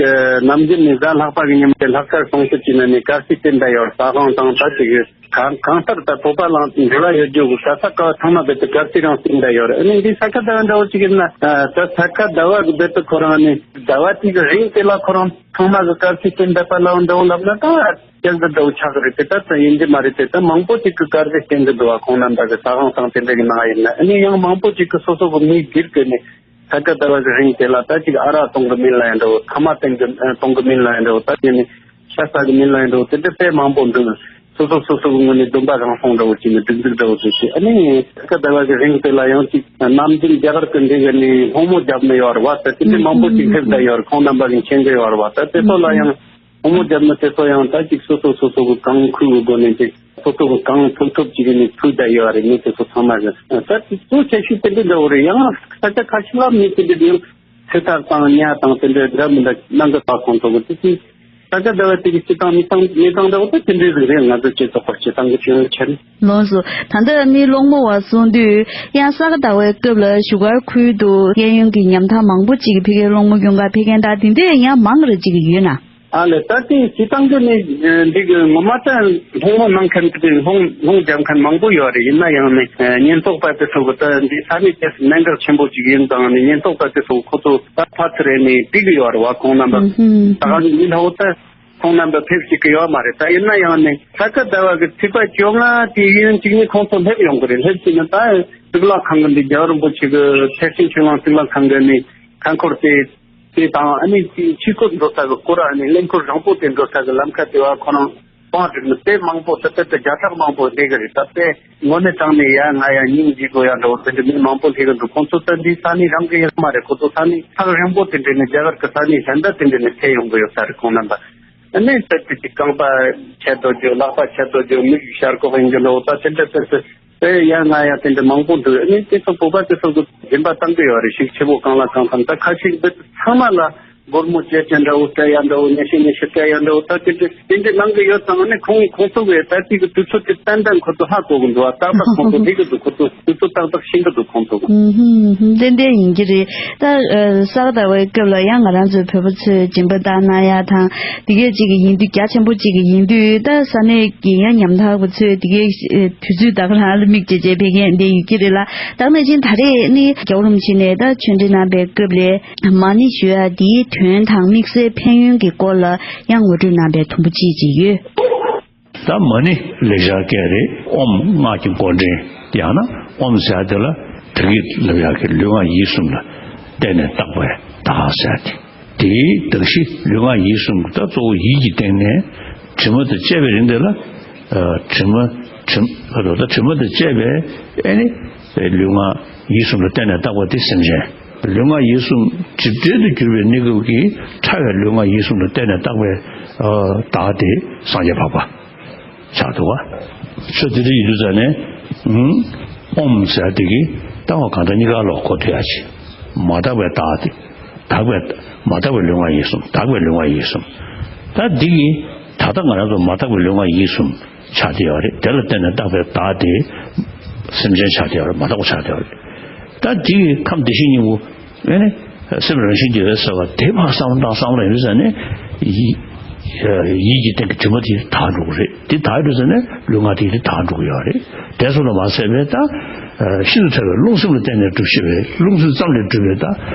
ནམ་རྒྱུན་ནས་གཟའ་ལྷག་པ་གི་ཉིན་དེ་ལྷག་དཀར་གྲོང་ཁྱེར་གྱི་ནང་ནས་དཀར་རྩི་སྟོན་བསྡད་ཡོད། ཟ་ཁང་དང་ད་ཅིག་གང་གང་ལྟར་ད་བོད་པ་ལ་འབྲེལ་བ་ཡོད་རྒྱུ་གི་ས་ས་ག་ཚང་མ་བེད་དུ་དཀར་རྩི་རང་སྟོན་བསྡད་ཡོད་རེད། ཨ་ནི་འདི་ས་ག་ཟླ་བ་འདྲ་བོ་ཅིག་ཡིན་ན་ད་ས་ག་ཟླ་བ་གི་བེད་དུ་ཁོ་རང་ནི་ཟླ་བ་དེ་གི་རིང་དེ་ལ་ཁོ་རང་ཚང་མ་གི་དཀར་རྩི་སྟོན་བསྡད་པ་ལ་འདྲ་བོ་ལབ་ན་ད་ཅག་གི་འདྲ་བོ་ཆགས་གི་རེད། དེ་ལྟར་ད་ཡིན་གྱི་མ་རེད། དེ་ད་མང་པོ་ཅིག་གི་དཀར་རྩི་སྟོན་གི་འདུག་བ། ཁོང་རྣམ་པ་གི་ཟ་ཁང་དང་དེ་འདྲ་གི་ནང་ཡིན་ན། ཨ་ནི་ཡང་མང་པོ་ཅིག་གི་སོ་སོ་གི་མི་སྒེར་གི་ནི་ས་ག་ཟླ་བ་གི་རིང་དེ་ལ་ད་ཅིག་ཨ་རག་གཏོང་གི་མིན་ལ་ཡང་འདྲ་བོ། ཐ་མག་གཏོང་གི་གཏོང་གི་མིན་ལ་ཡང་འདྲ་བོ། ད་དེ་ནི་ཤ་ཟ་གི་མིན་ལ་ཡང་འདྲ་བོ། དེ་འདྲ་དཔེ་མང་པོ་འདུག། སོ་སོ་སོ་སོ་གི་ངོས་ནས་སྡོམ་པ་རང་སྲུང་འདྲ་བོ་བྱས་ནས་སྒྲིག་འཛུགས་འདྲ་བོ་བཟོས་ཏེ། ཨ་ནི་ས་ག་ཟླ་བ་གི་རིང་དེ་ལ་ཡང་ཅིག་ནམ་རྒྱུན་རྒྱ་གར་གི་འདི་ག་ནི་སློང་མོ་རྒྱབ་ནི་ཡོད་རེད་བ། ད་དེ་འདྲ་མང་པོ་ཅིག་སླེབས་བསྡད་ཡོད་རེད། ཁོང་རྣམ་པ་གི་མཁྱེན་གི་ཡོད་རེད་བ། ད་དེ་ཚོ་ལ་ཡང་སློང་མོ་རྒྱབ་ནི་དེ་ཚོ་ཡང་ད་ཅིག་སོ་སོ་སོ་སོ་གི་གང་ཁུལ་གི་སྒོ་ནས་ཅིག་སོ་སོ་གི་གང་ཐུབ་ཐུབ་ཅིག་གི་ནི་ཕུལ་བསྡད་ཡོད་རེད། ངས་དེ་ཚོ་ཚང་མ་གི་ད་ཅིག་གཙོ་ཆེ་ཤོས་དེ་འདྲ་འདྲ་བོ་རེད། ཡང་ས་ཆ་ཁ་ཤས་ལ་མི་དེ་འདྲ་འདྲ་ཡང་། ཚེ་ཐར་དང་ཉ་དང་དེ་འདྲའི་འདྲ་མི་འདྲ་གནང་གི་ད་ཁོང་ཚོ་གི་དེ་དུས་ས་ག་ཟླ་བ་དེ་གི་སྤྱི་བཏང་མི་བཏང་མི་བཏང་འདྲ་བོ་ད་དེ་འདྲའི་རིགས་རེད། ང་ཚོ་སྤྱི་ཚོགས་པ་སྤྱི་བཏང་གི་ཆེན་ཆེན། ལགས་སོ། ད་ལྟ་ནི་སློང་མོ་བ་གསུངས་དུས་ཡང་ས་ག་ཟླ་བའི་སྐབས་ལ་བཞུགས་སྒར་ཁུལ་དུ་གཡས་གཡོན་གྱི་ཉམ་ཐག་མང་པོ་ཅིག་གི་ཕ་གིར་སློང་མོ་སྐྱོན་ག་ཕེབས་མཁན་དང་དེ་འདྲས་ཡང་མང་རེ་ཅིག་ཡོད་ན། ཨ་ལས་ད་དེ་སྤྱི་བཏང་གི་ནི་འདི་གི་ངོ་མ་ད་སློང་མོ་གནང་མཁན་དེ་སློང་སློང་རྒྱབ་མཁན་མང་པོ་ཡོད་རེད། ཡིན་ན་ཡང་ནི་ཉེན་རྟོག་པ་དེ་ཚོ་གི་ད་འདི་ས་གནས་དེ་གནད་འགག་ཆེན་པོ་ཅིག་ཡིན་ཙང་ནི་ཉེན་རྟོག་པ་དེ་ཚོ་ཁོ་ཚོ་ད་ཕར་ཚུར་རེ་ནི་སྒྲིག་གི་ཡོད་རེད་བ། ཁོང་རྣམ་པ་ད་ག་ནི་མི་ལྷག་པོ་ད་ཁོང་རྣམ་པ་ཕེབས་ཅིག་གི་ཡོད་མ་རེད། ད་ཡིན་ན་ཡང་ནི་ས་ག་ཟླ་བ་གི་ཚེས་པ་བཅོ་ལྔ་དེ་ཡིན་ཅིག་ནི་ཁོང་ཚོ་སླེབས་ཡོང་གི་རེད། སླེབས་ཅིག་ནི་ད་གཙུག་ལག་ཁང་གི་འདི་རྒྱལ་བ་རིན་པོ་ཆེ་གི་ཐེག་ཆེན་ཆོས་གླིང་གཙུག་ལག་ཁང་གི་ནི་ཁང་འཁོར་དེ། དེ་དང་ཨ་ནི་ཆོས་འཁོར་འགྲོ་ས་གི་སྐོར། ཨ་ནི་གླིང་སྐོར་རིང་པོ་དེ་འགྲོ་ས་གི་ལམ་ཁ་དེ་བ་ཁོ་རང་བང་བསྒྲིགས་ནས་དཔེ་མང་པོ་ད་དཔེ་ད་བརྒྱ་ཕྲག་མང་པོ་བསྡད་གི་རེད། ད་དཔེ་དངོས་གནས་དྲང་གནས་ཡ་ང་ཡ་སྙིང་རྗེ་དགོས་ཡ་འདྲ་བོ་དེ་འདྲ་མི་མང་པོ་སླེབས་གི་འདུག། ཁོང་ཚོ་ད་འདི་ས་གནས་རང་གི་ཡ་མ་རེད། ཁོ་ཚོ་ས་གནས་ཐག་རིང་པོ་དེ་འདྲ་ནས་རྒྱ་གར་གི་ས་གནས་གཞན་དག་དེ་འདྲ་ནས་ཕེབས་ཡོང་གི་ཡོད་ས་རེད། ཁོང་རྣམ་པ་ཨ་ནི་ད་དེ་ཅིག་རྐང་པ་ཆད་དོ་རྒྱུ། ལག་པ་ཆད་དོ་རྒྱུ། མིག་ཤར་ཀོག་ཡིན་རྒྱུ་འདྲ་བོ། ད་དེ་འདྲ་དེ་ཚོ། དེ་ཡང་ང་ཡང་དེ་འདྲ་མང་པོ་འདུག། ཨ་ནི་དེ་ཚོ་བོད་པ་དེ་ཚོ་གི་སྦྱིན་པ་བཏང་གི་ཡོད་རེད། ཤུགས་ཆེ་པོ་གང་ལ་གང་འཚམ། ད་ཁ་ཤས་འདི་ཚང་མ་ལ་སྒོར་མོ་བརྒྱད་བརྒྱ་འདྲ་བོ་སྤྲད་ཡ་འདྲ་བོ། ཉི་ཤུ་ཉི་ཤུ་སྤྲད་ཡ་འདྲ་བོ། ད་དེ་འདྲ་དེ་འདྲ་གནང་གི་ཡོད་ཙང་། ཨ་ནི་ཁོང་ཁོང་ཚོ་གི་ད་ཅིག་གི་དུས་ཚོད་དེ་ཏན་ཏན་ཁོ་ཚོ་ཧ་གོ་གི་འདུག་ཨ། ཏག་ཏག་ཁོང་ཚོ་ལྷིག་གི་འདུག། ཁོ་ཚོ་དུས་ཚོད་ཏག་ཏག་ཤེས་གི་འདུག་ཁོང་ཚོ་གི། ཧུམ་ཧུམ་ཧུམ། ཏན་ཏན་ཡིན་གྱི་རེད། ད་ཨ་ས་ག་ཟླ་བའི་སྐབས་ལ་ཡང་ང་རང་ཚོའི་བོད་པ་ཚོས་སྦྱིན་པ་བཏང་གནང་ཡ་དང་དེ་གས་ཅིག་གི་ཡིན་དུས། རྒྱ་ཆེན་པོ་ཅིག་གི་ཡིན་དུས། ད་ས་གནས་ཀྱི་ཡང་ཉམ་ཐག་པ་ཚོས་དེ་གའི་དུས་ཚོད་དག་རང་ལ་དམིགས་བྱས་བྱས་ཕེབས་མཁན་དེ་ཡོད་ཀྱི་རེད་ལ། ད་ནང་བཞིན་ད་རེས་ནི་རྒྱལ་བ་རིན་པོ་ཆེ་ནས་ད་ཆོས་འབྲེལ་གནང་པའི་སྐབས་ལ་མ་ཎི་ཞུ་ཡ་དེའི་དོན་དང་དམིགས་བསལ་ཕན་ཡོན་གྱི་སྐོར་ལ་ཡང་ངོ་སྤྲོད་གནང་པའི་དུམ་བུ་གཅིག་ཅིག་ཡོད། ད་མ་ཎི་ལེགས་སྦྱར་སྐད་རེད། ཨོཾ་སྔགས་ཀྱི་མགོ་འདྲེན། ཡང་ན་ཨོཾ་ཟེར་དེ་ལ་བོད་སྐད་ལབ་ཡག་གི་ལུས་ངག་ཡིད་གསུམ་ལ་གཏན་ནས་བཏགས་པའི་བདག་ཟེར་དེ། དེའི་གདགས་གཞི་ལུས་ངག་ཡིད་གསུམ་ད་གཙོ་བོ་ཡིད་ཀྱི་སྟེང་ནས་དྲི་མ་དང་བཅས་པའི་རིང་དེ་ལ། ཨ་དྲི་མ་དྲི་མ་ད་དྲི་མ་དང་བཅས་པའི་ཨེ་ནི་ལུས་ངག་ཡིད་གསུམ་ལ་གཏན་ནས་བཏགས་པ་དེ་སེམས་ཅན། ལུས་ངག་ཡིད་གསུམ་སྒྲིབ་བྲལ་དུ་གྱུར་པའི་གནས་སྐབས་ཀྱི་ཕྲ་བའི་ལུས་ངག་ཡིད་གསུམ་ལ་གཏན་ནས་བཏགས་པའི་ཨ་བདག་དེ་སངས་རྒྱས་འཕགས་པ། ཆགས་འདུག་བ། ཆོས་དེ་འདྲ་ཡིན་དུས་ཙ་ནས། ཨུམ། ཨོཾ་ཟེར་དེ་གིས་ལྟ་བ་གང་དག་གཉིས་ཀ་ལ་གོ་ཐུབ་ཡ་ཆེ། མ་དག་པའི་བདག་དེ། དག་པའི། མ་དག་པའི་ལུས་ངག་ཡིད་གསུམ། དག་པའི་ལུས་ངག་ཡིད་གསུམ། ད་འདི་གིས་ད་ལྟ་ང་རང་ཚོ་མ་དག་པའི་ལུས་ངག་ཡིད་གསུམ་ཆགས་བསྡད་ཡོད་རེད། དེ་ལ་བརྟེན་ནས་བཏགས་པའི་བདག་དེ་སེམས་ཅན་ཆགས་བསྡད་ཡོད་རེད། མ་དག་པ་ཆགས་བསྡད་ཡོད་རེད། ད་འདི་གིས་ཁམས་བདེ་གཤེགས་སྙིང་པོ། ཨེ་ནི། སེམས་རང་བཞིན་གྱིས་ཟེར་བ་དེ་ཕར་བསམ་བློ་བཏང་བསམ་བློ་ཡིན་ཙང་ནས། ཡིད། ཡིད་ཀྱི་སྟེང་གི་དྲི་མ་དེ་དག་འགྲོ་གི་རེད། དེ་དག་འགྲོ་ཙང་ནས་ལུས་ངག་དེ་དེ་དག་འགྲོ་གི་ཡོད་རེད། དེ་ཚོ་ལ་མ་ཟད་པའི་ད། ཤིན་ཏུ་ཕྲ་བའི་རླུང་སེམས་ལ་བརྟེན་ནས་གྲུབ་ཤེས་པའི་རླུང་སེམས་ཙམ་ལས་གྲུབ་པའི་ད་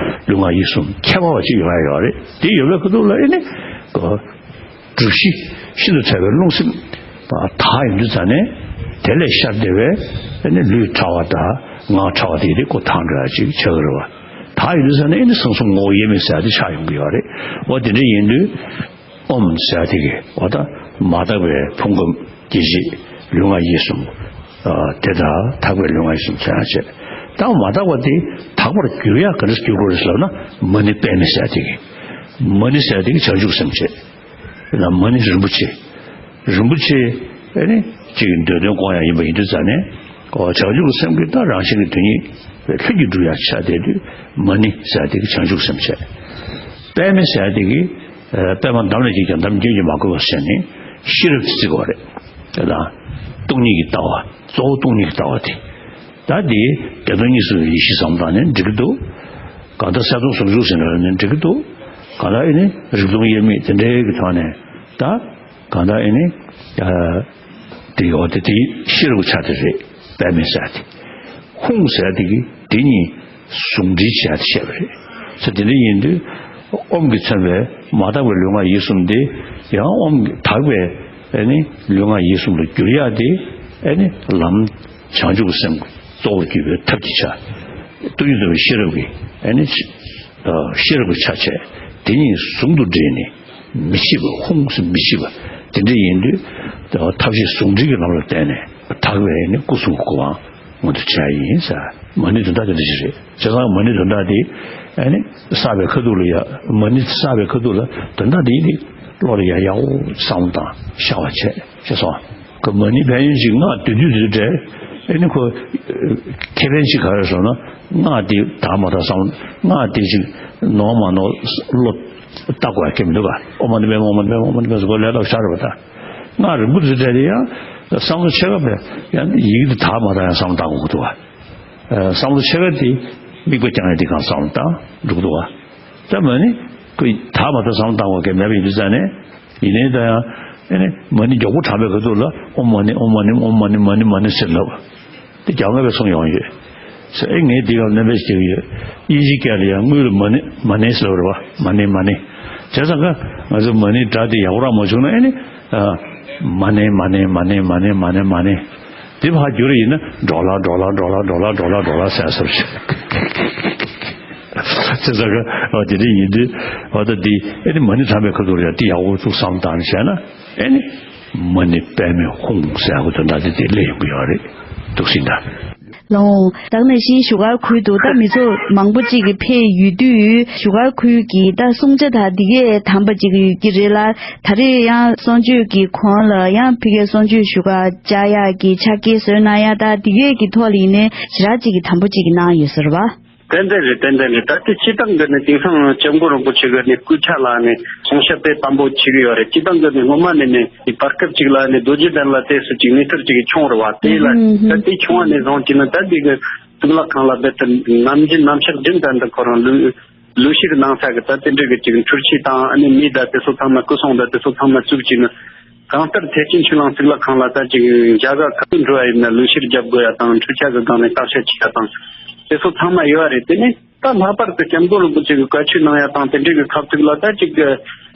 ལུས་ངག་ཡིད་གསུམ་ཁྱད་པར་བ་ཅིག་ཡོང་ཡ་ཡོད་རེད། དེ་ཡོད་པའི་ཁ་ཐུག་ལ་ཨེ་ནི། གྲུབ་གཞི་ཤིན་ཏུ་ཕྲ་བའི་རླུང་སེམས་དག་ཡོང་དུས་ཙ་ནས། དེ་ལས་ཤར་བསྡད་པའི་ཨེ་ནི་ལུས་ཕྲ་བ་དང་ངག་ཕྲ་བ་དེ་དེ་ཀོ་དག་འགྲོ་ཡ་ཅིག་ཆགས་ཀྱི་རེད་བ། དག་ཡོང་དུས་ཙ་ནས་ཨེ་ནི་གསང་གསུམ་ངོ་བོ་དབྱེར་མེད་ཟེར་ཡ་དེ་ཆགས་ཡོང་གི་ཡོད་རེད། འོ་དེ་འདྲ་ཡིན་དུས། ཨོཾ་ཟེར་ཡ་དེ་གིས་འོ་ད་མ་དག་པའི་ཕུང་ཁམས་སྐྱེ་མཆེད་ལུས་ངག་ཡིད་གསུམ། ཨ་དེ་དག་དག་པའི་ལུས་ངག་ཡིད་གསུམ་མཚོན་ཡང་བྱེད། དག་མ་དག་པ་དེ་དག་པར་འགྱུར་ཡང་ག་འདྲ་འགྱུར་དགོས་རེད་ཟེར་ན། མ་ཎི་པདྨེ་ཟེར་དེ་གིས། མ་ཎི་ཟེར་དེ་གིས་བྱང་ཆུབ་སེམས་བྱེད། ན་མ་ཎི་རིན་པོ་ཆེ། རིན་པོ་ཆེ་ཨེ་ནི་གཅིག་གི་འདོད་དོན་སྐོང་ཡང་ཡིན་པ་ཡིན་དུས་ཙང་ནས། ཨོ་བྱང་ཆུབ་ཀྱི་སེམས་ཀྱི་ད་རང་བཞིན་གྱི་དོན་ཉིད་ལྷུན་གྱིས་གྲུབ་ཡང་ཆགས་བསྡད་དུས། མ་ཎི་ཟེར་དེ་གིས་བྱང་ཆུབ་སེམས་བྱེད། པདྨེ་ཟེར་དེ་གིས་ཨ་པདྨ་འདམ་ལས་སྐྱེས་ཀྱང་འདམ་རྒྱུན་གྱིས་མ་གོས་པར་ཟེར་ནས་ཤེས་རབ་ཀྱི་རྩིས་པ་རེད། དེ་དང་སྟོང་ཉིད་ཀྱི་ལྟ་བ། གཙོ་བོ་སྟོང་ཉིད་ཀྱི་ལྟ་བ་དེ། ད་འདི་བདེ་སྟོང་གཉིས་སུ་ཡེ་ཤེས་བསམ་བཏང་ནས་འགྲིག་གི་འདུག་གང་ལྟར་གསལ་སྟོང་ཟུང་འཇུག་ཟེར་ནས་འགྲིག་གི་འདུག་གང་ལྟར་ཨེ་ནི་རིག་སྟོང་དབྱེར་མེད་དེ་འདྲའི་གི་ཐོག་ནས། ད་གང་ལྟར་ཨེ་ནི་ཨ་དེ་ཡོད་དེ་དེ་ཤེས་རབ་ཆ་དེ་རེད། པདྨེ་ཟེར་དེ། ཧཱུྃ་ཟེར་དེ་གིས་དེ་གཉིས་ཟུང་འབྲེལ་བྱས་ཏེ་བཤད་པ་རེད། ཟེར་དེ་འདྲ་ཡིན་དུས། ཨོཾ་གིས་མཚོན་པའི་མ་དག་པའི་ལུས་ངག་ཡིད་གསུམ་དེ་ཡང་ཨོཾ་གིས་དག་པའི་ཨེ་ནི་ལུས་ངག་ཡིད་གསུམ་ལ་བསྒྱུར་ཡག་དེ་ཨེ་ནི་ལམ་བྱང་ཆུབ་ཀྱི་སེམས་ཀྱི་གཙོ་བོར་གྱུར་པའི་ཐབས་ཀྱི་ཆ། སྟོང་ཉིད་རྟོགས་པའི་ཤེས་རབ་ཀྱི་ཨེ་ནི་ཤེས་རབ་ཀྱི་ཆ་བྱས། དེ་གཉིས་ཟུང་དུ་འབྲེལ་ནས་མི་ཤེས་པ། ཧཱུྃ་ཟེར་མི་ཤེས་པ། དེ་འདྲ་ཡིན་དུས་ཐབས་ཤེས་ཟུང་འབྲེལ་གྱི་ལམ་ལ་བརྟེན་ནས་དག་པའི་ཨེ་ནི་སྐུ་གསུང་གི་གོ་འཕང་མངོན་དུ་བྱ་ཡིན་ཟེར། མ་ཎི་དོན་དག་དེ་འདྲ་ཞིག་རེད། བྱས་ཙང་མ་ཎི་དོན་དག་དེ་ཨ་ནི་བསགས་པའི་ཁ་ཐུག་ལ་ཡ། མ་ཎི་བསགས་པའི་ཁ་ཐུག་ལ་དོན་དག་དེ་ནི་བློ་ལ་ཡ་ཡག་པོ་བསམ་བློ་བཏང་ཤར་བ་བྱས། ཤེས་སོང་། ག་མ་ཎི་ཕན་ཡོན་ཅིག་སྔགས་བཟླས་དུས་དེ་འདྲ་ཨེ་ནི་ཁོ་ཁེ་ཕན་ཅིག་ག་རེ་ཟེར་ན། སྔགས་དེ་དག་མ་དག་བསམ། སྔགས་དེ་ཅིག་ནོར་མ་ནོར་བློ་བཏགས་དགོས་ཡ་གང་ཡང་མི་འདུག་ག་ཨོཾ་མ་ཎི་པདྨེ་ཧཱུྃ། ཨོཾ་མ་ཎི་པདྨེ་ཧཱུྃ་ཟེར་གོ་ལས་སླ་པོ་ཞེ་དྲག་རེད་པ། ད་སྔགས་རིང་པོ་དེ་འདྲ་དེ་ཡང་བསམ་བློ་ཆེ་ག་བས་ཡང་ཡི་གེ་དེ་དག་མ་དག་ཡང་བསམ་བློ་བཏང་དགོས་ཀྱི་འདུག་ག་ཨ་བསམ་བློ་ཆེ་བ་དེ་དམིགས་པ་བརྐྱང་ཡ་དེ་གང་བསམ་བློ་བཏང་འགྲོ་གི་འདུག་བ། ད་མ་ཎི་ཁོས་དག་མ་དག་བསམ་བློ་བཏང་བ་གང་མེད་པ་ཡིན་དུས་ཙང་ནས། ཡིན་ནའི་ད་ཡང་ཨེ་ནི་མ་ཎི་མགྱོགས་པོ་བགྲངས་པའི་ཁ་ཐུག་ལ་ཨོཾ་མ་ཎི་ཨོཾ་མ་ཎི་ཨོཾ་མ་ཎི་མ་ཎི་མ་ཎི་ཟེར་ལབ། དེ་རྒྱ་སྔ་བས་གསུངས་ཡོང་ཡོད། ཟེར་ཨེ་ངས་དེ་ག་སྣོན་པ་ཞིག་བྱེད་ཀྱི་ཡོད། དབྱིན་ཇིའི་སྐད་ལ་ཡང་དངུལ་ལ་མ་ཎི་མ་ཎི་ཟེར་བ་རེད་བ། མ་ཎི་མ་ཎི། བྱས་ཙང་ཀ་ང་ཚོ་མ་ཎི་སྒྲ་དེ་ཡག་པོ་རག་མ་བྱུང་ན་ཨེ་ནི། ཨ། མ་ཎི་མ་ཎི་མ་ཎི་མ་ཎི་མ་ཎི་མ་ཎི། དེ་ཕར་བསྒྱུར་ཡིན་ན་ཌོ་ལར་ཌོ་ལར་ཌོ་ལར་ཌོ་ལར་ཌོ་ལར་ཌོ་ལར་ཟེར་ཟེར་བ་ཞིག་ཟེར་ས་ག་ཨ་དེ་འདྲ་ཡིན་དུས། ཨ་ད་འདི་ཨེ་ནི་མ་ཎི་བགྲངས་པའི་ཁ་ཐུག་ལ་ཡང་དེ་ཡག་པོ་ཐུགས་བསམ་བཏང་བྱས་ན། ཨེ་ནི་མ་ཎི་པདྨེ་ཧཱུྃ་ཟེར་ཡག་པོ་དོན་དག་དེ་དེ་སླེབས་ཡོང་གི་ཡོད་རེད་འདུག་སེ་ད། ལགས་འོང་། ད་ག་ནང་བཞིན་བཞུགས་སྒར་ཁུལ་དུ་ད་མི་ཚོགས་མང་པོ་ཅིག་གིས་ཕེབས་ཡོད་དུས། བཞུགས་སྒར་ཁུལ་གྱི་ད་བསྲུང་བྱ་དང་འདི་གས་དམ་པ་ཅིག་ཡོད་ཀྱི་རེད་ལ། ད་རེས་ཡང་གསུང་ཆོས་ཀྱི་གོང་ལ་ཡང་ཕ་གིའི་གསུང་ཆོས་ཞུ་ག་བཅར་ཡག་གི་ཕྱག་འཁྱེར་བཟོས་གནང་ཡག་ད་འདི་གས་ཀྱི་ཐོག་ལ་ཡིན་ནའི་ཞེ་དྲག་ཅིག་གིས་དམ་པོ་ཅིག་གིས་གནང་ཡོད་ས་རེད་བ། ཏན་ཏན་རེད། ཏན་ཏན་རེད། ད་ལྟའི་སྤྱིར་བཏང་གི་ནི་དེང་སང་སྐྱབས་མགོན་རིན་པོ་ཆེ་གི་ནི་སྐུ་ཕྱྭ་ལ་ནི་གསུང་བཤད་དཔེ་དམ་པོ་བྱེད་ཀྱི་ཡོད་རེད། སྤྱིར་བཏང་གི་ནི་སྔོན་མ་ནས་ནི་བར་སྐབས་ཅིག་ལ་ནི་རྡོ་རྗེ་གདན་ལ་དེ་སུ་ཅིག་ནས་ཐར་ཅིག་ཆུང་རུ་བ་དེ་ལ། ད་དེ་ཆུང་བ་ནས་བཟུང་ཅིག་ནི་ད་འདི་གི་གཙུག་ལག་ཁང་ལ་རྦད་དེ་ནམ་རྒྱུན་ནམ་ཞག་རྒྱུན་ལྡན་དུ་ཁོ་རང་ལུས་ལུས་ཤིག་གནང་ས་གི་ད་དེ་འདྲ་གི་ཅིག་འཕྲུལ་ཆས་དང་ཨ་ནི་མི་ད་དེ་ཚོ་ཚང་མ་སྐུ་གསུང་ད་དེ་ཚོ་ཚང་མ་བཙུགས་ཅིག་ནི། གང་ལྟར་ཐེག་ཆེན་ཆོས་གླིང་གཙུག་ལག་ཁང་ལ་ད་ཅིག་རྒྱ་གར་ག་དུས་འགྲོ་བ་ཡིན་ན་ལུས་ཤིག་རྒྱབ་དགོས་ཡ་དང་འཕྲུལ་ཆས་གི་སྒང་ནས་བརྟག་དཔྱད་བྱེད་ཡ་དང་དེ་ཚོ་ཚང་མ་ཡོད་རེད། དེ་ནས་ད་ལྷག་པར་དུ་སྐྱབས་མགོན་རིན་པོ་ཆེ་གི་བཀའ་ཆོས་གནང་ཡ་དང་དེ་འདྲའི་གི་ཁ་ཐུག་ལ་ད་ཅིག་གི་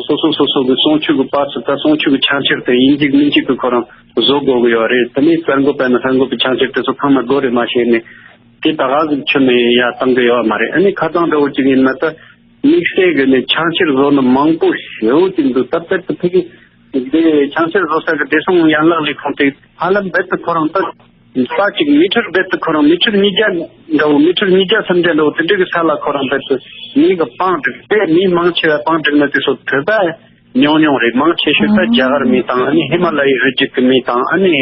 སོ་སོ་སོ་སོ་གི་གསུང་ཆོས་གི་པར་ཚུར་ད་གསུང་ཆོས་གི་ཕྱག་འཁྱེར་དེ་ཡིན་གཅིག་མིན་གཅིག་གི་ཁོ་རང་བཟོ་དགོས་གི་ཡོད་རེད། དེ་ནས་གསར་འགོད་པ་ན་གསར་འགོད་པའི་ཕྱག་འཁྱེར་དེ་ཚོ་ཚང་མ་དགོས་རེད་མ་ཤེས་ནས་དེ་ད་ག་ཟིག་ཁྱོན་ནས་ཡ་བཏང་གི་ཡོད་མ་རེད། ཨ་ནི་ཁ་ཚང་འདྲ་བོ་ཅིག་ཡིན་ན་ད་དམིགས་བསལ་གི་ནས་ཕྱག་འཁྱེར་བཟོ་ནི་མང་པོ་ཞེ་བོ་ཅིག་འདུག་ད་དཔེར་དུ་ཕ་གི་འདི་ཕྱག་འཁྱེར་བཟོ་ས་གི་བདེ་སྲུང་ཡན་ལག་ལས་ཁུངས་དེ་ཧ་ལམ་རྦད་དེ་ཁོ་རང་ད་ས་ཅིག་མི་ཊར་རྦད་དེ་ཁོ་རང་མི་ཊར་ཉིས་བརྒྱ་འདྲ་བོ་མི་ཊར་ཉིས་བརྒྱ་སུམ་བརྒྱ་འདྲ་བོ་དེ་འདྲ་གི་ས་ལ་ཁོ་རང་རྦད་དེ་མི་གི་པང་བསྒྲིགས་ཏེ་མི་མང་ཆེ་བ་པང་བསྒྲིགས་ན་དེ་ཚོ་བོད་པ་ཉུང་ཉུང་རེད། མང་ཆེ་ཤོས་ད་རྒྱ་གར་མི་དང་ཨ་ནི་ཧི་མ་ལ་ཡའི་རི་རྒྱུད་ཀྱི་མི་དང་ཨ་ནི་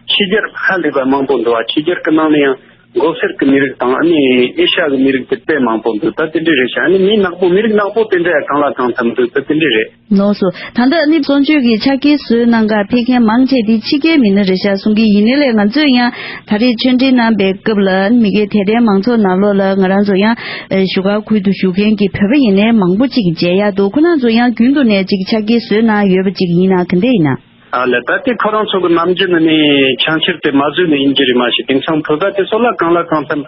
ཕྱི་རྒྱལ་ཧ་ལས་པ་མང་པོ་འདུག་བ། ཕྱི་རྒྱལ་གྱི་ནང་ནས་ཡང་མགོ་སེར་གྱི་མི་རིགས་དང་ཨ་ནི་ཨེ་ཤ་ཡ་གི་མི་རིགས་དེ་དཔེ་མང་པོ་འདུག་ད་དེ་འདྲ་རེད་ཤག་ཨ་ནི་མི་ནག་པོ་མི་རིགས་ནག་པོ་དེ་འདྲ་ཡང་གང་ལ་གང་འཚམ་འདུག་ད་དེ་འདྲ་རེད། ལགས་སོ། ད་ལྟ་ཨ་ནི་གསུང་ཆོས་ཀྱི་ཕྱག་འཁྱེར་བཟོས་གནང་ག་ཕེབས་མཁན་མང་ཆེ་དེ་ཕྱི་རྒྱལ་མི་སྣ་རེད་ཤག་གསུང་གི་ཡིན་ནའི་ལས་ང་ཚོས་ཡང་ད་རེས་ཆོས་འབྲེལ་གནང་པའི་སྐབས་ལ་མི་སྒེར་དད་ལྡན་མང་ཚོགས་ནང་ལོགས་ལ་ང་རང་ཚོ་ཡང་བཞུགས་སྒར་ཁུལ་དུ་བཞུགས་མཁན་གྱི་བོད་པ་ཡིན་ནའི་མང་པོ་ཅིག་མཇལ་ཡག་འདུག་ཁོ་རང་ཚོ་ཡང་རྒྱུན་དུ་ནས་ཅིག་ཕྱག་འཁྱེར་བཟོས་གནང་ཡོད་པ་ཅིག་ཡིན་ན་ག་འདྲ་ཡིན་ན། ཨ་ལས་ད་ལྟའི་ཁོ་རང་ཚོ་གི་ནམ་རྒྱུན་ནས་ནི་ཕྱག་འཁྱེར་དེ་མ་བཟོས་ནས་ཡིན་གྱི་རེད་མ་གཞི། དེང་སང་བོད་པ་དེ་ཚོ་ལ་གང་ལ་གང་འཚམ་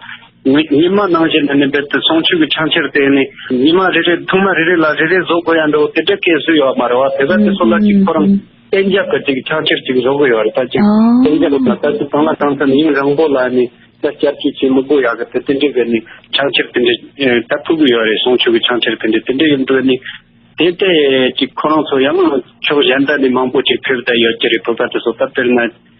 ཉི་ཉི་མ་ནང་བཞིན་ནས་ནི་རྦད་དེ་གསུང་ཆོས་ཀྱི་ཕྱག་འཁྱེར་དེ་ནི་ཉི་མ་རེ་རེ་ཐུང་མ་རེ་རེ་ལ་རེ་རེ་བཟོ་དགོས་ཡ་འདྲ་བོ་དེ་འདྲ་སྐད་བཟོས་ཡོད་མ་རེད་བ། བོད་པ་དེ་ཚོ་ལ་ཅིག་ཁོ་རང་གཏན་རྒྱབ་ཀྱི་ཅིག་ཕྱག་འཁྱེར་ཅིག་བཟོ་གི་ཡོད་རེད། ད་ཅིག་གཏན་རྒྱབ་ལ་ད་ཅིག་གང་ལ་གང་འཚམ་ཡུན་རིང་པོ་ལ་ནི་ད་སྐྱབས་ཀྱི་ཅིག་མི་དགོས་ཡ་གི་དེ་དེ་འདྲ་གི་ནི་ཕྱག་འཁྱེར་དེ་འདྲ་ད་ཕུལ་གི་ཡོད་རེད། གསུང་ཆོས་ཀྱི་ཕྱག་འཁྱེར་དེ་འདྲ་དེ་འདྲ་ཡིན་འགྲོ་ནི། དེ་ལྟས་ཅིག་ཁོ་རང་ཚོ་ཡང་ཕྱོགས་གཞན་དག་ནས་མང་པོ་ཅིག་ཕེབས་བསྡད་ཡོད་ཀྱི་རེད། བོད་པ་དེ་ཚོ་ད་དཔེར་ན་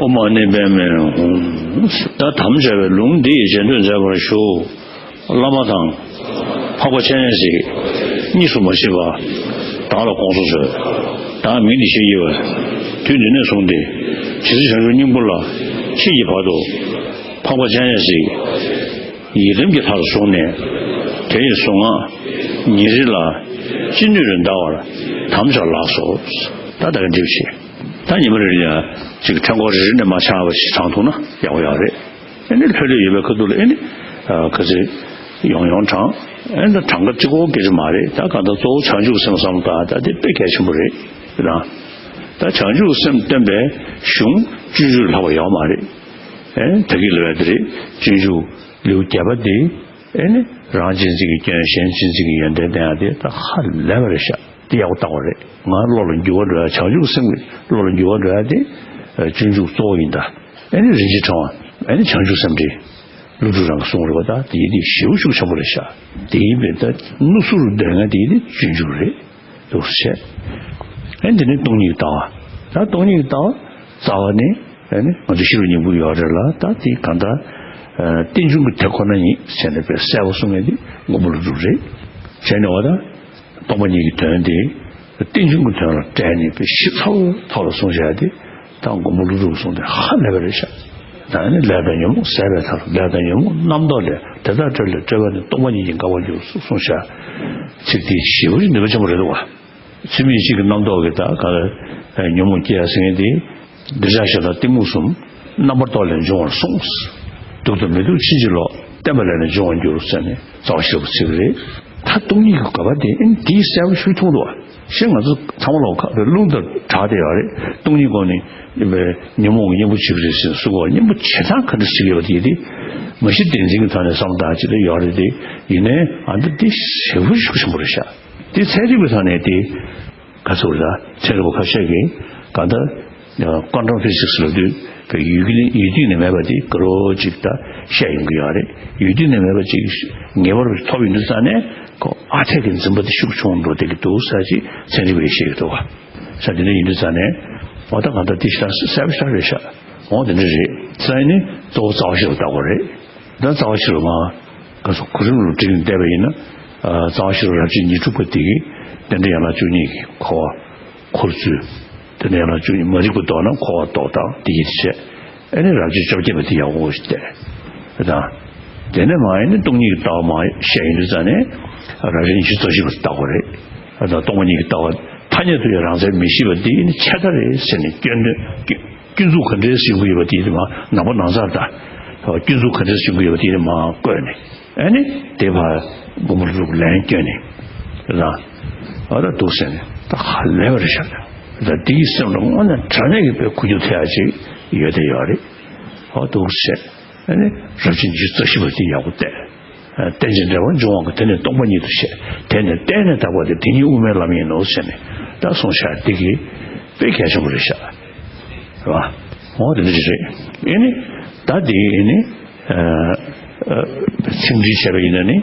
ཨོཾ་མ་ཎི་པདྨེ་ཧཱུྃ། ད་དམ་བཅའ་བའི་ལུང་འདི་ཡི་རྗེས་ཟློས་མཛད་པར་ཞུ། བླ་མ་དང་། འཕགས་པ་སྤྱན་རས་གཟིགས། གཉིས་སུ་མ་མཆིས་པ། བདག་ལ་དགོངས་སུ་གསོལ། བདག་མིང་འདི་ཞེས་བགྱི་བས། དུས་འདི་ནས་བཟུང་སྟེ། ཇི་སྲིད་བྱང་ཆུབ་སྙིང་པོ་ལ། མཆིས་ཀྱི་བར་དུ། འཕགས་པ་སྤྱན་རས་གཟིགས། ཡི་དམ་གྱི་ལྷར་བཟུང་ནས། དེ་ཡི་གཟུངས་སྔགས། ཉེ་རིང་ལ། ཅི་ནུས་རེ་བཟླ་བར། དམ་བཅའ་ལགས་སོ། ད་ད་ག་འདྲིབ་བྱེད། ད་ཉི་མ་རེ་རེ་ཡང་ཅིག་ཕྲེང་སྐོར་རེ་རེ་ནས་མ་ཆག་པ་ཞིག་བགྲངས་ཐུབ་ན་ཡག་པོ་ཡོད་རེད། ཨེ་ནི་ལྷོད་ལྷོད་ཡོད་པའི་ཁ་ཐུག་ལ་ཨེ་ནི་ག་ཚོད་ཡོང་ཡོང་བགྲངས། ཨེ་ནི་གྲངས་ཀ་གཅིག་པོ་སྐད་ཆ་མ་རེད། ད་གང་ལྟར་གཙོ་བོ་བྱང་ཆུབ་སེམས་བསམ་བློ་བཏང་ད་དེ་དཔེ་གལ་ཆེན་པོ་རེད། རེད་དང་། ད་བྱང་ཆུབ་སེམས་བསྟེན་པའི་གཞུང་སྤྱོད་འཇུག་ལྷག་པ་ཡོད་མ་རེད། ཨེ་ད་གི་ལ་བས་དེ་རེད། སྤྱོད་འཇུག་ལེའུ་བརྒྱད་པ་དེ་ཨེ་ནི་རང་གཅེས་འཛིན་གྱི་སྐྱོན་གཞན་གཅེས་འཛིན་གྱི་ཡོན་ཏན་བསྟན་ཡ་དེ་ད་ཧ་ལས་པ་རེད་ཤག་དེ་ཡག་པོ་བལྟ་དགོས་རེད། ང་བློ་ལ་འགྱུར་བ་འགྲོ་ཡ་བྱང་ཆུབ་སེམས་ཀྱི་བློ་ལ་འགྱུར་བ་འགྲོ་ཡ་དེ་སྤྱོད་འཇུག་གཙོ་བོ་ཡིན་ད། ཨེ་ནི་རིན་ཆེན་ཕྲེང་བ་ཨེ་ནི་བྱང་ཆུབ་སེམས་འགྲེལ། ཀླུ་སྒྲུབ་རང་གི་གསུང་རེད་བ། ད་དེ་ཡི་དེ་ཞེ་པོ་ཤུགས་ཆེན་པོ་རེད་ཤག་དེ་ཡིན་པས་ད་ནུ་ཟུར་འདོན་ཡ་དེ་ཡི་དེ་སྤྱོད་འཇུག་རེད། འདུག་སེ་བཤད། ཨེ་འདི་ནི་སྟོང་ཉིད་ཀྱི་ལྟ་བ། ད་སྟོང་ཉིད་ཀྱི་ལྟ་བ་རྩ་བ་ནི་ཨེ་ནི་ང་ཚོ་ཤེས་རབ་སྙིང་པོ་ཡོད་རེད་ལ། ད་དེ་གང་ལྟར་རྟེན་འབྱུང་གི་དེ་ཁོ་ན་ཉིད་ཟེར་ནས་དཔེ་གསལ་པོ་གསུང་མཁན་དེ་མགོན་པོ་ཀླུ་སྒྲུབ་རེད། བྱས་ནས་བ་ད་སྟོང་པ་ཉིད་ཀྱི་དོན་དེ་རྟེན་འབྱུང་གི་དོན་ལ་བཀྲལ་ནས་དཔེ་ཞིབ་ཚགས་པོ་ཐོག་ལ་གསུངས་བཞག་དེ་ད་མགོན་པོ་ཀླུ་སྒྲུབ་གསུང་དེ་ཧ་ལས་པ་རེད་ཤག་ད་ནི་ལས་དང་ཉོན་མོངས་ཟད་པའི་མཐར། ལས་དང་ཉོན་མོངས་རྣམ་རྟོག་ལས། དེ་དག་བྲལ་ལས་སྤྲོས་པ་ནི། སྟོང་པ་ཉིད་ཀྱིས་འགག་པར་འགྱུར། གསུངས་བཞག་ཚིག་དེ་ཞེ་པོ་ཅིག་ནུས་པ་ཆེན་པོ་རེད་འདུག་བ། ཚུལ་མིན་ཕྱིའི་རྣམ་རྟོག་གིས་ད་ག་ལ་ཉོན་མོངས་སྐྱེ་ཡ་ཟེར་མཁན་དེ། འདོད་ཆགས་ཞེ་སྡང་གཏི་མུག་གསུམ། རྣམ་པར་རྟོག་ལས་འབྱུང་བར་གསུངས། སྡུག་དང་མི་སྡུག་ཕྱིན་ཅི་ལོག་བརྟེན་པ་ལས་ནི་འབྱུང་བར་འགྱུར་ཟེར་ནས་རྩ་བ་ཤེས་རབ་ཀྱི་ཚིག་རེད། ད་སྟོང་ཉིད་ཀྱི་དགོས་པ་དེ་ཨེ་འདིའི་གསལ་པོ་ཞུ་ཐུབ་འདུག་བ། ཞེས་ང་ཚོ་ཚང་མ་ལོག་ཁ་རླུང་ལྟར་གྲགས་བསྡད་ཡོད་རེད། སྟོང་ཉིད་སྒོ་ནས་ཉོན་མོངས་ཀྱི་གཉེན་པོ་བྱེད་ཀྱི་རེད་ཟེར་ནས་སུ་གོ་གཉེན་པོ་བྱེད་སྟངས་ག་འདྲ་ཞིག་ཡོད་པ་དེ་དེ་མ་གཞི་བདེན་འཛིན་གྱི་ཐོག་ནས་བསམ་བློ་བཏང་ཅི་ལ་ཡོད་རེད་དེ། ཡིན་ནའི་ཨ་འདི་འདི་ཞེ་པོ་ཤུགས་ཆེན་པོ་རེད་ཤག་དེ་ཚན་རིག་པའི་ཐོག་ནས་དེ་ག་ཚོད་རེད། ཚན་རིག་པ་ཁ་ཤས་ཀྱིས་གང་ལྟར་ཀོན་ཊམ་ཕི་ཟིག་སི་ལབ་དུས་ཀྱི་ཡུལ་གྱི་ཡུལ་དུས་ནས་མེད་པ་དེ་ག་རོ་ཅིག་ད་བཤད་ཡོང་གི་ཡོད་རེད། ཡུལ་དུས་ནས་མེད་པ་ཅིག་ངེས་པར་ཐོབ་ཡོང་དུས་ཙང་ནས་ཁོ་ཨ་ཐད་ཀྱི་འཛིན་པ་དེ་ཤུགས་ཆུང་འགྲོ་བསྡད་ཀྱི་འདུག་ས་ཅིག་ཚན་རིག་པས་བཤད་ཀྱི་འདུག་བ། ས་དེ་འདྲ་ཡིན་དུས་ཙང་ནས་འོ་ད་གང་ལྟར་དེ་ཞེ་དྲག་གསལ་པོ་ཞེ་དྲག་རེད་ཤག་འོ་དེ་འདྲ་རེད། ས་ཡིན་ནི་གཙོ་བོ་རྩ་བ་ཤེས་རབ་ལྟ་བུ་རེད། ད་རྩ་བ་ཤེས་རབ་མ་ག་སོ་གོ་རིམ་ལ་བསྒྲིགས་ནས་བསྡད་པ་ཡིན་ན། རྩ་བ་ཤེས་རབ་རབ་བྱེད་ཉི་ཤུ་པོ་དེ་གི་རྟེན་འབྲེལ་ཡན་ལག་བཅུ་གཉིས་ཀྱི་འཁོར་བ་འཁོར་ཚུལ། རྟེན་འབྲེལ་ཡན་ལག་བཅུ་གཉིས་མ་རིག་པ་ལྡོག་ན་འཁོར་བ་ལྡོག་སྟངས་དེ་ཡིན་བྱས། ཨེ་ནི་རབ་བྱེད་བཅོ་བརྒྱད་པ་དེ་ཡག་པོ་ཞིག་བལྟས། དང་། དེ་ནས་མ་ཨེ་ནི་སྟོང་ཉིད་ཀྱི་ལྟ་བ་མ་བཤད་ཡིན་དུས་ཙང་ནས་རབ་བྱེད་ཉི་ཤུ་རྩ་བཞི་པ་དེ་ལྟ་དགོས་རེད། དང་སྟོང་པ་ཉིད་ཀྱི་ལྟ་བ་ཐ་སྙད་དུ་ཡང་རང་མཚན་མི་ཤེས་པ་འདི་ཨེ་ནི་ཆད་ལྟ་རེད་ཟེར་ནས་སྐྱོན་འདོན་སྐྱོན་འཛུགས་ག་འདྲས་ཟིན་གྱི་ཡོད་པ་དེ་མ་ནང་པ་ནང་ཚར་དང་། སྐྱོན་འཛུགས་ག་འདྲས་ཟིན་གྱི་ཡོད་པ་དེ་མ་བཀོད་ནས། ཨ་ནི་དེ་བར་མགོན་པོ་ལུགས་ལན་བསྐྱོན་ནས་རང་ཨ་ད་འདུག་ཟེར་ནས་ད་ཧ་ལས་པ་རེད་ཤག་ད་དེའི་སེམས་ལ་དངོས་གནས་དྲང་གནས་ཀྱི་དཔེ་ཁུ་བྱུག་ཐེབས་ཡ་ཅིག་ཡོད་དེ་ཡོད་རེད། ཨ་འདུག་ཟེར། ཨ་ནི་རབ་བྱེད་ཉི་ཤུ་རྩ་བཞི་པ་དེ་ཡག་པོ་བལྟས། རྟེན་ཅིང་འབྲེལ་བར་འབྱུང་བའང་དེ་ནི་སྟོང་པ་ཉིད་དུ་བཤད། དེ་ནི་གཏན་ནས་དག་པ་སྟེ་དེ་ཉིད་དབུ་མའི་ལམ་ཡིན་ནོ་ཟེར་ནས་ད་གསུངས་བཞག་དེ་གི་དཔེ་གལ་ཆེན་པོ་རེད་ཤག་རེད་བ། འོ་དེ་འདྲ་རེད། ཨེ་ནི་ད་དེ་ཨེ་ནི་ཚིག་འགྲེལ་བྱས་པ་ཡིན་ན་ནི་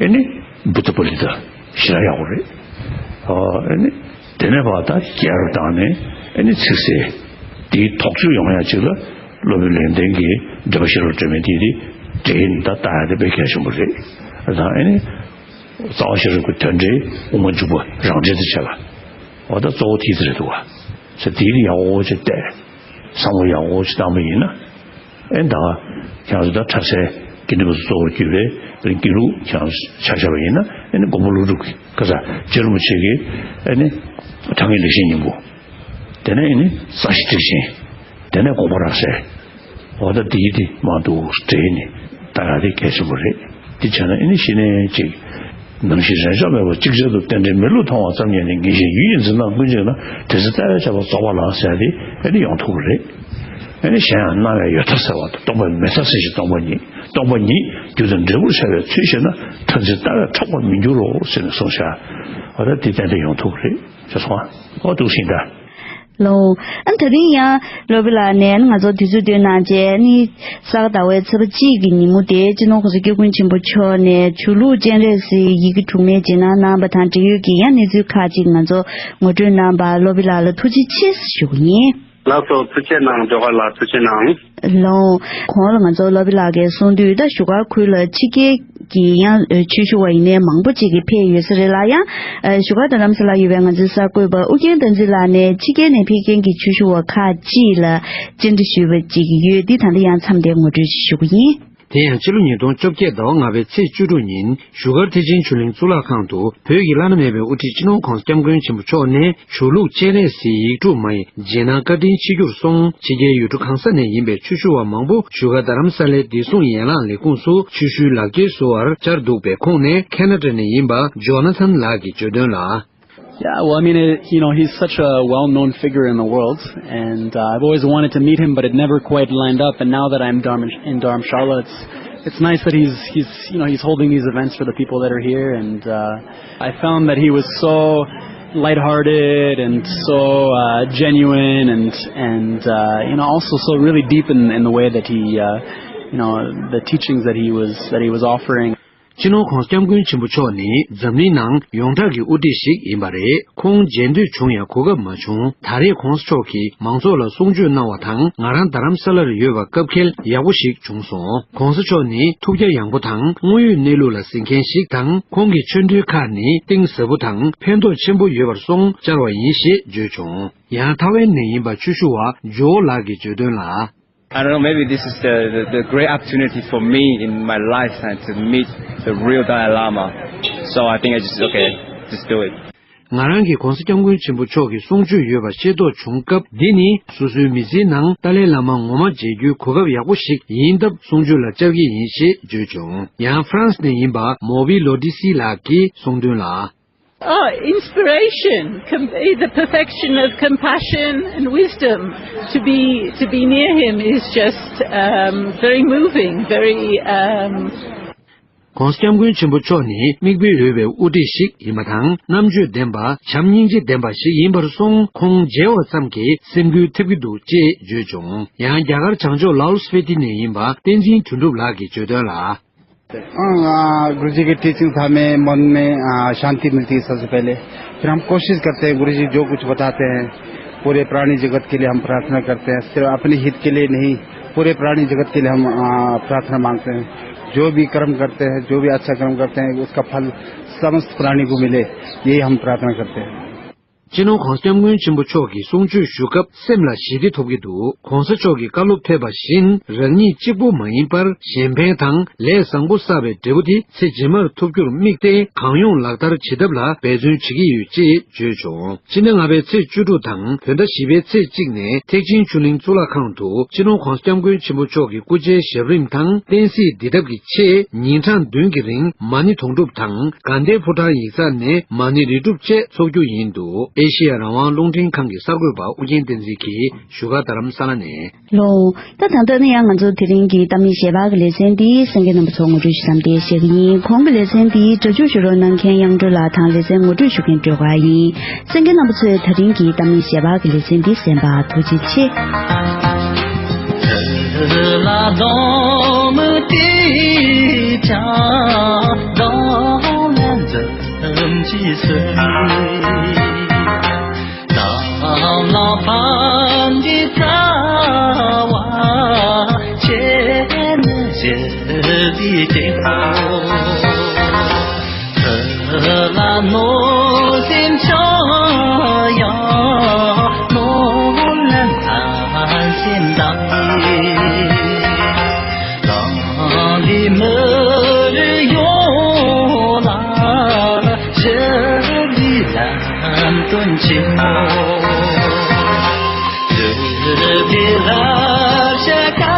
ཨེ་ནི་བུདྡྷ་པཱ་ལི་ཏ་ཞེ་དྲག་ཡག་པོ་རེད། ཨེ་ནི་དེ་ནས་ཕར་ད་རྒྱལ་རབས་དང་ནས་ཨེ་ནི་ཚིག་གསལ་དེའི་དོགས་གཅོད་ཡོང་ཡ་ཅིག་ལ། སློབ་དཔོན་ལེགས་ལྡན་གྱིས་འགྲེལ་པ་བཤད་རོགས་སྤྲད་མིན་དེ་དེ་འགྲེལ་ཡིན་ད་ལྟ་ཡ་དེ་དཔེ་གལ་ཆེན་པོ་རེད། ད་ཨེ་ནི་རྩ་བ་ཤེས་རབ་ཀྱི་དོན་འགྲེལ་དབུ་མ་འཇུག་པ་རང་འགྲེལ་དུ་བྱས་པ། འོ་ད་གཙོ་བོ་དེ་དེ་རེད་འདུག་བ། ཚེ་དེའི་ཡག་པོ་ཅིག་བལྟས། བསམ་བློ་ཡག་པོ་ཅིག་བཏང་པ་ཡིན་ན། ཨེ་ད་ཁྱེད་ཚོ་ད་ཁྲ་སའི་དགེ་འདུན་པ་ཚོ་གཙོ་བོར་གྱུར་པའི་ དགེ་ལུགས་ཀྱང་ཆ་བཞག་པ་ཡིན་ན་ཨ་ནི་མགོན་པོ་ཀླུ་སྒྲུབ་ཀྱི་ཁ་ས་རྗེ་རིན་པོ་ཆེ་གི་ཨ་ནི་དྲང་ངེས་ལེགས་བཤད་སྙིང་པོ། དེ་ནས་ཨ་ནི་རྩ་ཤེ་ཊཱིཀ་ཆེན། དེ་ནས་འགོག་པ་རབ་གསལ། འོ་ད་དེའི་དེ་མང་དུ་འགྲེལ་ནས་ད་ག་དེ་གལ་ཆེན་པོ་རེད། དེ་བྱས་ན་ཨ་ནི་གཞི་ནས་ཅིག་ནམ་ཞིག་རེས་འཇོག་མེད་པར་ཅིག་ཅར་དུ་རྟེན་འབྲེལ་མི་བསླུ་མཐོང་བ་ཙམ་ཉིད་ནི་ངེས་ཤེས་ཡུལ་ཡིན་འཛིན་སྟངས་ཀུན་གཅིག་ན་དེ་ཚེ་ལྟ་བས་ཁྱབ་པ་རྫོགས་པ་ལགས་ཟེར་ཏེ་ཨ་ནི་ཡོང་ཐུབ་ཀྱི་རེད། ཨ་ནི་གཞན་ཡང་སྣང་བས་ཡོད་མཐའ་སེལ་བ་དང་སྟོང་པས་མེད་མཐའ་སེལ་ཞིང་སྟོང་པ་ཉིད། སྟོང་པ་ཉིད་རྒྱུ་དང་འབྲས་བུར་འཆར་བའི་ཚུལ་ཤེས་ན་མཐར་འཛིན་ལྟ་བས་འཕྲོག་པར་མི་འགྱུར་རོ་ཟེར་ནས་གསུངས་ཤག་འོ་ད་དེ་ཏན་ཏན་ཡོང་ཐུབ་ཀྱི་རེད་ཅེས་གསུངས་པ། འོ་འདུག་ཟིན་ད། ལོ། ཨ་ད་རིང་ཡང་སློབ་དཔོན་ལགས་ནས་ང་ཚོར་དུས་ཚོད་བཏོན་གནང་བྱས་ནི་ས་ག་ཟླ་བའི་ཚེས་པ་གཅིག་གི་ཉིན་མོ་དེ་སྤྱི་ནོར་༸གོང་ས་༸སྐྱབས་མགོན་ཆེན་པོ་མཆོག་ནས་ཆོས་ལུགས་སྤྱན་རས་གཟིགས་ཡི་གེ་དྲུག་མའི་རྗེས་གནང་གནང་བ་དང་འབྲེལ་ཡོད་ཀྱི་ཡང་གནས་ཚུལ་ཁག་ཅིག་ང་ཚོར་ངོ་སྤྲོད་གནང་བར་སློབ་དཔོན་ལགས་ལ་ཐུགས་རྗེ་ཆེ་ཞུ་གི་ཡིན། ལགས་སོ། ཐུགས་རྗེ་གནང་། ལགས་སོ། ཐུགས་རྗེ་གནང་། ལོ། གོང་ལ་ང་ཚོ་སློབ་དཔོན་ལགས་ཀྱིས་གསུངས་དུས་ད་བཞུགས་སྒར་ཁུལ་ལ་ཕྱི་རྒྱལ་གྱི་ཡང་ཆོས་ཞུ་བ་ཡིན་ནའི་མང་པོ་ཅིག་གིས་ཕེབས་ཡོད་ས་རེད་ལ། ཡང་བཞུགས་སྒར་རྡ་རམ་ས་ལར་ཡོད་པའི་ང་ཚོའི་གསར་འགོད་པ་ཨུ་རྒྱན་བསྟན་འཛིན་ལགས་ནས་ཕྱི་རྒྱལ་ནས་ཕེབས་མཁན་གྱི་ཆོས་ཞུ་བ་ཁག་ཅིག་ལ་བཅར་འདྲི་ཞུས་པ་ཅིག་ཡོད། འདི་ད་ལྟ་ཡང་མཚམས་དེ་ངོ་སྤྲོད་ཞུ་གི་ཡིན། དེ་ཡང་ཕྱི་ལོ་ཉིས་སྟོང་བཅོ་བརྒྱད་ཟླ་བ་ལྔ་པའི་ཚེས་བཅུ་དྲུག་ཉིན་བཞུགས་སྒར་ཐེག་ཆེན་ཆོས་གླིང་གཙུག་ལག་ཁང་དུ་བོད་ཀྱི་བླ་ན་མེད་པའི་དབུ་ཁྲིད་སྤྱི་ནོར་༸གོང་ས་༸སྐྱབས་མགོན་ཆེན་པོ་མཆོག་ནས་ཆོས་ལུགས་སྤྱན་རས་གཟིགས་ཡིག་དྲུག་མའི་རྗེས་གནང་བཀའ་དྲིན་ཆེ་རྒྱུར་སོང་། ཕྱི་རྒྱལ་ཡུལ་གྲུ་གང་ས་ནས་ཡིན་པའི་ཆོས་ཞུ་བ་མང་པོ་བཞུགས་སྒར་རྡ་རམ་ས་ལའི་བདེ་སྲུང་ཡན་ལག་ལས་ཁུངས་སུ་ཆོས་ཞུའི་ལག་འཁྱེར་བཟོ་བར་བཅར་འདུག་པའི་ཁོངས་ནས་ཁེ་ན་ཌ་ནས་ཡིན་པ་ཇོ་ན་ཐན་ལགས་ཀྱིས་བརྗོད་དོན་ལ། Yeah, well, I mean, it, you know, he's such a well-known figure in the world, and uh, I've always wanted to meet him, but it never quite lined up. And now that I'm Dharm- in Dharamshala, it's it's nice that he's he's you know he's holding these events for the people that are here, and uh, I found that he was so lighthearted and so uh, genuine, and and uh, you know also so really deep in, in the way that he uh, you know the teachings that he was that he was offering. སྤྱི་ནོར་༸གོང་ས་༸སྐྱབས་མགོན་ཆེན་པོ་མཆོག་ནི་འཛམ་གླིང་ནང་ཡོངས་གྲགས་ཀྱི་དབུ་ཁྲིད་ཞིག་ཡིན་པ་རེད། ཁོང་མཇལ་འདོད་བྱུང་ཡང་གོ་སྐབས་མ་བྱུང་། ད་རེས་༸གོང་ས་མཆོག་གིས་མང་ཚོགས་ལ་གསུང་ཆོས་གནང་བ་དང་ང་རང་རྡ་རམ་ས་ལར་ཡོད་པ་སྐབས་འཁེལ་ཡག་པོ་ཞིག་བྱུང་སོང་། ༸གོང་ས་མཆོག་ནི་ཐུགས་རྒྱ་ཡངས་པོ་དང་དངོས་ཡོད་གནས་ལུགས་ལ་གཟིགས་མཁན་ཞིག་དང་ཁོང་གི་ཆོ་འཕྲུལ་ཁག་ནི་གཏིང་ཟབ་པོ་དང་ཕན་ཐོགས་ཆེན་པོ་ཡོད་པར་སོང་བཅར་བ་ཡིན་ཞེས་བརྗོད་བྱུང་། ཡང་ཐའེ་ཝན་ནས་ཡིན་པ་ཆོས་ཞུ་བ་ཇོ་ལགས་ཀྱིས་བརྗོད་དོན་ལ། I don't know, maybe this is the, the, the great opportunity for me in my lifetime to meet the real Dalai Lama. So I think I just, okay, just do it. ང་རང་གིས་༸གོང་ས་༸སྐྱབས་མགོན་ཆེན་པོ་མཆོག་གི་གསུང་ཆོས་ཡོད་པ་ཤེས་རྟོགས་བྱུང་སྐབས་འདི་ནི་སོ་སོའི་མི་ཚེའི་ནང་ཏཱ་ལའི་བླ་མ་ངོ་མ་མཇལ་རྒྱུའི་གོ་སྐབས་ཡག་པོ་ཞིག་ཡིན་སྟབས་གསུང་ཆོས་ལ་བཅར་གྱི་ཡིན་ཞེས་བརྗོད་བྱུང་། ཡང་ཧྥ་རན་སི་ནས་ཡིན་པ་མོ་བི་ལོ་ཏི་སི་ལགས་ཀྱིས་གསུངས་དོན་ལ། Oh, inspiration, com- eh, the perfection of compassion and wisdom. To be to be near him is just um, very moving, very. Um, ༸གོང་ས་༸སྐྱབས་མགོན་ཆེན་པོ་མཆོག་ནི་མིག་དཔེ་འོས་པའི་དབུ་ཁྲིད་ཞིག་ཡིན་པ་དང་རྣམ་དཔྱོད་ལྡན་པ་བྱམས་སྙིང་རྗེ་ལྡན་པ་ཞིག་ཡིན་པར་སོང་། ཁོང་མཇལ་བ་ཙམ་གྱིས་སེམས་འགུལ་ཐེབས་ཀྱི་འདུག་ཅེས་བརྗོད་བྱུང་། ཡང་རྒྱ་གར་བྱང་ཕྱོགས་ལའོལ་སྤི་ཏི་ནས་ཡིན་པ་བསྟན་འཛིན་དོན་གྲུབ་ལགས་ཀྱིས་བརྗོད་དོན་ལ། हाँ, गुरु जी की टीचिंग्स हमें मन में आ, शांति मिलती है सबसे पहले। फिर हम कोशिश करते हैं गुरु जी जो कुछ बताते हैं पूरे प्राणी जगत के लिए हम प्रार्थना करते हैं। सिर्फ अपने हित के लिए नहीं, पूरे प्राणी जगत के लिए हम आ, प्रार्थना मांगते हैं। जो भी कर्म करते हैं, जो भी अच्छा कर्म करते हैं, उसका फल समस्त प्राणी को मिले, यही हम प्रार्थना करते हैं। སྤྱི་ནོར་༸གོང་ས་༸སྐྱབས་མགོན་ཆེན་པོ་མཆོག་གིས་གསུང་ཆོས་ཞུ་སྐབས་སེམས་ལ་ཞི་བདེ་ཐོབ་ཀྱི་འདུག ༸གོང་ས་མཆོག་གི་བཀའ་སློབ་ཕེབས་པ་བཞིན་རང་ཉིད་གཅིག་པུ་མ་ཡིན་པར་གཞན་ཕན་དང་ལས་བཟང་པོ་བསགས་པའི་འབྲས་བུ་དེ་ཚེ་རྗེས་མར་ཐོབ་རྒྱུར་དམིགས་ཏེ་གང་ཡོང་ལག་བསྟར་བྱེད་ཐབས་ལ་འབད་བརྩོན་བྱེད་ཀྱི་ཡོད་ཅེས་བརྗོད་བྱུང་། ཕྱི་ཟླ་ལྔ་པའི་ཚེས་བཅུ་དྲུག་དང་བོད་ཟླ་བཞི་པའི་ཚེས་གཅིག་ནས་ཐེག་ཆེན་ཆོས་གླིང་གཙུག་ལག་ཁང་དུ་སྤྱི་ནོར་༸གོང་ས་༸སྐྱབས་མགོན་ཆེན་པོ་མཆོག་གི་སྐུ་ཕྱྭའི་ཞབས་རིམ་དང་བསྟན་སྲིད་འདི་ཐབས་ཀྱི་ཆེད་ཉིན་གྲངས་བདུན་གྱི་རིང་མ་ཎི་དུང་སྒྲུབ་དང་དགའ་ལྡན་ཕོ་བྲང་ཡིག་ཚང་ནས་མ་ཎི་རིལ་སྒྲུབ་བཅས་འཚོགས་རྒྱུ་ཡིན་འདུག་ཨེ་ཤེ་ཡ་རང་དབང་རླུང་འཕྲིན་ཁང་གི་གསར་འགོད་པ་ཨུ་རྒྱན་བསྟན་འཛིན་གྱིས་བཞུགས་སྒར་རྡ་རམ་ས་ལ་ནས། ལོ། ད་ད་ལྟ་ནི་ཡང་ང་ཚོ་དེ་རིང་གི་གཏམ་གླེང་ཞལ་པར་གྱི་ལེ་ཚན་འདི་གསན་མཁན་རྣམ་པ་ཚོ་ངོ་སྤྲོད་ཞུ་གཏམ་དེ་བཤད་ཀྱི་ཡིན། གོང་གི་ལེ་ཚན་འདི་སྒྲ་འཇུག་ཞུ་རོགས་གནང་མཁན་དབྱངས་སྒྲོལ་ལགས་དང་ལེ་ཚན་ངོ་སྤྲོད་ཞུ་མཁན་སྒྲོལ་དཀར་ཡིན། གསན་མཁན་རྣམ་པ་ཚོས་ད་རིང་གི་གཏམ་གླེང་ཞལ་པར་གྱི་ལེ་ཚན་འདི་གསན་པར་ཐུགས་རྗེ་ཆེ། དོན་ཆེན་མོ། དེ་ལ་བཤད་ཀ